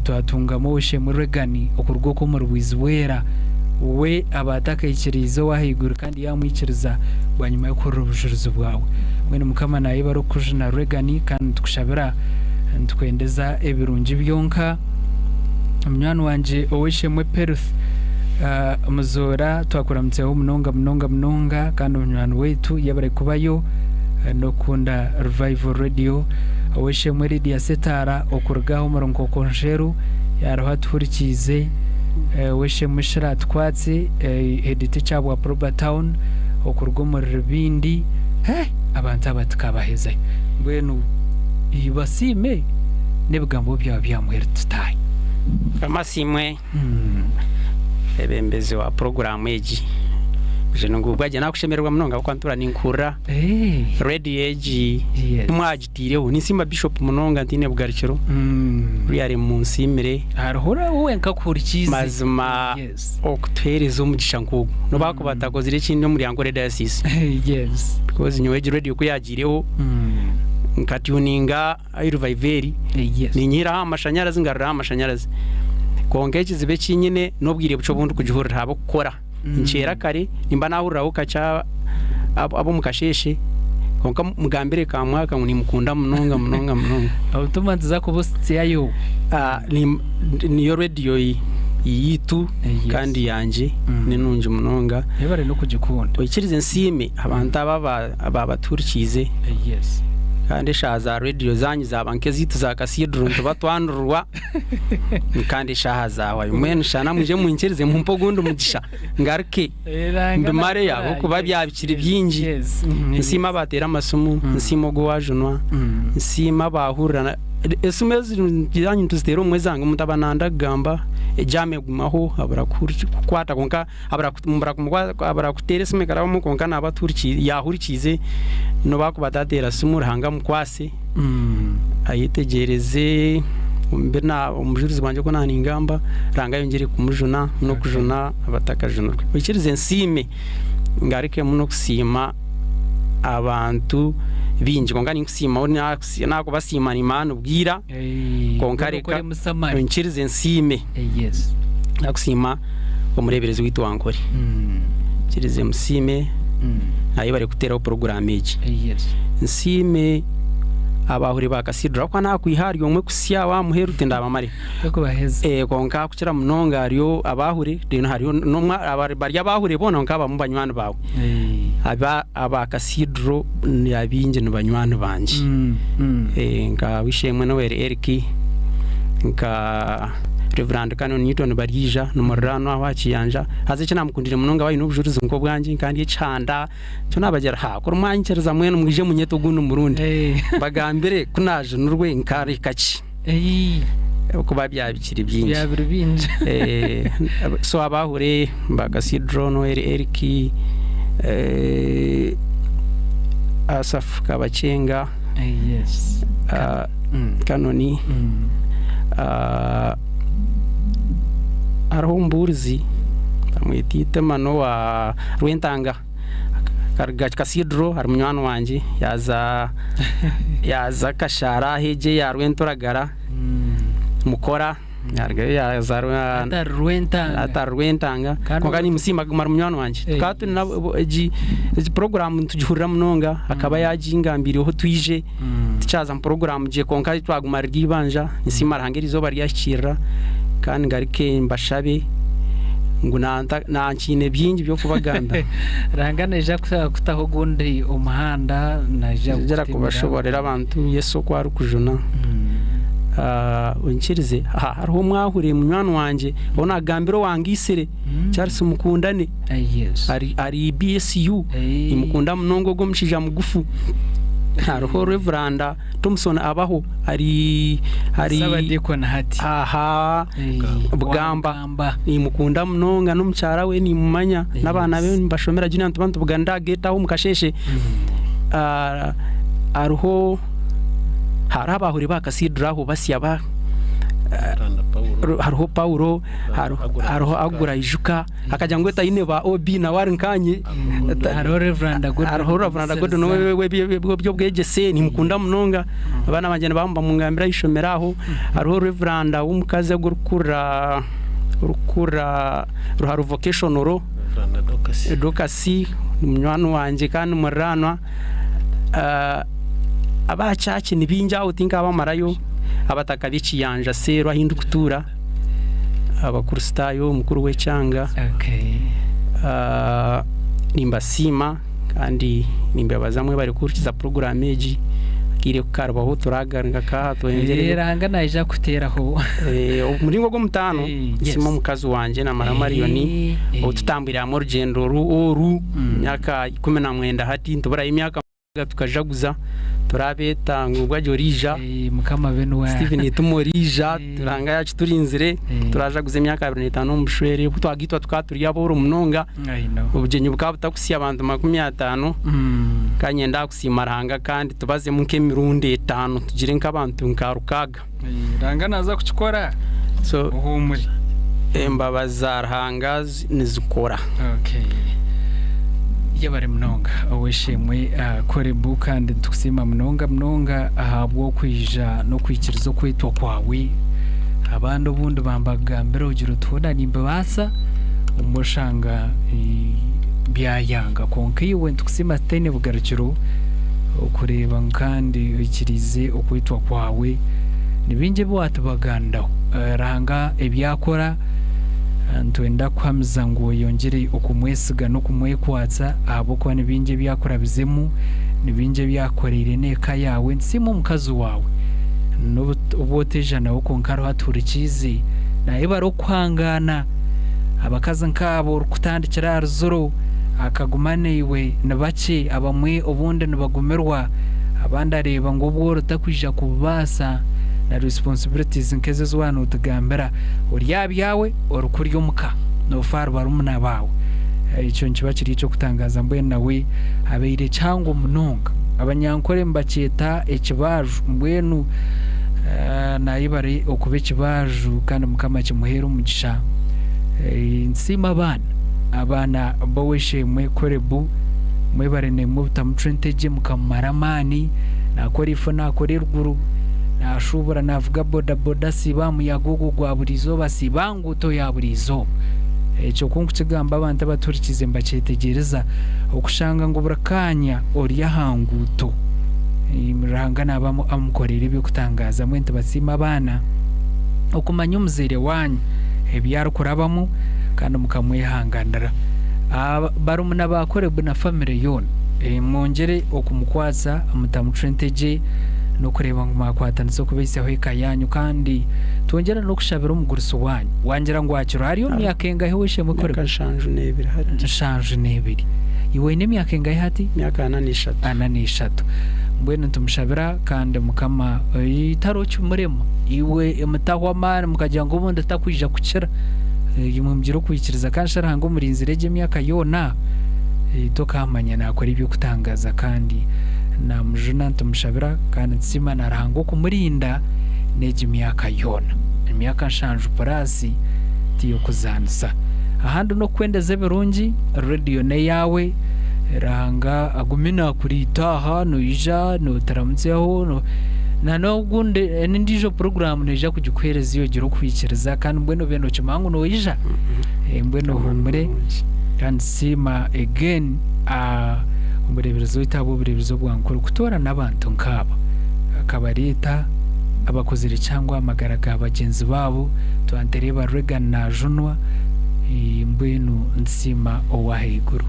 twatungamu ow'eishe-emwe Reagan okuruga okwo omuri Bwizibwera we aba atakaikiriize ow'ahaiguru kandi yaamwikiriza bwanyima y'okuhurira obujurizi bwawe. Mbwenu Mukama naayebare okukujuna Reagan kandi nitukushabira nitukwendeza ebirungi byonka. Munywani wangye ow'eishe-emwe Peruth Muzoora twakuramutseho munonga munonga munonga kandi munywani waitu yebare kubayo n'okukunda Revival Radio. Ow'eishe-emwe Lydia Setaara okuruga aha omuri Nkokonjeru yaariho atuhurikiize. Ow'eishe-emwe Shira Tukwatsi head teacher wa Proba Town okuruga omuri Rubindi. Abantu aba tikabahezayo. Mbwenu basiime n'ebigambo byawe bya muheru tutaahe. Mukama asiimwe mwebembezi wa puroguraamu egi. Ningubwa gye nakushemererwa munonga ahabw'okuba ntuura ninkuhurira rediyo egi ku mwagitaireho. Ninsiima Bishop munonga ntaine bugarukiro ori ari munsiimire. Hariho we wenka akuhurikiize. Mazima okutuheereza omugisha nk'ogu n'obu akuba atakozire ekindi omuri Ankole Diocese. Because nyowe egi rediyo ku yaagiireho nkatyuninga ahi Revival eri, niinyihiraho aha mashanyarazi ngaruraho aha mashanyarazi. Kwonka ekizibu eki nyine n'obwire bukye obu ndikugihurira ahabw'okukora. Nkyera kare nimba naahuriraho kakye ab'omu kasheeshe kwonka mugambire Kamwaka ngu nimukunda munonga munonga munonga. Obutumwa nituza kubuhitsyayo. Niyo rediyo yaitu kandi yangye ni nungi munonga. Yebare n'okugikunda. Oikirize nsiime abantu aba ababatuhurikiize. Kandi eshaaha za rediyo zaanyu zaaba nk'ezaitu za Cathedral nituba twanururwa kandi eshaaha zaahwayo. Mbwenu shana mwije munkirize mumpe ogundi mugisha ngaruke mbimareyo ahabw'okuba byabikiri bingi. Nsiime abaateera amasimu, nsiime ogwo owaajunwa, nsiime abaahurira. Esimu ezi zaanyu nituziteera omu ezange omuntu aba nayenda kugamba ejamu egumaho abura kukwata kwonka abura kuteera esimu ekarabamu kwonka naaba yaahurikiize n'obu akuba ataateera simu Ruhanga amukwase ayetegyereze omu bujurizi bwangye oku naaningamba Ruhanga ayongyere kumujuna n'okujuna abatakajunirwe. Oikirize nsiime ngarukemu n'okusiima abantu baingi kwonka ninkusiimaho naakubasiima nimara nibwira kwonka reka oikirize nsiime. Nakusiima omureeberezi waitu wa Nkore. Nkirize musiime ayebare kuteeraho puroguraamu egi. Nsiime abaahuri ba Cathedral ahabw'okuba naakwiha ahari omwe kuhitsya aha muheru tindabamare. Kwonka kukira munonga hariyo abaahuri then hariyo n'omwe bari abaahuri boona kwonka abamwe banywani baawe. Aba aba Cathedral abaingi ni banywani bangye. Nka Wishemwe Noel Eric, nka Rev. Canon Newton Baryaija nimuriraanwa aho aha Kiyanja. Haza eki naamukundire munonga we aine obujurizi nk'obwangye kandi ekihanda nikyo naabagira ha kuri mwanyikiriza mwena mwije munyete ogundi murundi mbagambire ku naajunirwe nkareka ki ahabw'okuba byabikiri bingi. Byabiri bingi. So abahure ba Cathedral Noel Eric, Asaph Kabakyenga, Canon, hariho omubuurizi bamweta Itima n'owa Rwentanga. Akaruga Cathedral ari munywani wangye yaaza yaaza Kashaara aho egyo eya Rwenturagara Mukora yarugayo yaaza Atari Rwentanga. Atari Rwentanga Kandi kwonka nimusiima aguma ari munywani wangye. Tukaba turi nabo egi egi puroguraamu nitugihurira munonga akaba yaagingambiireho twije tikyaza mu puroguraamu gye kwonka twaguma riri eibanja ninsiima Ruhanga eriizooba ryahikiirira kandi ngaruke mbashabe ngu nankiine bingi by'okubagambira. Ruhanga naija kutaho ogundi omuhanda naija Kugira kukutemera. kubashoborera abantu Yesu oku arikujuna. Onkirize aha hariho omwahure munywani wangye ou nagambira owangaitsire Charles Mukundane ari ari BSU nimukunda munonga ogwo omushaija mugufu. Hariho Reveranda Thompson abaho ari ari Sabadikoni hati. Aha Bugamba nimukunda munonga n'omukyara we nimumanya n'abaana be nibashomera junior nituba nitubuganira aha gate aho omu kasheeshe. Hariho hariho abahuri ba Cathedral aho basya ba hariho Paulo hariho Agura Ijuka akagira ngu taine ba OB nawe ari nkanye Hariho Reverend Gordon hariho Reverend Gordon w'ebyobwegyese nimukunda munonga abaana bangye nibaba nibamungambira aha ishomero aho hariho Reverend w'omukazi ogu orikukurira orikukurira Ruharo Vocational Dorcas ni munywani wangye kandi muriraanwa Aba church ni baingi aho tinkabamarayo, abataka b'ekiyanja seeru ahu ndikutuura, abakristaayo, omukuru w'ekyanga. Nimbasiima kandi nimbebaza mwebare kuhurikiza puroguraamu egi. Akaire ku karibaho turagaruka nkaha twongyereyo. Ruhanga naija kuteeraho. Omuringo gw'omutaano, nsiima omukazi wangye namara Marion, ou tutambwire hamwe orugyendo oru, emyaka 19 hati, nituburayo emyaka. Tukajaguza turabeeta ngu bwagye oriija Mukama abe niwe Steven Ituma oriija Ruhanga yakiturinzire turajaguza emyaka 25 omu bushwere obu twagaitwa tukaba turi abooro munonga obugyenyi bukaba butakuhitsya abantu 50 kandi niinyenda kusiima Ruhanga kandi tubazemu nk'emirundi etaano tugire nk'abantu nka rukaaga. Ruhanga naaza kukikora So ohuumure. Embabazi za Ruhanga nizikora. Okay. Yebare munonga ow'eishe-emwe Korebu kandi nitukusiima munonga munonga ahabw'okwija n'okwikiriza okwetwa kwawe. Abandi obundi bambagambira ogira oti hoona nimbibaasa obumwe oshanga byayanga kwonka iwe nitukusiima tutaine bugarukiro okureeba ngu kandi oikiriize okwetwa kwawe. Ni bingi ebi waatubagandaho. Ruhanga ebi akora nitwenda kuhamiza ngu oyongyere okumwesiga n'okumwekwatsa ahabw'okuba ni bingi ebi akurabizemu, ni bingi ebi akukoreire n'eka yaawe. Nitusiima omukazi waawe n'obu obu oteija nawe kwonka hariho atuhurikiize naayebare okuhangaana. Abakazi nk'abo orikutandikira aha ruziro akaguma naiwe ni bakye, abamwe obundi nibagumirwa. Abandi areeba ngu obworo takwija kububaasa na responsibilities nk'ezo ezi waaba notugambira. Ori aha byawe orikurya omuka nofa ahari barumuna baawe. Ekyo nikiba kiri eky'okutangaaza mbwenu nawe abaire kihango munonga. Abanyankore nibakyeta ekibaaju mbwenu nayebare okuba ekibaaju kandi Mukama akimuheere omugisha. Nsiima abaana, abaana b'ow'eishe-emwe Korebu. Mwebare naimwe obutamucwa entegye mukamumara amaani, naakora ifo naakora eruguru, naashuubura naavuga bodaboda asiiba aha muyaga ogwo gwa buri izooba asiiba aha nguuto ya buri izooba. Ekyo ku nkukigamba abantu abatuhurikiize nibakyetegyereza okushanga ngu buri kaanya ori aha nguuto. Ruhanga naaba amukoreire eby'okutangaaza. Mbwenu tibasiima abaana okumanya omuzaire waanyu ebi arikurabamu kandi mukamwehanganira. Barumuna ba Korebu na famire yoona, mwongyere okumukwatsa mutamucwa entegye n'okureeba ngu mwakwatanisa okubaisaho eka yaanyu kandi twongyere n'okushabira omugurusi waanyu. Wangira ngu akiriho ari omu myaka engahi ow'eishe-emwe Korebu? Emyaka 72 hati. 72. Iwe oine emyaka engahi hati? Emyaka 43. 43. Mbwenu nitumushabira kandi Mukama tariho kimurema. Iwe mutaho amaani mukagira ngu obundi takwija kukira. Imwe mugire okwikiriza kandi shi Ruhanga omurinzire gye emyaka yoona, tokaamanya naakora eby'okutangaaza kandi naamujuna nitumushabira kandi nitusiima na Ruhanga okumurinda n'egi myaka yoona. Emyaka nshanju puraasi ti y'okuzaanisa. Ahandi n'okukwendeza ebirungi, rediyo n'eyaawe. Ruhanga agume naakuriita aha noija nootaramutsyaho no na n'ogundi n'endiijo puroguraamu neija kugikuheereza iwe ogire okwikiriza kandi mbwenu obe nookimanya ngu noija. Mbwenu ohuumure kandi siima again omureeberezi waitu ahabw'obureeberezi obwa nkuru kutoorana abantu nk'aba akabareeta abakozire kihango aha magara ga bagyenzi baabo. Twaba nitureeba Reagan naajunwa mbwenu nsiima ow'ahaiguru.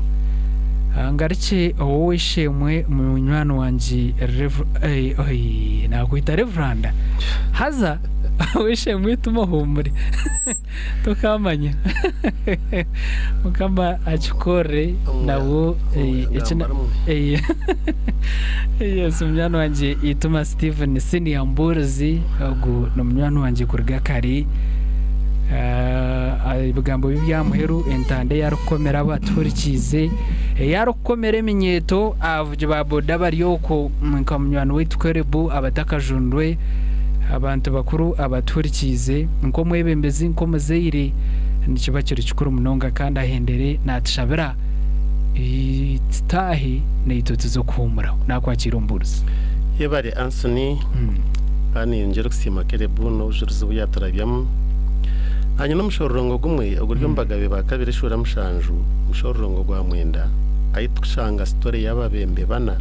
Ngarukye ow'ow'eishe-emwe munywani wangye Rev naakweta Reveranda haza ow'eishe-emwe ituma ohuumure tokaamanya Mukama akikorere nabwo yes munywani wangye Ituma Steven Senior Mbuurizi ogu n'omunywani wangye kuruga kare. Ebigambo bye bya muheru, entanda ei arikukomera abu atuhurikiize, ei arikukomera eminyeeto, abavugi ba boda abari okwo nka munywani waitu Caleb abatakajundwe, abantu bakuru abatuhurikiize, nk'omwebembezi, nk'omuzaire nikiba kiri kikuru munonga kandi ahendere naatushabira tutaahe naitwe tuze kuhuumuraho. Naakwakiira omubuurizi. Yebare Anthony. Kandi niinyongyera okusiima Caleb n'obujurizi obu yaaturabyamu. Naanye n'omushororongo gumwe oguri omu Bagabe ba Kabiri eshuura mushanju, omushororongo gwa mwenda, ahu turikushanga sitore y'ababembe bana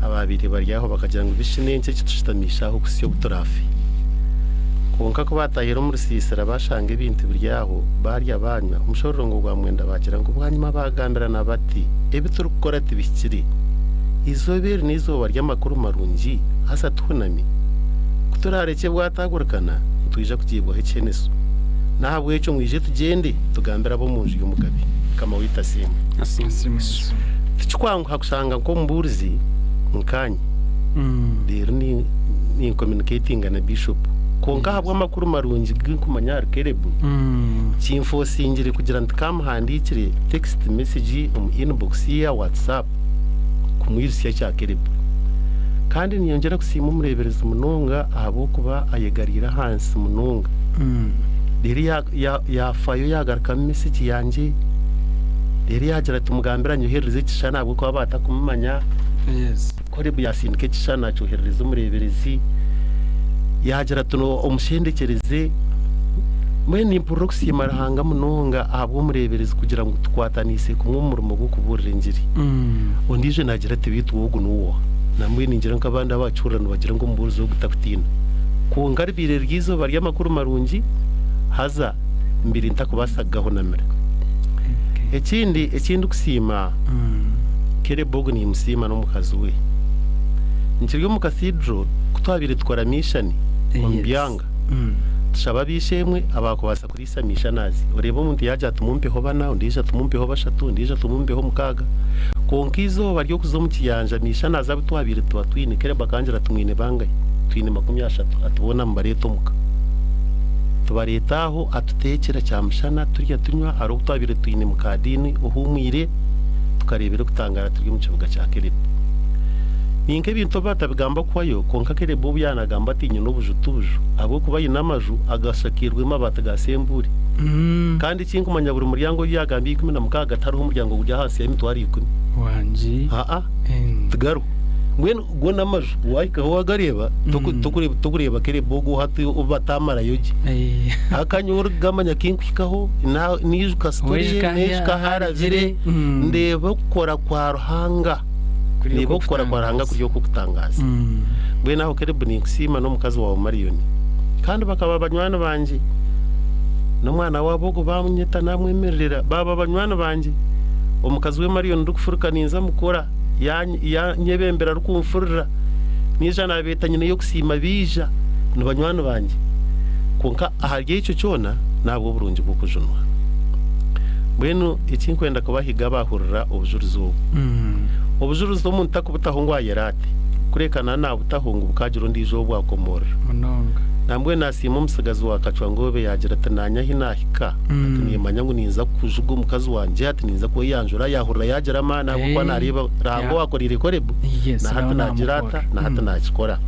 abaabaire bari aho bakagira ngu bishi n'enki ekitushutamiise aha okuhitsya obu turaafe. Kwonka ku baataahire omu rusiisira baashanga ebintu biri aho, baarya baanywa. Omushororongo gwa mwenda baagira ngu bwanyima baagambirana bati, Ebi turikukora tibihikire. Eizooba eri n'eizooba ry'amakuru marungi, haza tuhunami. Ku turaarekye bwataagurikana, nitwija kugiibwaho ekiheneso. N'ahabw'ekyo mwije tugyende, tugambire ab'omu nju y'omugabe. Mukama waitu asiimwe. Tikikwanguha kushanga nk'omubuurizi nkaanye, reero ninkomuniketinga na biishopu. Kwonka ahabw'amakuru marungi agu ndikumanya ahari Caleb, kinfosingire kugira nti kamuhandiikire text message omu inbox ye ya WhatsApp kumwijutsya ekya Caleb. Kandi niinyongyera kusiima omureeberezi munonga ahabw'okuba ayegariire ahansi munonga. Reero yaafayo yaagarukamu mesegi yangye, reero yaagira ati mugambire anyoherereze ekishushani ahabw'okuba baatakumumanya. Caleb yaasindika ekishushani akyoherereza omureeberezi, yaagira ati omushendekyereze. Mbwenu nimpurira okusiima Ruhanga munonga ahabw'omureeberezi kugira ngu tukwataniise kumwe omu murimo gw'okubuurira engiri. Ondiijo naagira ati, Beitu ogu n'ow'oha? Nambwenu ningira nk'abandi abakihurira nibagira ngu omubuurizi ogu takutiina. Kwonka ribaire riri eizooba ry'amakuru marungi, haza mbaire ntakubaasa kugahunamira. Ekindi eki ndikusiima, Caleb ogu niimusiima n'omukazi we. Nkiri omu Cathedral, ku twabaire tukora miishani omu byanga, tushaba ab'eishe-emwe abaakubaasa kuriisa miishanazi. Oreeba omuntu yaagira ati mumpeho bana, ondiijo ati mumpeho bashatu, ondiijo ati mumpeho mukaaga. Kwonka eizooba ry'okuza omu kiyanja miishanazi abu twabaire tuba twine, Caleb akangira ati mwine bangahi? Twine 30. Ati boona mubareete omuka. Tubareeta aho atuteekyera kyamushana turya tunywa, hariho obu twabaire twine mukaadiini ohuumwire, tukareebera okutangaara turi omu kibuga kya Caleb. Ni nk'ebintu obu batabigamba kuhwayo, kwonka Caleb obu yaanagamba ati nyine obuju ti buju, ahabw'okuba aine amaju agashakairwe amabaati ga sembuure. Kandi eki nkumanya buri muryango ogu yaagambire 16 tihariho muryango guri ahansi y'emitwaro ikumi. Wangi. Aa, tigariho. Mbwenu go n'amaju waahikaho waagareeba, tokureeba Caleb ogu hati obu bataamarayo gye. Akanya orikugamanya kinkuhikaho, naijuka story ye, naijuka ahu arabire, ndeeba okukora kwa Ruhanga. Ndeeba okukora kwa Ruhanga kuri okw'okutangaaza. Mbwenu aho Caleb ninkusiima n'omukazi waawe Marion. Kandi bakaba banywani bangye. N'omwana waabo ogwo baamunyeta naamwemererera, baaba banywani bangye. Omukazi we Marion ndikufuruka ninza mukora, yaanyebembera arikunfurira. Naija naabeeta nyine y'okusiima baija, ni banywani bangye. Kwonka ahari ekyo kyona, n'ahabw'oburungi bw'okujunwa. Mbwenu eki nkwenda kubahiga abaahurira obujurizi obu, obujurizi omuntu takubutaho ngu ayeraate, kureka na naabutaho ngu bukaagira ondiijo ou bwakomoorora. Munonga. Nambwenu naasiima omutsigazi wa Kacwangoobe yaagira ati, Naanye ahi naahika, ati niimanya ngu ninza kujuga omukazi wangye, ati ninza kweyanjura. Yaahurira yaagira amaani ahabw'okuba naareeba Ruhanga owaakoreire Korebu, na hati naagira ata, na hati naakikora.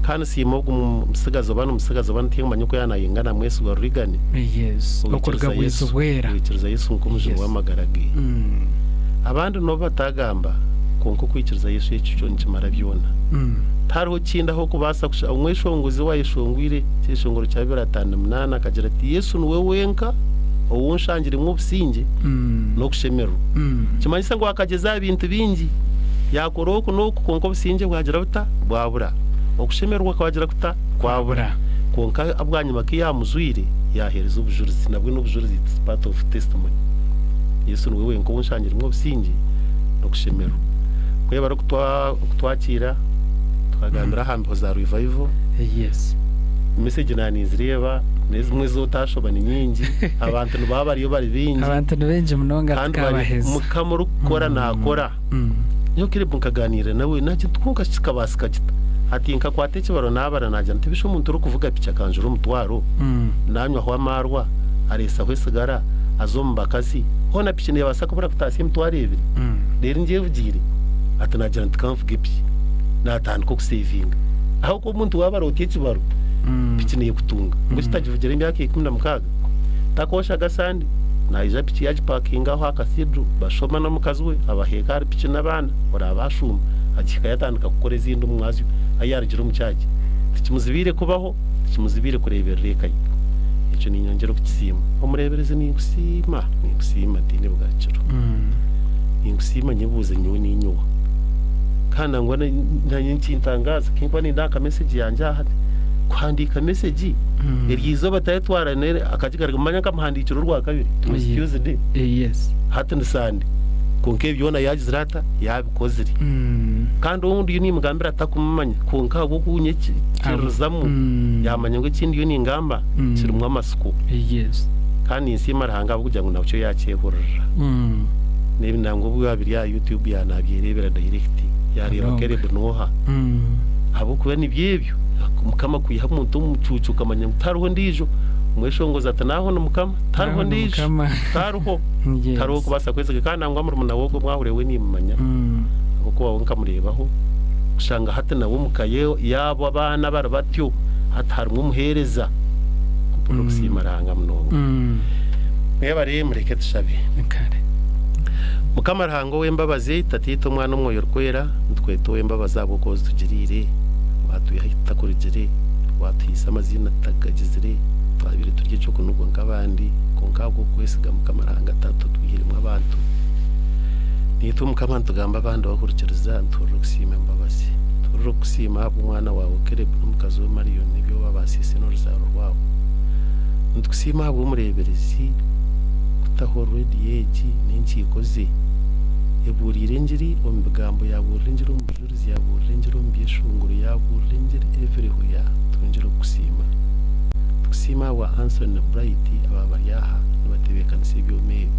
Ka nisiima ogu mutsigazi oba n'omutsigazi oba ntikumanya oku yaanayingana Mwesigwa Rurigani, Yes. owaikiriza Okuruga Yesu, Bwizibwera. owaikiriza Yesu nk'omujuni Yes. w'amagara ge. Abandi n'obu batagamba, kwonka okwikiriza Yesu ekyo kyo nikimara byona. Tihariho kindi ahu orikubaasa kusha. Omweshongozi owaayeshongwire ekyeshongoro kya 258 akagira ati, Yesu niwe wenka ou nshangiremu obusingye n'okushemererwa. Nikimanyisa ngu akagyeza aha bintu bingi, yaakora oku n'oku kwonka obusingye bwagira buta? Bwabura. Okushemererwa kwagira kuta? Kwabura. Kwonka bwanyima ku yaamujwire, yaaheereza obujurizi. Nabwo n'obujurizi, it's part of testimony. Yesu niwe wenka ou nshangiremu obusingye n'okushemererwa. Mwebare okutwakiira tukagambira aha mbiho za Revival. Yes. Message naninzireeba n'ezimwe ezi otashoba ni nyingi abantu nibaba bariyo bari baingi. Abantu ni baingi munonga Kandi bari tukabaheza. Mukama orikukora nakora. Nyowe Caleb nkaganiira nawe nagira nti kwonka shi kikabaasika kita? Ati nkakwata ekibaro naabara naagira nti ebishi omuntu orikuvuga piki akanjura omutwaro, naanywaho amaarwa, areetsaho esigara, aza omu bakazi, hoona piki neebaasa kubura kutaasya emitwaro ebiri? Reero ngyevugiire? Ati naagira nti ka nvuge piki. Naatandika okuseevinga. Ahabw'okuba omuntu waabara oti ekibaro, piki neekutunga. Mbwenu shi tagivugira emyaka 16? Takooshaga sande, naija piki yagipakinga aho aha Cathedral, bashoma n'omukazi we, abaheeka ahari piki n'abaana, oraabe ashuuma, agihikayo atandika kukora ezindi omu mwazyo ahu yaarugire omu kyagi. Tikimuzibiire kubaho, tikimuzibiire kureeberera eka ye. Ekyo niinyongyera okukisiima. Omureeberezi ninkusiima, ninkusiima ntaine bugarukiro. Ninkusiima nyebuuze nyowe niinyowa. Kandi nangwa naanye nikintangaaza, ku ndikuba nindeeba nka mesegi yangye aha, kuhandiika mesegi eryo izooba tayetwara akagigaruka manya nkamuhandiikira orwakabiri, it was Tuesday, hati ni Sunday. Kwonka ebi byona yaagizire ata? Yaabikozire. Kandi ou ndiyo nimugambira takumumanya kwonka ahabw'okunyekiririzamu yaamanya ngu eki ndiyo ningamba kirimu amatsiko. Kandi ninsiima Ruhanga ahabw'okugira ngu nakyo yaakyehurira. N'ebi nangwa obu biba biri aha YouTube yaaba naabyereebera direct, yaareeba Caleb n'oha. Ahabw'okuba nibyo ebyo, Mukama akwiha omuntu omu mucuucu okamanya ngu tihariho ondiijo. Omweshongozi ati naaho ni Mukama, tihariho ondiijo, tihariho. Tihariho orikubaasa kwesiga. Kandi nangwa murumuna we ogwo omwahura we nimmumanya ahabw'okuba we nkamureebaho kushanga hati nawe omu ka ye yaabo abaana abari batyo hati harimu omuheereza. Mpurira okusiima Ruhanga munonga. Mwebare mureke tushabe. Mukama Ruhanga ow'embabazi, Tataitwe, Omwana, Omwoyo Orikwera, nitukweta ow'embabazi ahabw'okuba ozitugiriire, waatwiha ahi tutakurugire, waatuhaisa amaziina tutagagizire, twabaire turi eky'okunugwa nk'abandi, kwonka ahabw'okukwesiga Mukama Ruhanga Taata otwihiremu abantu. Naitwe Mukama nitugamba abandi bahurikiriza, nituhurira okusiima embabazi. Tuhurira okukusiima ahabw'omwana waawe Caleb n'omukazi we Marion n'ebi obabaasiise n'oruzaaro rwabo. Nitukusiima ahabw'omureeberezi kutaho rediyo egi n'enkiiko ze. Ebuuriire engiri omu bigambo, yaabuurira engiri omu bujurizi, yaabuurira engiri omu byeshongoro, yaabuurira engiri everywhere. Twongyere kukusiima. Nitukusiima ahabwa Anthony na Bright abaaba bari aha nibatebeekanisa ebyoma ebi.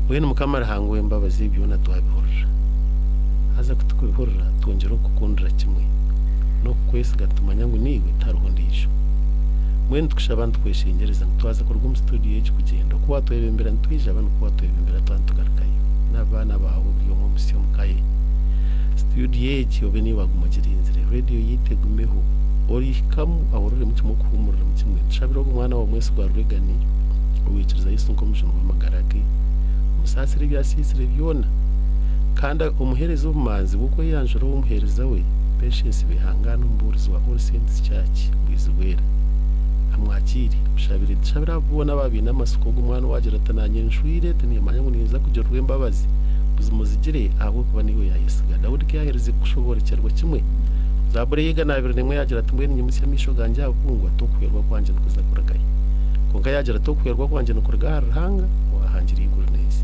Mbwenu Mukama Ruhanga ow'embabazi ebi byona twabihurira. Haza ku turikubihurira twongyera okukukundira kimwe n'okukwesiga nitumanya ngu niiwe tihariho ondiijo. Mbwenu nitukushaba nitukweshengyereza ngu twaza kuruga omu situdiyo egi kugyenda, oku waatwebembera nitwija ba nikwo waatwebembera twaba nitugarukayo n'abaana baawe buri omwe omusyo omu ka ye. Situdiyo egi obe niiwe waaguma ogirinzire, rediyo yaitu egumeho, orihikamu ahururemu kimwe okuhuumuriramu kimwe. Tushabire ogu mwana waawe omwesigwa Reagan, owaikiriza Yesu nk'Omujuni w'amagara ge, omusaasire ebi asiisire byona, kandi omuheereze obumanzi bw'okweyanjura ow'omuheereza we, Patience Bihangana omubuurizi wa All Saints Church, Bwizibwera. Amwakiire. Mushabire. Tushabire abo boona abaaba baine amatsiko, ogu omwana owaagira ati, Naanye nshwire, tiniimanya ngu ninza kugirirwa embabazi. Buzima ozigire, ahabw'okuba niiwe yaayesiga. Daudi ku yaaherize kushoboorokyerwa kimwe Zaaburi ey'eigana abiri n'emwe yaagira ati, Mbwenu nyimutsye amaisho gangye aha bubungwa, t'okuhwerwa kwangye nikuza kurugayo. Kwonka yaagira ati, Okuhwerwa kwangye nikuruga ahari Ruhanga, owaahangire eiguru n'ensi.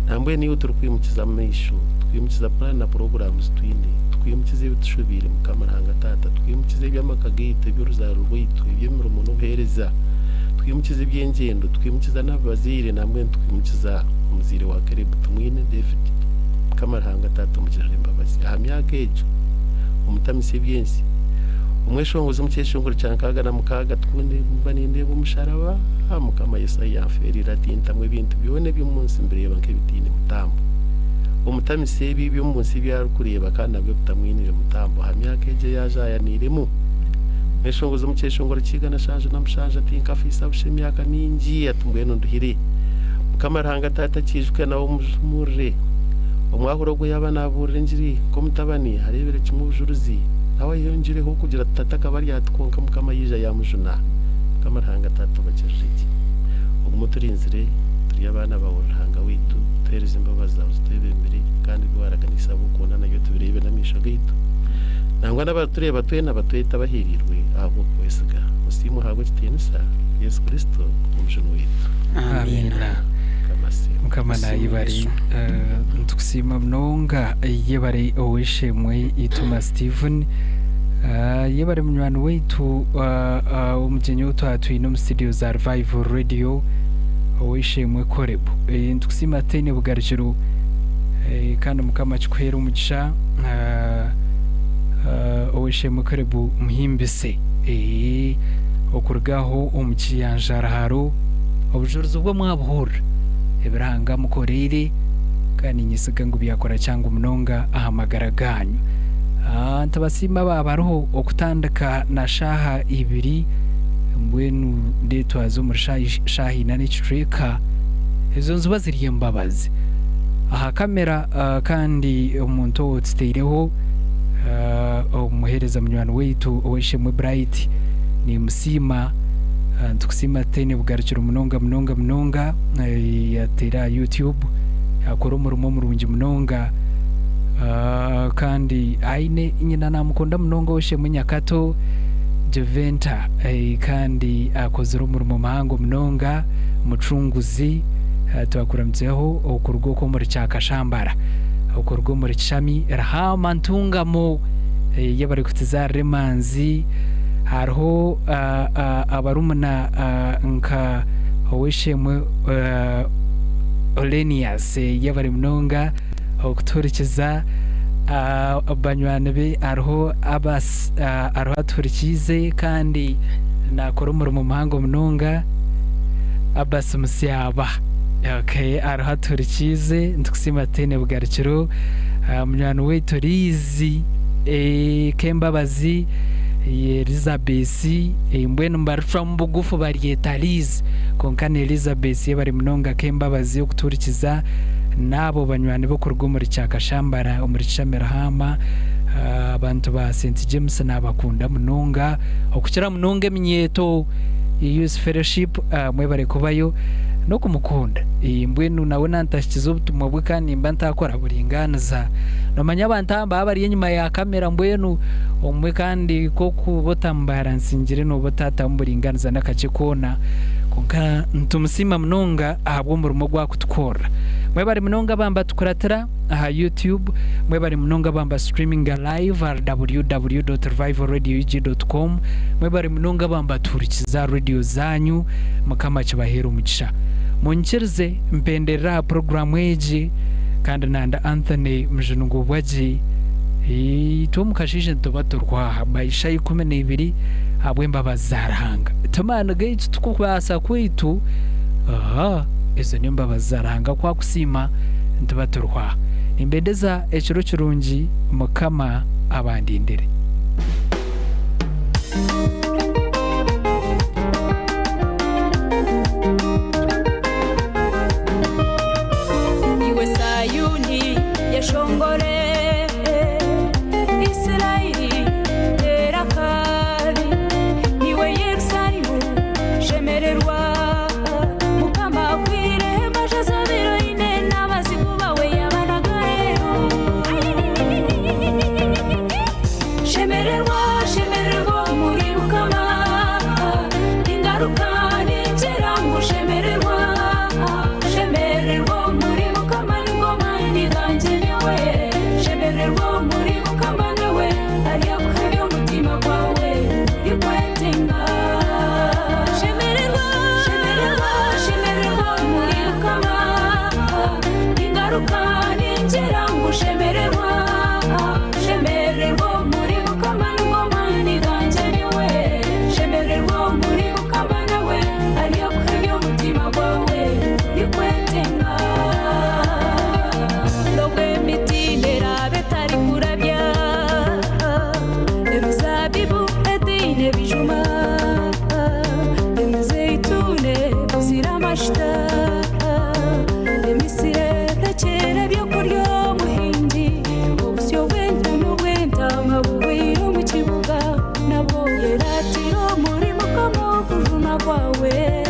Nambwenu iwe turikwimukiza amaisho, tukwimukiza puraani na puroguraamu zi twine, tukwimukiza ebi tushobeire, Mukama Ruhanga Taata, tukwimukiza eby'amaka gaitu, eby'oruzaaro rwaitu, eby'emirimo n'obuheereza, twimukiza eby'engyendo, twimukiza n'abazaire, nambwenu tukwimukiza omuzaire wa Caleb Tumwine David. Mukama Ruhanga Taata omugirire embabazi aha myaka egyo, omutamise eby'ensi. Omweshongozi omu kyeshongoro kya 66 Tukunde mba nindeeba omusharaba, Mukama Yesu ahu yanfeereire ati ntamu ebintu byona eby'omu nsi mbireeba nk'ebitaine mutambo. Omutamise ebi eby'omu nsi ebi arikureeba kandi nabwo bitamwiniire mutambo aha myaka egyo ei ajaayaniiremu. Omweshongozi omu kyeshongoro kya 177 ati nkafiisa busha emyaka mingi ati mbwenu nduhire. Mukama Ruhanga Taata akiijuke nawe omujumurire. Omwahura ogwo yaaba naabuurira engiri nk'omutabani areebere kimwe obujurizi nawe ayeyongyereho kugira ati tata akaba ari ati kwonka Mukama yaija yaamujuna. Mukama Ruhanga Taata obagirire gye. Ogume oturinzire turi abaana baawe Ruhanga waitu, tuheereze embabazi zaawe zitwebembere kandi ebi waaraganiise abu okunda nabyo tubireebe n'amaisho gaitu. Nangwa n'abaritureeba twena batwete abahiiriirwe ahabw'okukwesiga. Osiimwe ohaabwe ekitiinisa, Yesu Kristo Omujuni waitu. Amiina. Mukama nayebare. Nitukusiima munonga yebare ow'eishe-emwe Ituma Stephen. Yebare munywani waitu omugyenyi ou twaba twine omu studio za Revival Radio ow'eishe-emwe Caleb. Nitukusiima tutaine bugarukiro kandi Mukama akikuheere omugisha ow'eishe-emwe Caleb Muhimbise. Okuruga aho omu Kiyanjaraharo obujurizi bwe mwabuhurira, ebi Ruhanga amukoreire kandi niinyesiga ngu byakora kyangu munonga aha magara gaanyu. Nitubasiima abo abariho okutandika na shaaha ibiri mbwenu ndeetwaza omuri shaaha ina n'ekicweka, ezo niziba ziri embabazi. Aha kamera kandi omuntu ou tutaireho omuheereza munywani waitu ow'eishe-emwe Bright nimusiima, nitukusiima tutaine bugarukiro munonga munonga munonga, yatuteire aha YouTube yakora omurimo murungi munonga kandi aine nyina namukunda munonga ow'eishe-emwe Nyakato Jeventa kandi akozire omurimo muhango munonga mucunguzi twakuramutseho okuruga okwo omuri Kyakashambara okuruga omuri Kishami Rahama Ntungamo yebare kutuzaarira emanzi hariho abarumuna nka ow'eishe-emwe Olenius yebare munonga okutuhurikiza banywani be hariho Abbas ariho atuhurikiize kandi naakora omurimo muhango munonga Abbas Musyaba okay ariho atuhurikiize nitukusiima tutaine bugarukiro munywani waitu Liz Kembabazi Elizabeth mbwenu nibaricwamu bugufu baryeta Liz kwonka ni Elizabeth yebare munonga Kembabazi okutuhurikiza N'abo banywani be okuruga omuri Kyakashambara omuri Kishami Ruhaama, abantu ba St James naabakunda munonga okukira munonga eminyeeto Youth Fellowship mwebare kubayo n'okumukunda. Mbwenu nawe nantahikiza obutumwa bwe kandi nimba ntaakora buringaaniza. Noomanya abantu aba nibaba bari enyima ya kamera mbwenu obumwe kandi ku orikuba otamubaransingire nooba otaatamu buringaaniza n'akakye koona. Kwonka nitumusiima munonga ahabw'omurimo ogu arikutukorera. Mwebare munonga abamba tukuratira aha YouTube, mwebare munonga abamba streaminga live ahari www.revivalradioug.com, mwebare munonga abamba tuhurikiza aha radio zanyu, Mukama akibaheere omugisha. Munyikirize mpenderere aha puroguramu egi kandi nanda Anthony Mujuni Ngubwagye. Itwe omu kasheeshe nituba turiho aha by shaaha 12 ahabw'embabazi za Ruhanga. Ti maani gaitu tikubaasa kwaitu, aha, ezo n'embabazi za Ruhanga ku akusiima nituba turiho aha. Nimbendeza ekiro kirungi, Mukama abandindire. Iwe Sayuuni, yeshongore, Isiraeli, teera akaari, Iwe Yerusaalemu, shemererwa, Mukama akwihireho embaju z'ababaire oine, n'abazigu baawe yaabanaga aheeru. Shemererwa, shemererwa omuri Mukama, ningaruka ningira ngu shemererwa, shemererwa omuri Mukama nigo maani gangye nyowe, shemererwa omuri Mukama nawe aryakuha eby'omutima gwawe orikwetenga. Shemererwa, shemererwa, shemererwa omuri Mukama, ningaruka ningira ngu shemererwa, shemererwa omuri Mukama nigo maani gangye nyowe, shemererwa omuri Mukama nawe aryakuha eby'omutima gwawe orikwetenga. N'obu emiti eraabe etarikurabya, emizaabibu etaine bijuma, emizeituuni ebuzire amashita, Nyowe.